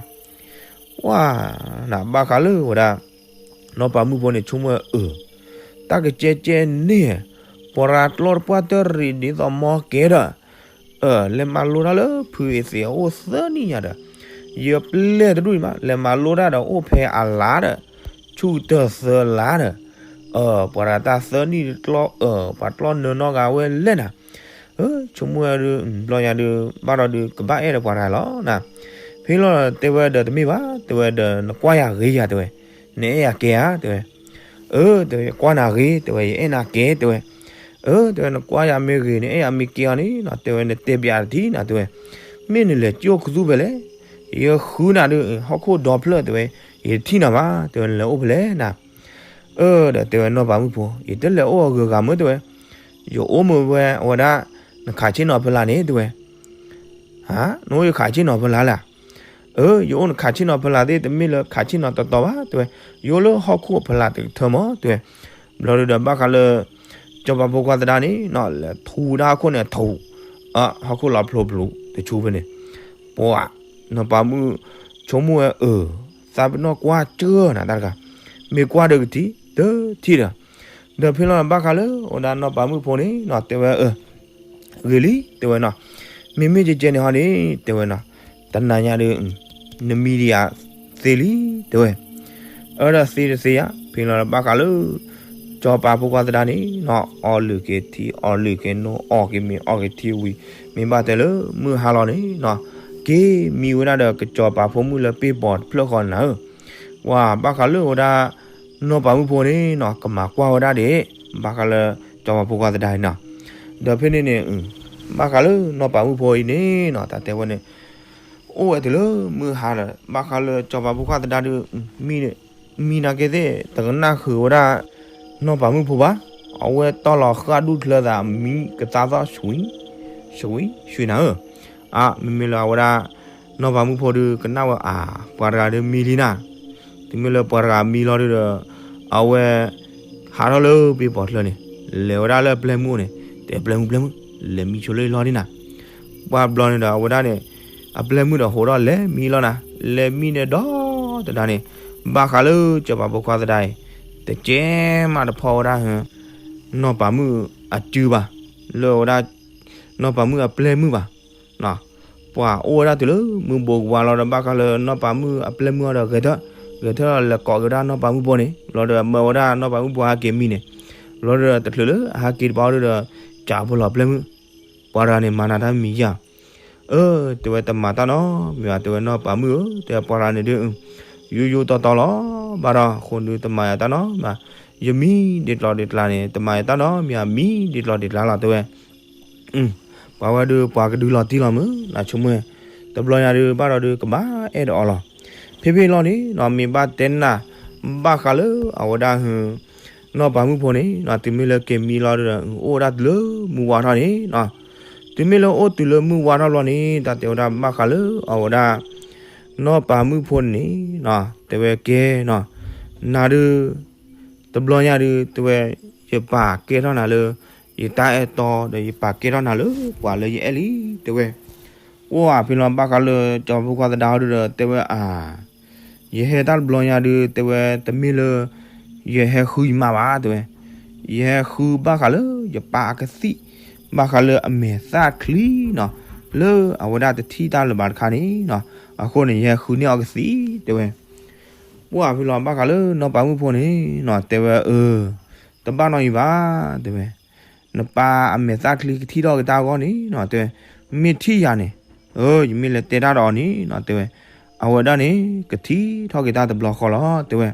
ဝါ, နဘၣ်ဃးလၢဝဲဒၣ် နီၢ်ပၤမုၣ်ဖိန့ၣ်ဆိကမိၣ်ဝဲအၢ, တၢ်ကကဲကဲန့ၣ်, ပှၤရၤကျီတပှၢ်တရံးဒ်သိးမီကဲဒီး, အၢ လဲၤမၤလိတၢ်လၢဖုအသ့ၣ်အအိၣ်သၢနံၣ်ညါဒီး, ယပျဲၢ်တဒူၣ်အံၤမး လဲၤမၤလိတၢ်ဒီးအိၣ်ဖဲအလါဒီး, ဆူၣ်တၢၢ်သၢလါဒီး, အၢ ပှၤရၤတၢ်သၢနံၣ်တကျီ အၢ ပှၤကျီနၢၤနီတဂၤဝဲလဲၣ်နၤ, အၢ ဆိကမိၣ်ဝဲဒုး ဘျီညါဒုး ဘၣ်ဒီးဒုးကဘၣ်အဲၣ်ဒီးပှၤရၤလီၤနၤ, ဖဲလီၤတဲဝဲဒီးတမ့ၢ်ဘၣ် တဲဝဲဒီးနကွၢ်ယၤဂ့ၤယၤတဲဝဲ, နအဲၣ်ယၤကဲဧါတဲဝဲ, အၢ တဲဝဲ ယကွၢ်နၤဂ့ၤ တဲဝဲ ယအဲၣ်နၤကဲတဲဝဲ, အၢ တဲဝဲ နကွၢ်ယၤမ့ၢ်ဂ့ၤ နအဲၣ်ယၤမ့ၢ်ကဲအီၤန့ၣ်နီၤ တဲဝဲ နတဲပျးတထံၣ်နၤတဲဝဲ, မ့ၢ်နလဲၤက့ၢ်အိၣ်ခူသူၣ်ဖဲလဲၣ်, ယဃုနၤဒုး ဟီၣ်ခိၣ်ဒီဖျၢၣ်တဲဝဲ, ယတထံၣ်နၤဘၣ် တဲဝဲ နလဲၤအိၣ်ဖဲလဲၣ်နၤ, အၢ ဒီးတဲဝဲနီၢ်ပၤမုၣ်ဖိ ယတလဲၤအိၣ်အဂုၤအဂၤမုၢ်တဲဝဲ, ယအိၣ်မုာ်ဝဲအဝဲဒၣ် နခးဆ့ၣ်နီၤဖီလာ်န့ၣ်တဲဝဲ, ဟါ နအိၣ်ယခးဆ့ၣ်နီၤဖီလာ်လဲၣ်, အၢ ယအိၣ်နခးဆ့ၣ်နီၤဖီလာ်သ့ၣ် တမ့ၢ်လၢခးဆ့ၣ်နီၤတတီၤဘၣ်တဲဝဲ, ယအိၣ်လၢဟီၣ်ခိၣ်ဖီလာ်တကထၢမးတဲဝဲ, ဘျီဒုးဒီးဘၣ်ဃးလၢ စီၤပၤဖိခွါသဒါန့ၣ်နီၤ လဲၤထူဝဲဒၣ်ဟီၣ်ခိၣ်န့ၣ်ထူ, ဟီၣ်ခိၣ်လီၤဖျိဖျိတဆူဖဲန့ၣ်, ပှၤ နီၢ်ပၤမုၣ် ဆိကမိၣ်ဝဲအၢ, သးပ့ၤနီၣ်ကွၢ်စၢၢ်နၤတၢ်တဂၤ, မ့ၢ်ကွၢ်ဒီးကထံၣ် တထံၣ်ဒီး, ဒီးဖဲလီၤဘၣ်ဃးလၢ အိၣ်ဒၣ်နီၢ်ပၤမုၣ်ဖိန့ၣ်နီၤ တဲဝဲအၢ ဂ့ၤလံ တဲဝဲနီၤ, မ့မ့ၢ်ကကဲန့ၣ်ဟီန့ၣ် တဲဝဲနီၤ, တနၤညါဒီး နမံဒံးယၤသ့လံ တဲဝဲ, အၢ ဒီးသ့တသ့ယၤ ဖဲလီၤဘၣ်ဃးလၢ စီၤပၤဖိခွါသဒါန့ၣ်နီၤ အီလုၢ်က့ၤထံ အီလုၢ်က့ၤနိ အီၣ်က့ၤမ့ၤ အီၣ်က့ၤထံဝံၤ မ့ၢ်ဘၣ်တဲလၢမုၢ်ဟါလီၤန့ၣ်နီၤ က့ၤမံဝဲဒၣ်ဒီးကစီၤပၤဖိမုၣ်လၢပ့ၢ်ပိာ်တဖျၢၣ်ဃီနၤဧၢ, ပှၤဘၣ်ဃးလၢဝဲဒၣ် နီၢ်ပၤမုၣ်ဖိန့ၣ်နီၤ ကမၤကွၢ်ဝဲဒၣ်ဒံး ဘၣ်ဃးလၢ စီၤပၤဖိခွါသဒါအံၤနီၤ, ဒီးဖဲန့ၣ်န့ၣ် ဘၣ်ဃးလၢနီၢ်ပၤမုၣ်ဖိအံၤန့ၣ်နီၤ တၢ်တဲဝဲန့ၣ် အိၣ်ဝဲတုၤလၢမုၢ်ဟါဒီး ဘၣ်ဃးလၢစီၤပၤဖိခွါသဒါဒီး မံန့ၣ် မံနာ်က့သ့ၣ် တကနၣ်ဃုာ်ဝဲဒၣ် နီၢ်ပၤမုၣ်ဖိဘၣ်, အဝဲတီၢ်လီၤဃၣ်ဒူၣ်ချၢသးမံကသါသီၣ် ဆွံ ဆွံ ဆွံနၤဧၢ, အါ မ့မ့ၢ်လၢအဝဲဒၣ် နီၢ်ပၤမုၣ်ဖိဒီးကနၣ်ဝဲအါ ပှၤတဂၤဒီးမံလံနၤ, တုၤမ့ၢ်လၢပှၤတဂၤမံလီၤဒီး အဝဲ ဟးထီၣ်လၢပ့ၢ်ပိာ်တဖျၢၣ်န့ၣ် လဲၤဝဲဒၣ်လၢအပျဲၢ်မုၣ်အိၣ်န့ၣ် တဲပျဲၢ်မုၣ်ပျဲၢ်မုၣ် လဲၤမံဆိလၢယလီၢ်ဒံနၤ, ပှၤဘျီန့ၣ်ဒီးအဝဲဒၣ်န့ၣ် အပျဲၢ်မုၣ်ဒီးဟးထီၣ်လဲၤမံလီၤနၤ, လဲၤမံန့ၣ်ဒီးတဒါန့ၣ် ဘၣ်ဃးလၢစီၤပၤဖိခွါသဒါအံၤ တကဲမးတဖီဝဲဒၣ် နီၢ်ပၤမုၣ်အစုဘၣ်, လၢဝဲဒၣ် နီၢ်ပၤမုၣ်အပျဲၢ်မုၣ်ဘၣ်, ပှၤအိၣ်ဝဲဒၣ်တုၤလၢမုၢ်ဘိးကဝါလီၤဒီး ဘၣ်ဃးလၢနီၢ်ပၤမုၣ်အပျဲၢ်မုၣ်အီၤဒီးဂဲၤထၢၣ်, ဂဲၤထၢၣ်ဒီးလဲၤကိးက့ၤဝဲဒၣ်နီၢ်ပၤမုၣ်ဖိန့ၣ်, လီၤဒီးမၢဝဲဒၣ်နီၢ်ပၤမုၣ်ဖိဟဲက့ၤမံန့ၣ်, လီၤဒီးတချုးလၢအဟဲက့ၤတဘျီဒီး ကၠးဖိလီၤပျဲၢ်မုၣ်, ပှၤတဂၤန့ၣ်မၤနၤတၢ်မံယါ အၢ တဲဝဲတမၤတၢ်နီတမံၤဘၣ် တဲဝဲနီၢ်ပၤမုၣ်ဧၢ တဲပှၤတဂၤန့ၣ်ဒုး ယိယိတီတီလီၤ, ဘၣ်ဒီးအဃိဒုးတမၤယၤတၢ်နီတမံၤဘၣ်, ယမံဒံးကျီဒံးကျါန့ၣ် တမၤယၤတၢ်နီတမံၤဘၣ် မံဒံးကျီဒံးကျါလီၤ တဲဝဲ ပှၤဝဲဒုးပှၤကဒုးလီၤတံၢ်လီၤမုၢ် နဆိကမိၣ်, တဘျီညါဒုးဘၣ်ဒီးဒုးကဘၣ်အဲၣ်ဒီးအီၤလီၤ, ဖဲဖဲလီၤန့ၣ်နီၤ မ့ၢ်ဘၣ်တဲနၤ ဘၣ်ဃးလၢအဝဲဒၣ် နီၢ်ပၤမုၣ်ဖိန့ၣ်နီၤ တုၤမ့ၢ်လၢက့ၤမံလီၤဒီး အိၣ်ဝဲဒၣ်တုၤလၢမုၢ်ဝါထီၣ်န့ၣ်နီၤ, တုၤမ့ၢ်လၢအိၣ်တုၤလၢမုၢ်ဝါထီၣ်ဘျီန့ၣ် တၢ်တဲဝဲဒၣ်ဘၣ်ဃးလၢအဝဲဒၣ် နီၢ်ပၤမုၣ်ဖိန့ၣ်နီၤ တဲဝဲကဲနီၤ, နၤဒုး တဘျီညါဒုး တဲဝဲ ယပာ်ကဲထီၣ်နၤလၢ ယတၢ်အဲၣ်တီဒီးယပာ်ကဲထီၣ်နၤလၢပှၤလၢယအဲၣ်လံ တဲဝဲ. အိၣ်ဧါ ဖဲလီၤဘၣ်ဃးလၢစီၤပၤဖိခွါသဒါဒုဒီး တဲဝဲအါ, ယဟဲတၢ်တဘျီညါဒု တဲဝဲ တမ့ၢ်လၢ ယဟဲဃုယမါဘၣ် တဲဝဲ, ယဟဲဃုဘၣ်ဃးလၢယပၢ်အကသံၣ်, ဘၣ်ဃးလၢအမဲာ်သၣ်ချံနီၤ, လၢအဝဲဒၣ်တထံၣ်တၢ်လၢၤဘၣ်တခါန့ၣ်နီၤ, အဃိန့ၣ် ယဟဲဃုန့ၢ်အီၤကသံၣ် တဲဝဲ. ပှၢ်ဖဲလီၤဘၣ်ဃးလၢနီၢ်ပၤမုၣ်ဖိန့ၣ်နီၤ တဲဝဲအၢ, တဘၣ်နီတမံၤဘၣ် တဲဝဲ, နပၢ်အမဲာ်သၣ်ချံကထံၣ်ထီၣ်က့ၤတၢ်အဂီၢ်န့ၣ်နီၤ တဲဝဲ, မ့ၢ်ထံၣ်ယၤန့ၣ်, အၢ ယမ့ၢ်လဲၤတဲတၢ်ဒီးအီၤန့ၣ်နီၤ တဲဝဲ, အဝဲဒၣ်န့ၣ် ကထံၣ်ထီၣ်က့ၤတၢ်တဘျီဃီလီၤ တဲဝဲ.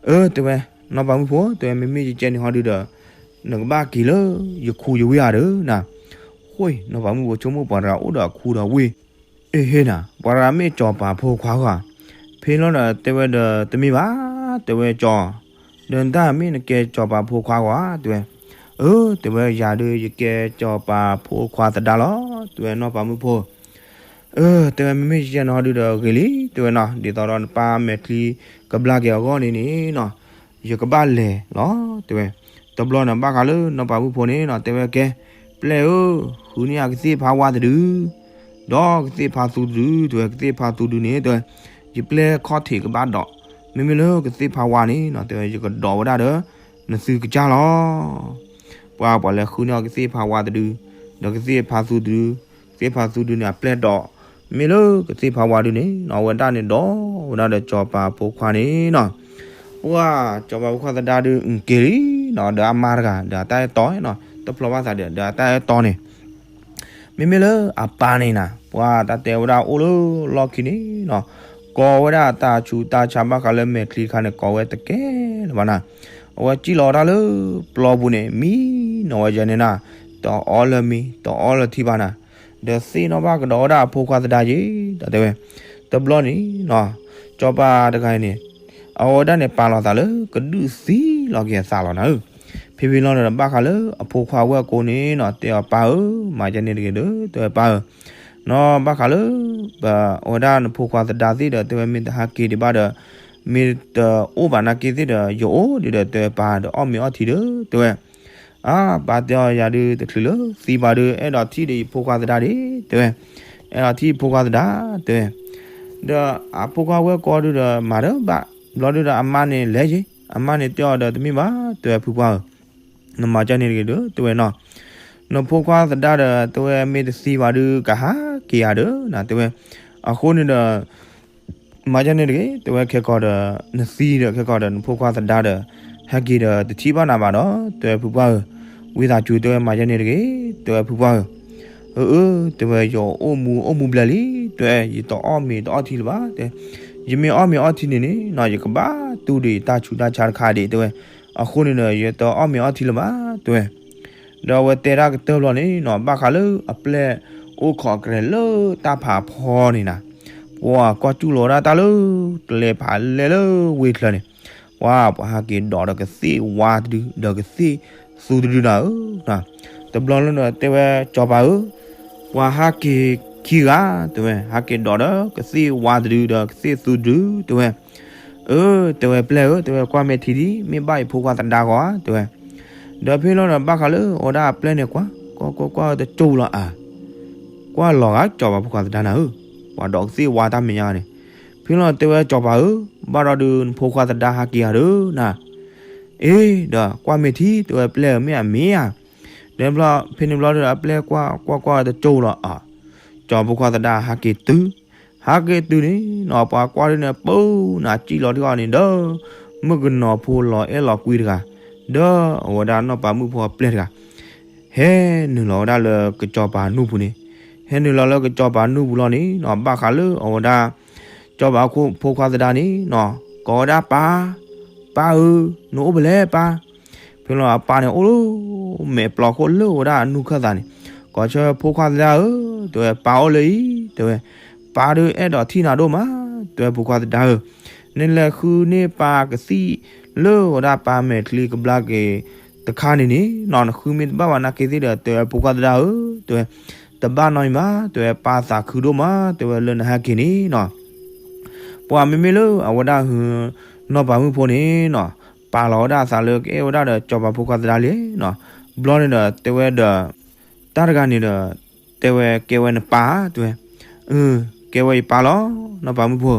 အၢ တဲဝဲ, နီၢ်ပၤမုၣ်ဖိ တဲဝဲ မ့မ့ၢ်ယကဲန့ၣ်ဟီဒုဒီး နကဘၣ်က့ၤလၢယခူယဝ့ၢ်ဧါဒီးနၤ, ဃိ နီၢ်ပၤမုၣ်ဖိဆိကမိၣ်ပှၤတဂၤအိၣ်ဒီးအခူဒီးဝ့ၢ် အ့ဟ့နၤ ပှၤတဂၤမ့ၢ်စီၤပၤဖိခွါဧါ, ဖဲလီၤဒီးတဲဝဲဒီး တမ့ၢ်ဘၣ် တဲဝဲ ကၠီၤ, ဒီးနတၢ်မ့ၢ်နကဲစီၤပၤဖိခွါဧါ တဲဝဲ, အၢ တဲဝဲ ယၤဒုးယကဲစီၤပၤဖိခွါသဒါလီၤ တဲဝဲ နီၢ်ပၤမုၣ်ဖိ. အၢ တဲဝဲ မ့မ့ၢ်ယဲန့ၣ်ဟီဒုဒီးဂ့ၤလံ တဲဝဲနီၤ, ဒ်သိးဒီးနပၢ်မဲာ်ချံကဘျါက့ၤအဂီၢ်န့ၣ်န့ၣ်နီၤ ယကဘၣ်လဲၤလီၤ တဲဝဲ. တဘျီန့ၣ်ဘၣ်ဃးလၢနီၢ်ပၤမုၣ်ဖိန့ၣ်နီၤ တဲဝဲကဲ, ပျဲၢ်ဧၢ, ဃုန့ၢ်ယကသ့ၣ်ဖးဝါတဒု ဒီးကသ့ၣ်ဖးသူတဒု တဲဝဲ, ကသ့ၣ်ဖးသူဒုန့ၣ် တဲဝဲ, ယပျဲၢ်ခီၣ်ထံးကဘၣ်ဒီး, မ့မ့ၢ်လၢကသ့ၣ်ဖးဝါန့ၣ်နီၤ တဲဝဲ ယကဒီးဝဲဒၣ်ဒီး နသုကစၢ်လီၤ. ပှၤ ပှၤလဲၤဃုန့ၢ်အီၤကသ့ၣ်ဖးဝါတဒု, ဒီးကသ့ၣ်ဖးသူတဒု, ကသ့ၣ်ဖးသူဒုန့ၣ် အပျဲၢ်ဒီး, မ့ၢ်လၢကသ့ၣ်ဖးဝါဒုန့ၣ်နီၤ အဝဲဒၣ်န့ၣ်ဒီးဝဲဒၣ်ဒီးစီၤပၤဖိခွါန့ၣ်နီၤ. ပှၤ စီၤပၤဖိခွါသဒါဒုးက့ၤလံနီၤ ဒီးအမါတဂၤ ဒီးအတၢ်အဲၣ်တီနီၤ, တဖျီဘၣ်သးဒီး ဒီးအတၢ်အဲၣ်တီန့ၣ် မ့မ့ၢ်လၢအပၢ်န့ၣ်နၤ ပှၤတၢ်တဲဝဲဒၣ်အိၣ်လၢလီၢ်ခံန့ၣ်နီၤ, ကိးဝဲဒၣ်တၢ်ဆူးတၢ်ဆါဘၣ်ဃးလၢမဲာ်ချံတခါန့ၣ် ကိးဝဲတကဲလၢၤဘၣ်နၤ. အဝဲစံၣ်လီၤဝဲဒၣ်လၢပျီပူၤန့ၣ် မံနီၤဝဲယဲန့ၣ်နၤ, တအီလၢၤမံၤ တအီလၢၤထံဘၣ်နၤ, ဒီးသ့ၣ်နီၣ်ဘၣ်ကဒီးဝဲဒၣ်အဖိခွါသဒါက့ၤ ဒီးတဲဝဲ. တဘျီန့ၣ်နီၤ စီၤပၤတဂၤအံၤန့ၣ် အဝဲဒၣ်န့ၣ်ပာ်လီၤသးလၢကဒုးသံလီၤက့ၤအသးလီၤနၤဧၢ. ဖဲဖဲလီၤန့ၣ်ဒီး ဘၣ်ဃးလၢအဖိခွါဝဲၢ်ကိာ်န့ၣ်နီၤ တဲအီၤပၢ်ဧၢ, မၤယဲန့ၣ်တဂ့ၤဒီး တဲဝဲပၢ်ဧၢ, နီၤ ဘၣ်ဃးလၢ ပ အဝဲဒၣ်နဖိခွါသဒါသ့ၣ်ဒီး တဲဝဲမ့ၢ်တဟးက့ၤဒံးဘၣ်ဒီး မ့ၢ်တအိၣ်ဘၣ်နာ်က့သ့ၣ်ဒီး ယအိၣ်ဒံးဒီး တဲဝဲပၢ်ဒီးအီၣ်မ့ၤအီထံဒီး တဲဝဲ. အါ ပၢ်တဲအီၤယၤဒုးတချုးလၢသံဘၣ်ဒုး အဲၣ်ဒိးထံၣ်ဒီးယဖိခွါသဒါဒၣ် တဲဝဲ, အဲၣ်ဒိးထံၣ်ယဖိခွါသဒါ တဲဝဲ. ဒီးအဖိခွါဝဲၢ်ကိာ်ဒုးဒီး မၤတဘၣ် ဘျီဒုးဒီးအမါန့ၣ်လဲၤယ့ၣ် အမါန့ၣ်တဲအီၤဒီး တမ့ၢ်ဘၣ် တဲဝဲဖုပှၢ်ဧၢ, နမၤကန့ၣ်တဂ့ၤဒီး တဲဝဲနီၤ, နဖိခွါသဒါဒီး တဲဝဲမ့ၢ်တသံဘၣ်ဒုး ကဟးက့ၤယၤဒီးနၤ တဲဝဲ. အဃိန့ၣ်ဒီး မၤယဲန့ၣ်တဂ့ၤ တဲဝဲ ခဲကီးဒီး နသံဒီး ခဲကီးဒီး နဖိခွါသဒါဒီး ဟဲက့ၤဒီးတထံၣ်ဘၣ်နၤဘၣ်ဒီး တဲဝဲဖုပှၢ်ဧၢ, ဝံသးစူၤ တဲဝဲ မၤယဲန့ၣ်တဂ့ၤ တဲဝဲဖုပှၢ်ဧၢ. အၢ အၢ တဲဝဲ ယအိၣ်မူအိၣ်မူဘျဲၣ်လံ တဲဝဲ ယတအီၣ်မ့ၤတအီထံလၢၤဘၣ် တဲ, ယမ့ၢ်အီၣ်မ့ၤအီထံန့ၣ်န့ၣ်နီၤ ယကဘၣ်တူၢ်ဒံးတၢ်ဆူးတၢ်ဆါတခါဒံး တဲဝဲ, အဃိန့ၣ်ဒီး ယတအီၣ်မ့ၤအီထံလၢၤဘၣ် တဲဝဲ. ဒီးအဝဲတဲဒၣ်ကတၢၢ်ဘျီန့ၣ်နီၤ ဘၣ်ဃးလၢအပျဲၢ်အိၣ်ခိးကရဲၤလၢတၢ်ဖးဖီန့ၣ်နၤ, ပှၤကွၢ်စူၣ်လီၤဝဲဒၣ်တၢ်လၢ ကျဲဖးလဲၢ်လၢဝ့ၢ်ချၢန့ၣ်, ပှၤ ပှၤဟးက့ၤဒိးဒီးကသ့ၣ်ဝါတဒု ဒီးကသ့ၣ်သူတဒုနၤဧၢ, တဘျီလၢဒီးတဲဝဲ စီၤပၤဧၢ, ပှၤဟးက့ၤခံဂၤ တဲဝဲ ဟးက့ၤဒိးဒီးကသ့ၣ်ဝါတဒု ဒီးကသ့ၣ်သူတဒု တဲဝဲ. အၢ တဲဝဲပျဲၢ်ဧၢ တဲဝဲ ကွၢ်မဲာ်ထံဒံး မ့ၢ်ဘၣ်ယဖိခွါသဒါဂီၤဧါ တဲဝဲ. ဒီးဖဲလီၤဒီးဘၣ်ဃးလၢအဝဲဒၣ်အပျဲၢ်န့ၣ် ကွၢ် ကွၢ် ကွၢ် ကွၢ်တကၠိလီၤအါ, ကွၢ်လီၤဂာ်စီၤပၤဖိခွါသဒါနၤဧၢ, ပှၤဒိးကသ့ၣ်ဝါတၢ်မဲာ်ညါန့ၣ်. ဖဲလီၤတဲဝဲစီၤပၤဧၢ, ဘၣ်ဒီးဒုးနဖိခွါသဒါဟးက့ၤဧါဒီးနၤ. အ့ ဒီးကွၢ်မဲာ်ထံ တဲဝဲပျဲၢ်ဧၢ မ့ၢ်အမ့ၢ်ဧါ. ဒီးဖဲန့ၣ်ဘျီဒီးအပျဲၢ်ကွၢ် ကွၢ် ကွၢ်တကၠိလီၤအါ, စီၤပၤဖိခွါသဒါဟးက့ၤတုၤ ဟးက့ၤတုၤန့ၣ်နီၤ ပှၤကွၢ်ဒုးန့ၣ် ပူၤနၤစံၣ်လီၤထံအီၤန့ၣ်ဒီး မုၣ်ကနီၤဖိလီၤအဲၣ်လီၤကွံတဂၤ, ဒီးအဝဲဒၣ်နီၢ်ပၤမုၣ်ဖိအပျဲၢ်တဂၤ, ဟဲနုာ်လီၤဝဲဒၣ်လၢကစီၤပၤနူၢ်ပူၤန့ၣ်, ဟဲနုာ်လီၤလၢကစီၤပၤနူၢ်ပူၤလီၤန့ၣ်နီၤ ဘၣ်ဃးလၢအဝဲဒၣ် စီၤပၤဖိခွါသဒါန့ၣ်နီၤ ကိးဝဲဒၣ်ပၢ်, ပၢ်ဧၢ, နအိၣ်ဖဲလဲၣ်ပၢ်. ဖဲလီၤအပၢ်န့ၣ်အိၣ်လၢ မဲာ်ပျီခိၣ်လၢဝဲဒၣ်အနူၢ်ခၢၣ်သးန့ၣ်, ကိးဆၢဖိခွါသဒါဧၢ, တဲဝဲပၢ်အိၣ်လၢအံၤ, တဲဝဲ ပၢ်ဒုးအဲၣ်ဒိးထံၣ်နၤဒိၣ်မး, တဲဝဲဖိခွါသဒါဧၢ, နလဲၤဃုန့ၢ်ပၢ်ကသံၣ်လၢဝဲဒၣ်ပၢ်မဲာ်ချံကဘျါက့ၤတခါန့ၣ်န့ၣ်နီၤ နဃုမ့ၢ်တဘၣ်ဘၣ်နာ်က့သ့ၣ်ဒီး တဲဝဲဖိခွါသဒါဧၢ, တဲဝဲ တဘၣ်နီတမံၤဘၣ်, တဲဝဲပၢ်သးခုဒိၣ်မး, တဲဝဲလၢနဟဲက့ၤန့ၣ်နီၤ ပှၤမ့မ့ၢ်လၢအဝဲဒၣ် နီၢ်ပၤမုၣ်ဖိန့ၣ်နီၤ ပာ်လီၤဝဲဒၣ်အသးလၢကအဲၣ်ဝဲဒၣ်ဒီးစီၤပၤဖိခွါသဒါလံနီၤ, ဘျီန့ၣ်ဒီးတဲဝဲဒီး တၢ်တဂၤန့ၣ်ဒီး တဲဝဲ ကဲဝဲနပၢ် တဲဝဲ, အၢ ကဲဝဲယပၢ်လီၤ နီၢ်ပၤမုၣ်ဖိ,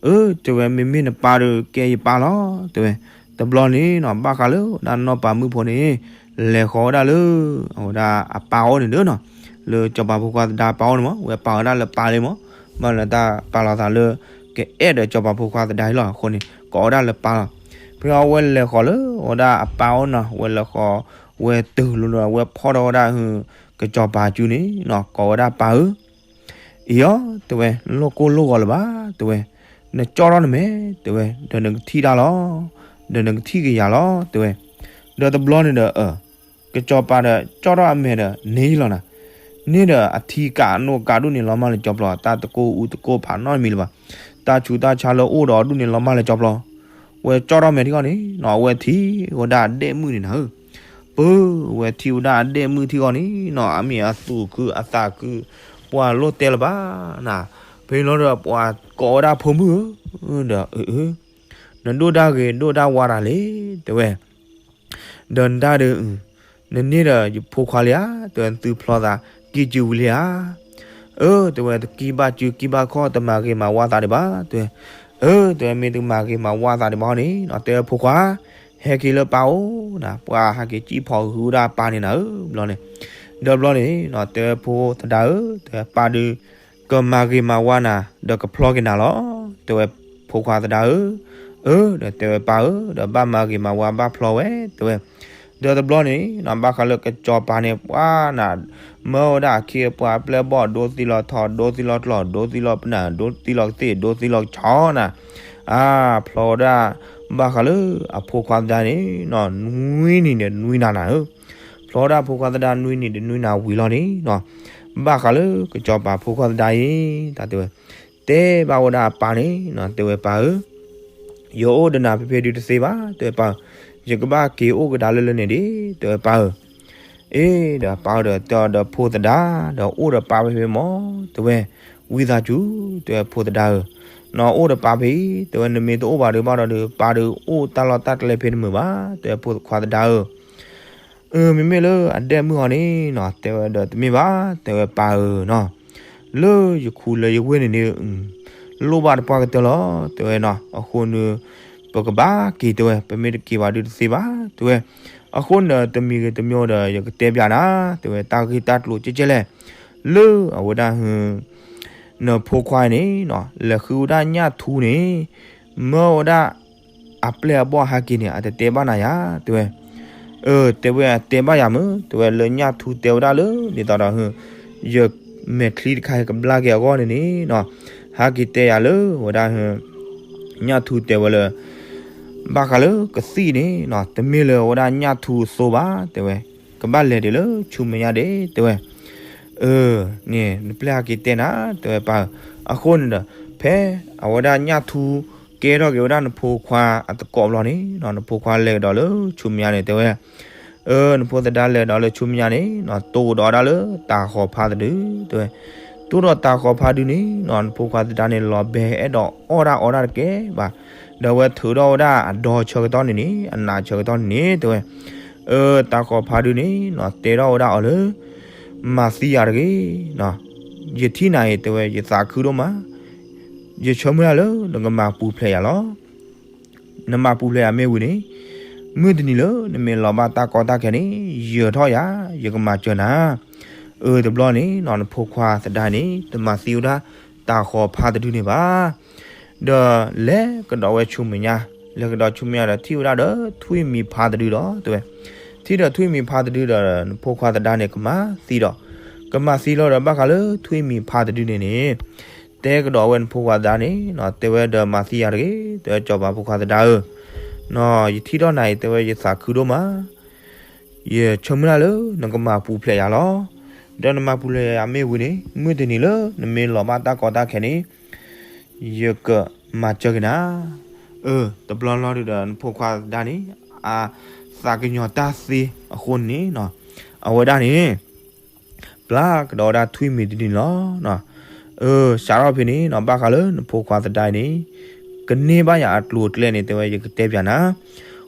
အၢ တဲဝဲ မ့မ့ၢ်နပၢ်ဒီး ကဲယပၢ်လီၤ တဲဝဲ. တဘျီန့ၣ်နီၤ ဘၣ်ဃးလၢဒၣ်နီၢ်ပၤမုၣ်ဖိန့ၣ် လဲၤဃီၤဝဲဒၣ်လၢ အဝဲဒၣ်အပၢ်အိၣ်န့ၣ်ဒီးနီၤ, လၢစီၤပၤဖိခွါသဒါပၢ်အိၣ်န့ၣ်မး ဝဲပာ်ဝဲဒၣ်လၢပၢ်လံမး, ဘၣ်လၢတၢ်ပာ်လီၤသးလၢ ကအဲၣ်ဒီးစီၤပၤဖိခွါသဒါအံၤလီၤအဃိန့ၣ် ကိးဝဲဒၣ်လၢပၢ်လီၤ. ဖဲအဝဲလဲၤဃီၤလၢ အဝဲဒၣ်အပၢ်အိၣ်နီၤ ဝဲလဲၤဃီၤ ဝဲတုၤလိၤလၢ အဝဲဖီၣ်ထီၣ်ဝဲဒၣ်ဟု ကစီၤပၤစုန့ၣ်နီၤ ကိးဝဲဒၣ်ပၢ်ဧၢ, အံၤအီၤ တဲဝဲ နလိၣ်ကိၢ်လိၣ်ဂီၤလၢၤဘၣ် တဲဝဲ, နကၠီၣ်ထီၣ်နမဲာ် တဲဝဲ ဒီးနကထံၣ်တၢ်လီၤ, ဒီးနကထံၣ်ကယၤလီၤ တဲဝဲ. ဒီးတဘျီန့ၣ်ဒီး အၢ ကစီၤပၤဒီးကၠီၣ်ထီၣ်အမဲာ်ဒီးန့ၢ်လီၤနၤ, န့ၢ်ဒီးအထံကးအနိၣ်ကးဒူၣ်န့ၣ်လီၤမၢ်လၢကၠီဖျီ, တၢ်တကိၢ်အူတကိၢ်ဖးနီတမံၤလၢၤဘၣ်, တၢ်ဆူးတၢ်ဆါလၢအိၣ်ဒီးအဒူၣ်န့ၣ်လီၤမၢ်လၢကၠီဖျီ, ဝဲကၠီၣ်ထီၣ်မဲာ်ထံဂီၢ်န့ၣ်နီၤ အဝဲထံၣ်ဝဲဒၣ်အဒဲၣ်မုၣ်န့ၣ်နၤဧၢ, ပၢ် ဝဲထံၣ်ဝဲဒၣ်အဒဲၣ်မုၣ်ထံဂီၢ်န့ၣ်နီၤ အမ့ၢ်အသူၣ်ခုအသးခု, ပှၤလိၣ်တဲလၢၤဘၣ်နၤ, ဖဲန့ၣ်လီၤဒီးပှၤကိးဝဲဒၣ်ဖိမုၣ်ဧၢ, ဒီးအၢ နဒိၣ်တၢ်ဂ့ၤဒိၣ်တၢ်ဝါတၢ်လံ တဲဝဲ, ဒီးနတၢ်ဒီး နန့ၢ်ဒီးယဖိခွါလံဧါ, တဲဝဲ နသုဖျီသးကံၢ်စုဝံၤလံဧါ, အၢ တဲဝဲ တကံၢ်ဘၣ်စုကံၢ်ဘၣ်ခီၣ် တမၤဂ့ၤမၤဝါသးဒံးဘၣ် တဲဝဲ, အၢ တဲဝဲ မ့ၢ်တမၤဂ့ၤမၤဝါသးဒံးဘၣ်န့ၣ်နီၤ တဲဝဲဖိခွါ ဟဲက့ၤလၢပၢ်အိၣ်နၤ, ပှၤဟဲက့ၤစံၣ်ဖီၣ်ဟုဝဲဒၣ်ပၢ်န့ၣ်နၤဧၢ ဘျီန့ၣ်, ဒီးဘျီန့ၣ်နီၤ တဲဝဲဖိသဒါဧၢ, တဲဝဲပၢ်ဒုး ကမၤဂ့ၤမၤဝါနၤ ဒီးကဖျီက့ၤနၤလီၤ, တဲဝဲဖိခွါသဒါဧၢ, အၢ ဒီးတဲဝဲပၢ်ဧၢ, ဒီးဘၣ်မၤဂ့ၤမၤဝါဘၣ်ဖျီဝဲ တဲဝဲ, ဒီးတဘျီန့ၣ်နီၤ ဘၣ်ဃးလၢကစီၤပၤန့ၣ် ပှၤနၤ မၢဝဲဒၣ်အခ့အပှၤအပျဲၢ်အဘီၣ် ဒိသံလီၤထီ ဒိသံလီၤကျီၢ် ဒိသံလီၤပနၢ် ဒိသံလီၤကသ့ၣ် ဒိသံလီၤကဆီနၤ, အါ ဖျီဝဲဒၣ် ဘၣ်ဃးလၢအဖိခွါသဒါန့ၣ်နီၤ နွံနံၤန့ၣ် နွံနၤနၤဧၢ, ဖျီဝဲဒၣ်ဖိခွါသဒါနွံနံၤဒီးနွံနၤဝံၤလီၤန့ၣ်နီၤ, ဘၣ်ဃးလၢကစီၤပၤဖိခွါသဒါအံၤ တၢ်တဲဝဲ, တဲဘၣ်ဝဲဒၣ်အပၢ်န့ၣ်နီၤ တဲဝဲပၢ်ဧၢ, ယအိၣ်ဒီးနၤဖဲဖဲဒုးတသ့ဘၣ် တဲဝဲပၢ်ဧၢ, ယကဘၣ်က့ၤအိၣ်ကဒါလၢလၢန့ၣ်ဒံး တဲဝဲပၢ်ဧၢ, အ့ ဒီးပၢ်ဒီးတဲအီၤဒီးဖိသဒါ ဒီးအိၣ်ဒီးပၢ်ဖဲဖဲမး တဲဝဲ, ဝံသးစူၤ တဲဝဲဖိသဒါဧၢ, နအိၣ်ဒီးပၢ်ဖဲအံၤ တဲဝဲ နမ့ၢ်တအိၣ်ဘၣ်ဒီးဘၣ်ဒီး ပၢ်ဒီးအိၣ်တၢ်လီၢ်တၢ်ကျဲဖဲတမုာ်ဘၣ် တဲဝဲဖိခွါသဒါဧၢ အၢ မ့မ့ၢ်လၢအဒဲၣ်မုၣ်အီၤန့ၣ်နီၤ တဲဝဲဒီးတမ့ၢ်ဘၣ် တဲဝဲပၢ်ဧၢနီၤ, လၢယခူလၢယဝ့ၢ်န့ၣ်န့ၣ် လိၣ်ဘၣ်တပှၢ်ကတၢၢ်လီၤ တဲဝဲနီၤ, အဃိန့ၣ် ပကဘၣ်က့ၤ တဲဝဲ ပမ့ၢ်တက့ၤဘၣ်ဒုးတသ့ဘၣ် တဲဝဲ, အဃိန့ၣ်တမံၤဂ့ၤတမံၤဒီး ယကတဲပျးနၤ တဲဝဲ တၢ်ဂ့ၢ်တၢ်ကျိၤကဲကဲလဲၣ်, လၢအဝဲဒၣ်ဟု နဖိခွါန့ၣ်နီၤ လဲၤဃုဝဲဒၣ်ညၣ်ထူန့ၣ် မၢဝဲဒၣ် အပျဲၢ်အဘီၣ်ဟဲက့ၤန့ၣ် အတတဲဘၣ်နၤယၤ တဲဝဲ, အၢ တဲဝဲအတဲဘၣ်ယၤမုၢ် တဲဝဲလၢညၣ်ထူတဲဝဲဒၣ်လၢ ဒ်သိးဒီးဟု ယမဲာ်ချံတခါဟဲကဘျါက့ၤအဂီၢ်န့ၣ်န့ၣ်နီၤ, ဟဲက့ၤတဲယၤလၢဝဲဒၣ်ဟု ညၣ်ထူတဲဝဲလၢ ဘၣ်ဃးလၢကသံၣ်န့ၣ်နီၤ တမ့ၢ်လၢဝဲဒၣ်ညၣ်ထူအသိဘၣ် တဲဝဲ, ကဘၣ်လဲၤဒံးလၢဆူမဲာ်ညါဒံး တဲဝဲ, အၢ န့ၣ် နပျဲၢ်ဟဲက့ၤတဲနၤ တဲဝဲပၢ်ဧၢ, အဃိန့ၣ်ဒီး ဖဲအဝဲဒၣ်ညၣ်ထူ ကဲထီၣ်က့ၤဝဲဒၣ်နဖိခွါအသကိးဘျီန့ၣ်နီၤ နဖိခွါလဲၤကဒီးလၢဆူမဲာ်ညါန့ၣ် တဲဝဲ, အၢ နဖိသဒါလဲၤဒီးလၢဆူမဲာ်ညါန့ၣ်နီၤ တိၢ်ကဒီးဝဲဒၣ်လၢတၤဃီၤဖါတဒု တဲဝဲ, တိၢ်ဒီးတၤဃီၤဖါတဒုန့ၣ်နီၤ နဖိခွါသဒါန့ၣ် လီၤဘဲအဲၣ်ဒိးအီၣ်တၢ်အီတၢ်တကဲဘၣ်, ဒီးအဝဲထုးထီၣ်ဝဲဒၣ်အဒီဆၢကတီၢ်န့ၣ်န့ၣ် အနးဆၢကတီၢ်န့ၣ်န့ၣ် တဲဝဲ, အၢ တၤဃီၤဖါတဒုန့ၣ်နီၤ တဲထီၣ်ဝဲဒၣ်အီၤလၢ မၤသံယၤတဂ့ၤနီၤ, ယထံၣ်နၤအံၤ တဲဝဲ ယသးခုဒိၣ်မး, ယဆၢမုၢ်လၢ်လၢနကမၤပူၤဖျဲးယၤလီၤ. နမၤပူၤဖျဲးယၤမ့ၢ်ဝံၤန့ၣ်, မုၢ်တနံၤလၢနမ့ၢ်လီၤဘၣ်တၢ်ကီတၢ်ခဲန့ၣ် ယၢၤထီၣ်ယၤ, ယကမၤစၢၤနၤ. အၢ တဘျီန့ၣ်နီၤ နဖိခွါသဒါန့ၣ် တမၤသံဝဲဒၣ်တၤဃီၤဖါတဒုန့ၣ်ဘၣ်. ဒီးလဲၤကဒီးဝဲဆူမဲာ်ညါ, လဲၤကဒီးဆူမဲာ်ညါဒီး ထံၣ်ဝဲဒၣ်ဒီးထွံၣ်မံၤဖါတဒုဒီး တဲဝဲ, ထံၣ်ဒီးထွံၣ်မံၤဖါတဒုဒီး နဖိခွါသဒါန့ၣ် ကမၤသံဒီး, ကမၤသံလီၤဒီး ဘၣ်ဃးလၢထွံၣ်မံၤဖါတဒုန့ၣ်န့ၣ် တဲကဒီးဝဲနဖိခွါသဒါန့ၣ်နီၤ, တဲဝဲဒီးမၤသံယၤတဂ့ၤ, တဲဝဲစီၤပၤဖိခွါသဒါဧၢ, နီၤ ယထံၣ်ထီၣ်နၤအံၤ တဲဝဲယသးခုဒိၣ်မး, ယဆၢမုၢ်လၢ်လၢနကမၤပူၤဖျဲးယၤလီၤ. ဒီးနမၤပူၤဖျဲးယၤမ့ၢ်ဝံၤန့ၣ် မုၢ်တနံၤလၢနမ့ၢ်လီၤဘၣ်တၢ်ကီတၢ်ခဲန့ၣ် ယကမၤစၢၤက့ၤနၤ. အၢ တဘျီလီၤဒုးဒီးနဖိခွါသဒါန့ၣ် အသးကညီၤတၢ်သ့အဃိန့ၣ်နီၤ, အဝဲဒၣ်န့ၣ် ပျၢ်ကဒီးဝဲဒၣ်ထွံၣ်မံၤတဒုန့ၣ်လီၤ. အၢ စးထီၣ်ဖဲန့ၣ်နီၤ ဘၣ်ဃးလၢနဖိခွါသဒါအံၤန့ၣ် ကန့ၢ်ဘၣ်ယၤအကျိၤအကျဲန့ၣ် တဲဝဲယကတဲပျးနၤ,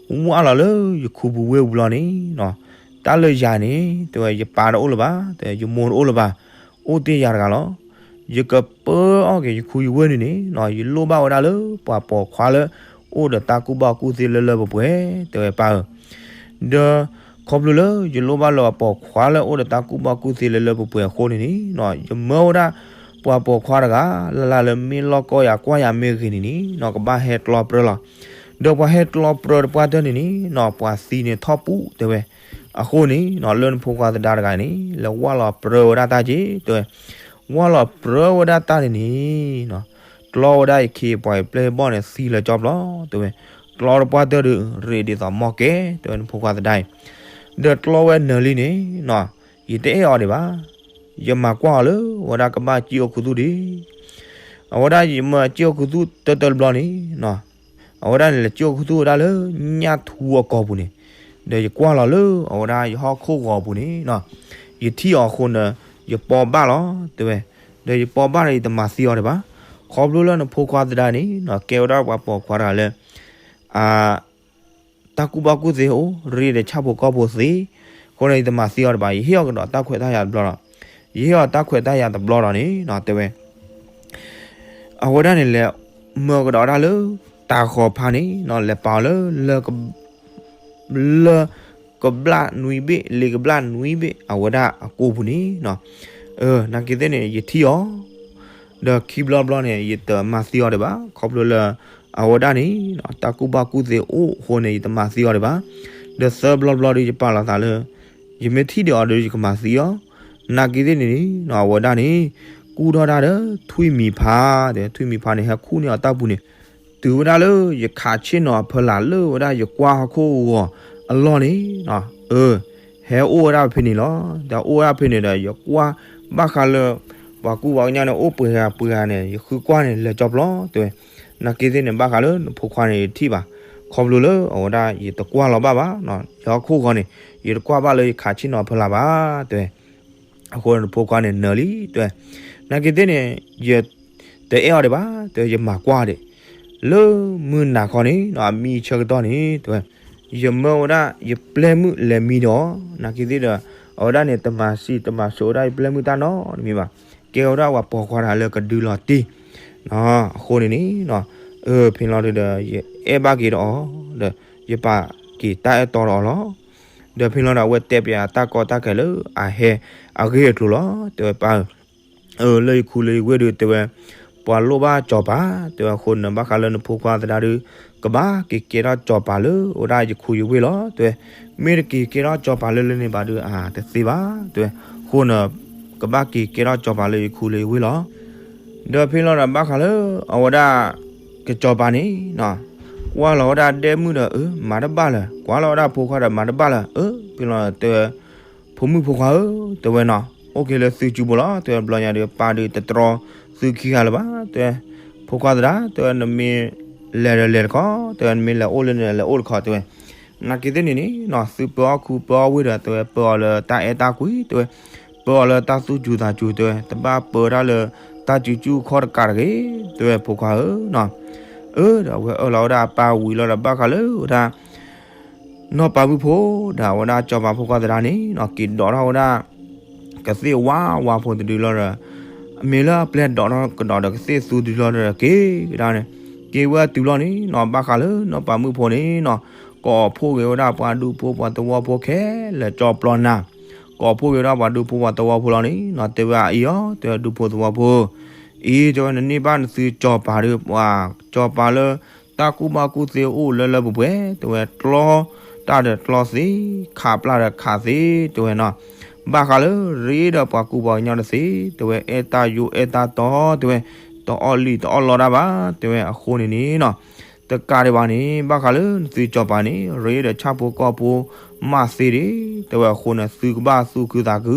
ဝၢ်လီၤလၢယခူပူၤဝ့ၢ်ပူၤလီၤန့ၣ်နီၤ, တၢ်လၢယၤန့ၣ် တဲဝဲ ယပၢ်တအိၣ်လၢၤဘၣ်, တဲ ယမိၢ်တအိၣ်လၢၤဘၣ်, အိၣ်တ့ၢ်ယၤတဂၤလီၤ. ယကပၢအီၣ်က့ၤယခူယဝ့ၢ်န့ၣ်န့ၣ်နီၤ ယလိၣ်ဘၣ်ဝဲဒၣ်လၢပှၤပိာ်ခွါလၢ အိၣ်ဒီးတၢ်ကူၣ်ဘၣ်ကူၣ်သ့လၢလၢပှဲၤပှဲၤ တဲဝဲပၢ်ဧၢ. ဒီးခီဖျိလၢယလိၣ်ဘၣ်လၢပှၤပိာ်ခွါလၢအိၣ်ဒီးတၢ်ကူၣ်ဘၣ်ကူၣ်သ့လၢလၢပှဲၤပှဲၤအဃိန့ၣ်န့ၣ်နီၤ ယမၢဝဲဒၣ်ပှၤပိာ်ခွါတဂၤ လၢ်လၢ်လၢမ့ၢ်လီၢ်ကီၢ်ယၤကွၢ်ယၤမ့ၢ်ဂ့ၤန့ၣ်န့ၣ်နီၤ ကဘၣ်ဟဲကျီပြၢလီၤ. ဒီးပှၤဟဲကျီပြၢတပှၢ်တၢၢ်န့ၣ်န့ၣ်နီၤ ပှၤသံန့ၣ်ထီၣ်ပူၤ တဲဝဲ. အဃိန့ၣ်နီၤ လၢနဖိခွါသဒါတဂၤန့ၣ် လဲၤဝၢ်လီၤပြၢဝဲဒၣ်တၢ်က့ၤ တဲဝဲ. ဝၢ်လီၤပြၢဝဲဒၣ်တၢ်န့ၣ်န့ၣ်နီၤ ကျီဝဲဒၣ်ယခ့ပှၤယပျဲၢ်ဘီၣ်န့ၣ် သံလၢာ်ကၠီပျီ တဲဝဲ. ကျီတပှၢ်တၢၢ်ဒီး ရ့ဒ်သိးမီၢ်ကဲ တဲဝဲ နဖိခွါသဒါအံၤ. ဒီးကျီဝဲနၢၤလံန့ၣ်နီၤ ယတအဲၣ်အီၤဒံးဘၣ်. ယမၤကွၢ်အီၤလၢအဝဲဒၣ်ကဘၣ်စံၣ်အိၣ်ခူသူၣ်ဒံး အဝဲဒၣ်ယမၤစံၣ်အိၣ်ခူသူၣ်တၢတၢတဘျီန့ၣ်နီၤ အဝဲဒၣ်န့ၣ် လဲၤစံၣ်အိၣ်ခူသူၣ်ဝဲဒၣ်လၢညၣ်ထူအကိာ်ပူၤန့ၣ်, ဒီးယကွၢ်လီၤလၢအဝဲဒၣ်ယဟီၣ်ခိၣ်ဂီၤပူၤန့ၣ်နီၤ, ယထံၣ်အီၤအဃိန့ၣ် ယပိာ်ဘၣ်လီၤ တဲဝဲ. ဒီးယပိာ်ဘၣ်ဒီးယတမၤသံအီၤဒံးဘၣ်. ခီဖျိလၢနဖိခွါသဒါန့ၣ်နီၤ ကဲဝဲဒၣ်ပှၤပိာ်ခွါတဂၤလၢ အ တၢ်ကူၣ်ဘၣ်ကူၣ်သ့အိၣ် ရ့ဒီးဆၣ်ဖိကီၢ်ဖိသ့, အဃိန့ၣ် ယတမၤသံအီၤဒံးဘၣ်. ယဟ့ၣ်အီၤကဒီးတၢ်ခွဲးတၢ်ယာ်တဘျီဒီး, ယဟ့ၣ်အီၤတၢ်ခွဲးတၢ်ယာ်တဘျီဒီးန့ၣ်နီၤ တဲဝဲ အဝဲဒၣ်န့ၣ် လဲၤမၢကဒီးဝဲဒၣ်လၢ တၢ်ဂီၤဖါန့ၣ်နီၤ လဲၤပာ်အီၤလၢ လၢ ကဘျၣ်နွံဘ့ၣ် လ့ကဘျၣ်နွံဘ့ၣ် အဝဲဒၣ်အကိာ်ပူၤန့ၣ်နီၤ. နာ်က့သ့ၣ်န့ၣ် ယထံၣ်အီၤ ဒီးခံဘျီဘျီန့ၣ် ယတမၤသံအီၤဒံးဘၣ်. ခီဖျိလၢ အဝဲဒၣ်န့ၣ် တၢ်ကူၣ်ဘၣ်ကူၣ်သ့အိၣ်အဃိန့ၣ် ယတမၤသံအီၤဒံးဘၣ်. ဒီးသၢဘျီဘျီဒီး ယပာ်လီၤသးလၢ ယမ့ၢ်ထံၣ်ဒံးအီၤဒီး ယကမၤသံအီၤ. နာ်က့သ့ၣ်န့ၣ်န့ၣ် အဝဲဒၣ်န့ၣ် ကူၣ်ထီၣ်တၢ်ဒီး ထွံၣ်မံၤဖါ တဲ ထွံၣ်မံၤဖါန့ၣ် ဟဲခူၣ်န့ၢ်အီၤတၢ်ပူၤန့ၣ် တုၤဝဲဒၣ်လၢယခးဆ့ၣ်နီၤအဖီလာ်လၢဝဲဒၣ်ယကွၢ်ဟီၣ်ခိၣ်ဂီၤအလီၢ်န့ၣ်, အ ဟဲအိၣ်ဝဲဒၣ်ဖဲန့ၣ်လီၤ. ဒီးအိၣ်ဝဲဒၣ်ဖဲန့ၣ်ဒီး ယကွၢ်ဘၣ်ဃးလၢ ပှၤကူပှၤကညီန့ၣ် အိၣ်ပှဲၤဂၤပှဲၤဂၤန့ၣ် ယဃုကွၢ်န့ၣ် လၢာ်ကၠီပျီ တဲဝဲ. နာ်က့သ့ၣ်န့ၣ် ဘၣ်ဃးလၢနဖိခွါန့ၣ်ယထံၣ်ဘၣ်. ခီဖျိလၢအဝဲဒၣ်ယတကွၢ်လီၤဘၣ်ဘၣ်, ယဟီၣ်ခိၣ်ဂီၤန့ၣ် ယတကွၢ်ဘၣ်လၢယခးဆ့ၣ်နီၤအဖီလာ်ဘၣ် တဲဝဲ. အဃိနဖိခွါန့ၣ်နၢၤလံ တဲဝဲ. နာ်က့သ့ၣ်န့ၣ် ယတအဲၣ်အီၤဒံးဘၣ် တဲဝဲ, ယမၤကွၢ်အီၤဒံး. လၢမုၢ်နၤခီန့ၣ်နီၤ အမံဆၢကတီၢ်န့ၣ် တဲဝဲ, ယမၢဝဲဒၣ် ယပျဲၢ်မုၣ်လဲၤမံဒီးအီၤ. နာ်က့သ့ၣ်ဒီး အဝဲဒၣ်န့ၣ် တမၤစံးတမၤစိးဝဲဒၣ်ယပျဲၢ်မုၣ်တၢ်နီတမံၤဘၣ်. ကဲဝဲဒၣ်ပှၤပိာ်ခွါတဂၤလၢကဒုလီၤတံၢ် အဃိန့ၣ်န့ၣ် ဖဲလီၤဒီး ယအဲၣ်ဘၣ်က့ၤဒီးအီၤ ဒီးယပာ်က့ၤတၢ်အဲၣ်တီဒီးအီၤလီၤ. ဒီးဖဲလီၤဒီး အဝဲတဲပၠးတၢ်ကီတၢ်ခဲလၢအဟဲအဂ့ၢ်အကျိၤလီၤ. တဲဝဲပၢ်ဧၢ, လၢယခူလၢယဝ့ၢ်ဒုး တဲဝဲ, ပှၤလိၣ်ဘၣ်စီၤပၤ တဲဝဲ. အဃိန့ၣ် ဘၣ်ဃးလၢနဖိခွါသဒါဒုး ကဘၣ်က့ၤကဲထီၣ်စီၤပၤလၢဝဲဒၣ်ယခူယဝ့ၢ်လီၤ တဲဝဲ. မ့ၢ်တက့ၤကဲထီၣ်စီၤပၤလၢလၢန့ၣ်ဘၣ်ဒုး အတသ့ဘၣ် တဲဝဲ. အဃိန့ၣ် ကဘၣ်က့ၤကဲထီၣ်စီၤပၤလၢယခူလၢယဝ့ၢ်လီၤ. ဒီးဖဲလီၤဒီး ဘၣ်ဃးလၢအဝဲဒၣ် ကစီၤပၤန့ၣ် ကွၢ်လီၤဝဲဒၣ်ဒဲမုၣ်ဒီး အၢ မၤတဘၣ်လၢၤ, ကွၢ်လီၤဝဲဒၣ်ဖိခွါဒီး မၤတဘၣ်လၢၤ. အၢ ဖဲလီၤတဲဝဲ, ဖိမုၣ်ဖိခွါဧၢ, တဲဝဲနီၤ, အိၣ်က့ၤလၢသုစုပူၤလီၤ တဲဝဲ. ဘျီညါဒီး ပၢ်ဒုးတတြီသုခံဂၤလၢၤဘၣ် တဲဝဲ. ဖိခွါသဒါ တဲဝဲ, နမ့ၢ်လဲၤဒီးလဲၤတခီ တဲဝဲ, နမ့ၢ်လဲၤအိၣ်လၢန့ၣ်လဲၤအိၣ်တခီ တဲဝဲ. နာ်က့သ့ၣ်န့ၣ်န့ၣ်နီၤ သုပၢအီၣ်ခူပၢအီၣ်ဝ့ၢ်ဒီး တဲဝဲ, ပၢအီၤလၢတၢ်အဲၣ်တၢ်ကွံ တဲဝဲ, ပၢအီၤလၢတၢ်သူၣ်စူၤသးစူၤ တဲဝဲ, တဘၣ်ပၢတၢ်လၢတၢ်စုစူၣ်ခီၣ်တကးတဂ့ၤ တဲဝဲ ဖိခွါဧၢနီၤ. အၢ ဒီးအဝဲအၢၣ်လီၤဝဲဒၣ်အပၢ်ဝံၤလီၤဒီး ဘၣ်ဃးလၢဝဲဒၣ် နီၢ်ပၤမုၣ်ဖိ ဒီးအဝဲဒၣ်စီၤပၤဖိခွါသဒါန့ၣ်နီၤ က့ၤဒိးထီၣ်ဝဲဒၣ် ကသ့ၣ်ဝါဝါဖိတဒုလီၤဒီး မ့ၢ်လၢအပျဲၢ်ဒိးထီၣ်ကဒီးဒီးကသ့ၣ်သူတဒုလီၤဒီး က့ၤကဒါန့ၣ် က့ၤဝဲတုၤလီၤန့ၣ်နီၤ ဘၣ်ဃးလၢနီၢ်ပၤမုၣ်ဖိန့ၣ်နီၤ ကိးဖှိၣ်က့ၤဝဲဒၣ်ပှၤဒူဖိပှၤသဝီဖိခဲလၢာ်ကၠီပျီနၤ, ကိးဖှိၣ်က့ၤဝဲဒၣ်ပှၤဒူဖိပှၤသဝီဖိလီၤန့ၣ်နီၤ တဲဝဲအအံၤအီၤ တဲဝဲဒူဖိသဝီဖိ အံၤ တဲဝဲ နန့ၢ်ဘၣ်နသုစီၤပၤဒီး ပှၤစီၤပၤလၢ တၢ်ကူၣ်ဘၣ်ကူၣ်သ့အိၣ်လၢလၢပှဲၤပှဲၤ တဲဝဲ ကျီတၢ်ဒီးကျီသ့ ခးပျၢ်ဒီးခးသ့ တဲဝဲနီၤ ဘၣ်ဃးလၢရ့ဒီးပှၤကူပှၤကညီတသ့ တဲဝဲ အဲၣ်တၢ်ယိးအဲၣ်တၢ်တီ တဲဝဲ တအီၣ်လံာ်တအီၣ်လီတၢ်ဘၣ် တဲဝဲ အဃိန့ၣ်န့ၣ်နီၤ တကးဒံးဘၣ်န့ၣ် ဘၣ်ဃးလၢနသုစီၤပၤန့ၣ် ရ့ဒီးဆၣ်ဖိကီၢ်ဖိမးသ့ဒံး တဲဝဲ အဃိန့ၣ် သုကဘၣ်သူၣ်ခုသးခု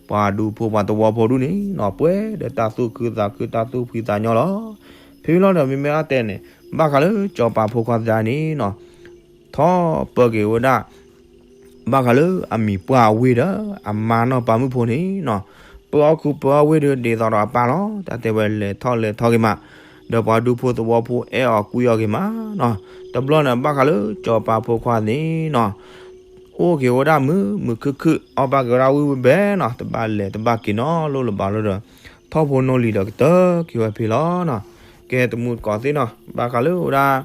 ပှၤဒူဖိပှၤသဝီဖိဒူၣ်န့ၣ်နီၤ ပှဲၤဒီးတၢ်သူၣ်ခုသးခုတၢ်သူၣ်ဖှံသးညီလီၤ. ဖဲလီၤဒီး မ့မ့ၢ်အတဲန့ၣ် ဘၣ်ဃးလၢစီၤပၤဖိခွါသဒါန့ၣ်နီၤ ထီၣ်ပၢက့ၤဝဲဒၣ် ဘၣ်ဃးလၢအမံၤပှၢ်အဝ့ၢ်ဒီး အမါနီၢ်ပၤမုၣ်ဖိန့ၣ်နီၤ ပၢအီၣ်ခူပၢအီၣ်ဝ့ၢ်ဒီး ဒ်သိးဒီးအပၢ်လီၤ. တၢ်တဲဝဲလဲၤထီၣ်လဲၤထီၣ်က့ၤမး ဒီးပှၤဒူဖိသဝီဖိအဲၣ်အီၤကွံအီၤက့ၤမးနီၤ တဘျီန့ၣ် ဘၣ်ဃးလၢစီၤပၤဖိခွါန့ၣ်နီၤ အိၣ်က့ၤဝဲဒၣ်မုာ်မုာ်ခုၣ်ခုၣ် အီၣ်ဘၣ်က့ၤဝဲဒၣ်ဝံၣ်ဝံၣ်ဘဲနီၤ, တဘၣ်လဲၤတဘၣ်က့ၤနီၤလိၣ်လၢၤဘၣ်လီၤဒီး ထီၣ်ဖိနီၣ်လံၤဒီးကတၢၢ်က့ၤဝဲဖဲလီၤနီၤ. ကဲတမူတကိးသ့ၣ်နီၤ ဘၣ်ဃးလၢဝဲဒၣ်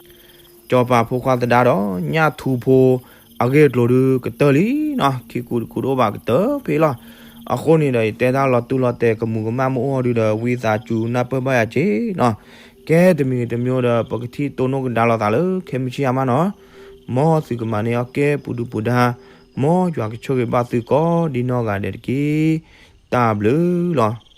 စီၤပၤဖိခွါသဒါဒီး ညၣ်ထူဖိ အဂ့ၢ်အကျိၤဒုးကတၢၢ်လံနီၤ, ခံကူတကူတအိၣ်ဘၣ်ကတၢၢ်ဖဲလီၤ. အဃိန့ၣ်ဒီး ယတဲတၢ်လီၤတူၢ်လီၤတဲာ် ကမူၤကမၣ်မ့ၢ်အိၣ်အီၤဒုးဒီး ဝံသးစူၤနၢ်ပၢၢ်ဘၣ်ယၤက့ၤနီၤ. ကဲတမံၤတမံၤဒီး ပကထံၣ်တိၢ်နီၣ်ကဒါလိာ်သးလၢ ခဲမုၢ်ဆ့ၣ်အါမးနီၤ. မ်သုကမၤန့ၢ်အီၣ်ကဲပူၤဒုပူၤဒါ, မ်ယွၤကဆိၣ်ဂ့ၤဘၣ်သုကိးဒံနီၢ်ဂၤဒဲးတက့ၢ်. တၢ်ဘျုးလီၤ.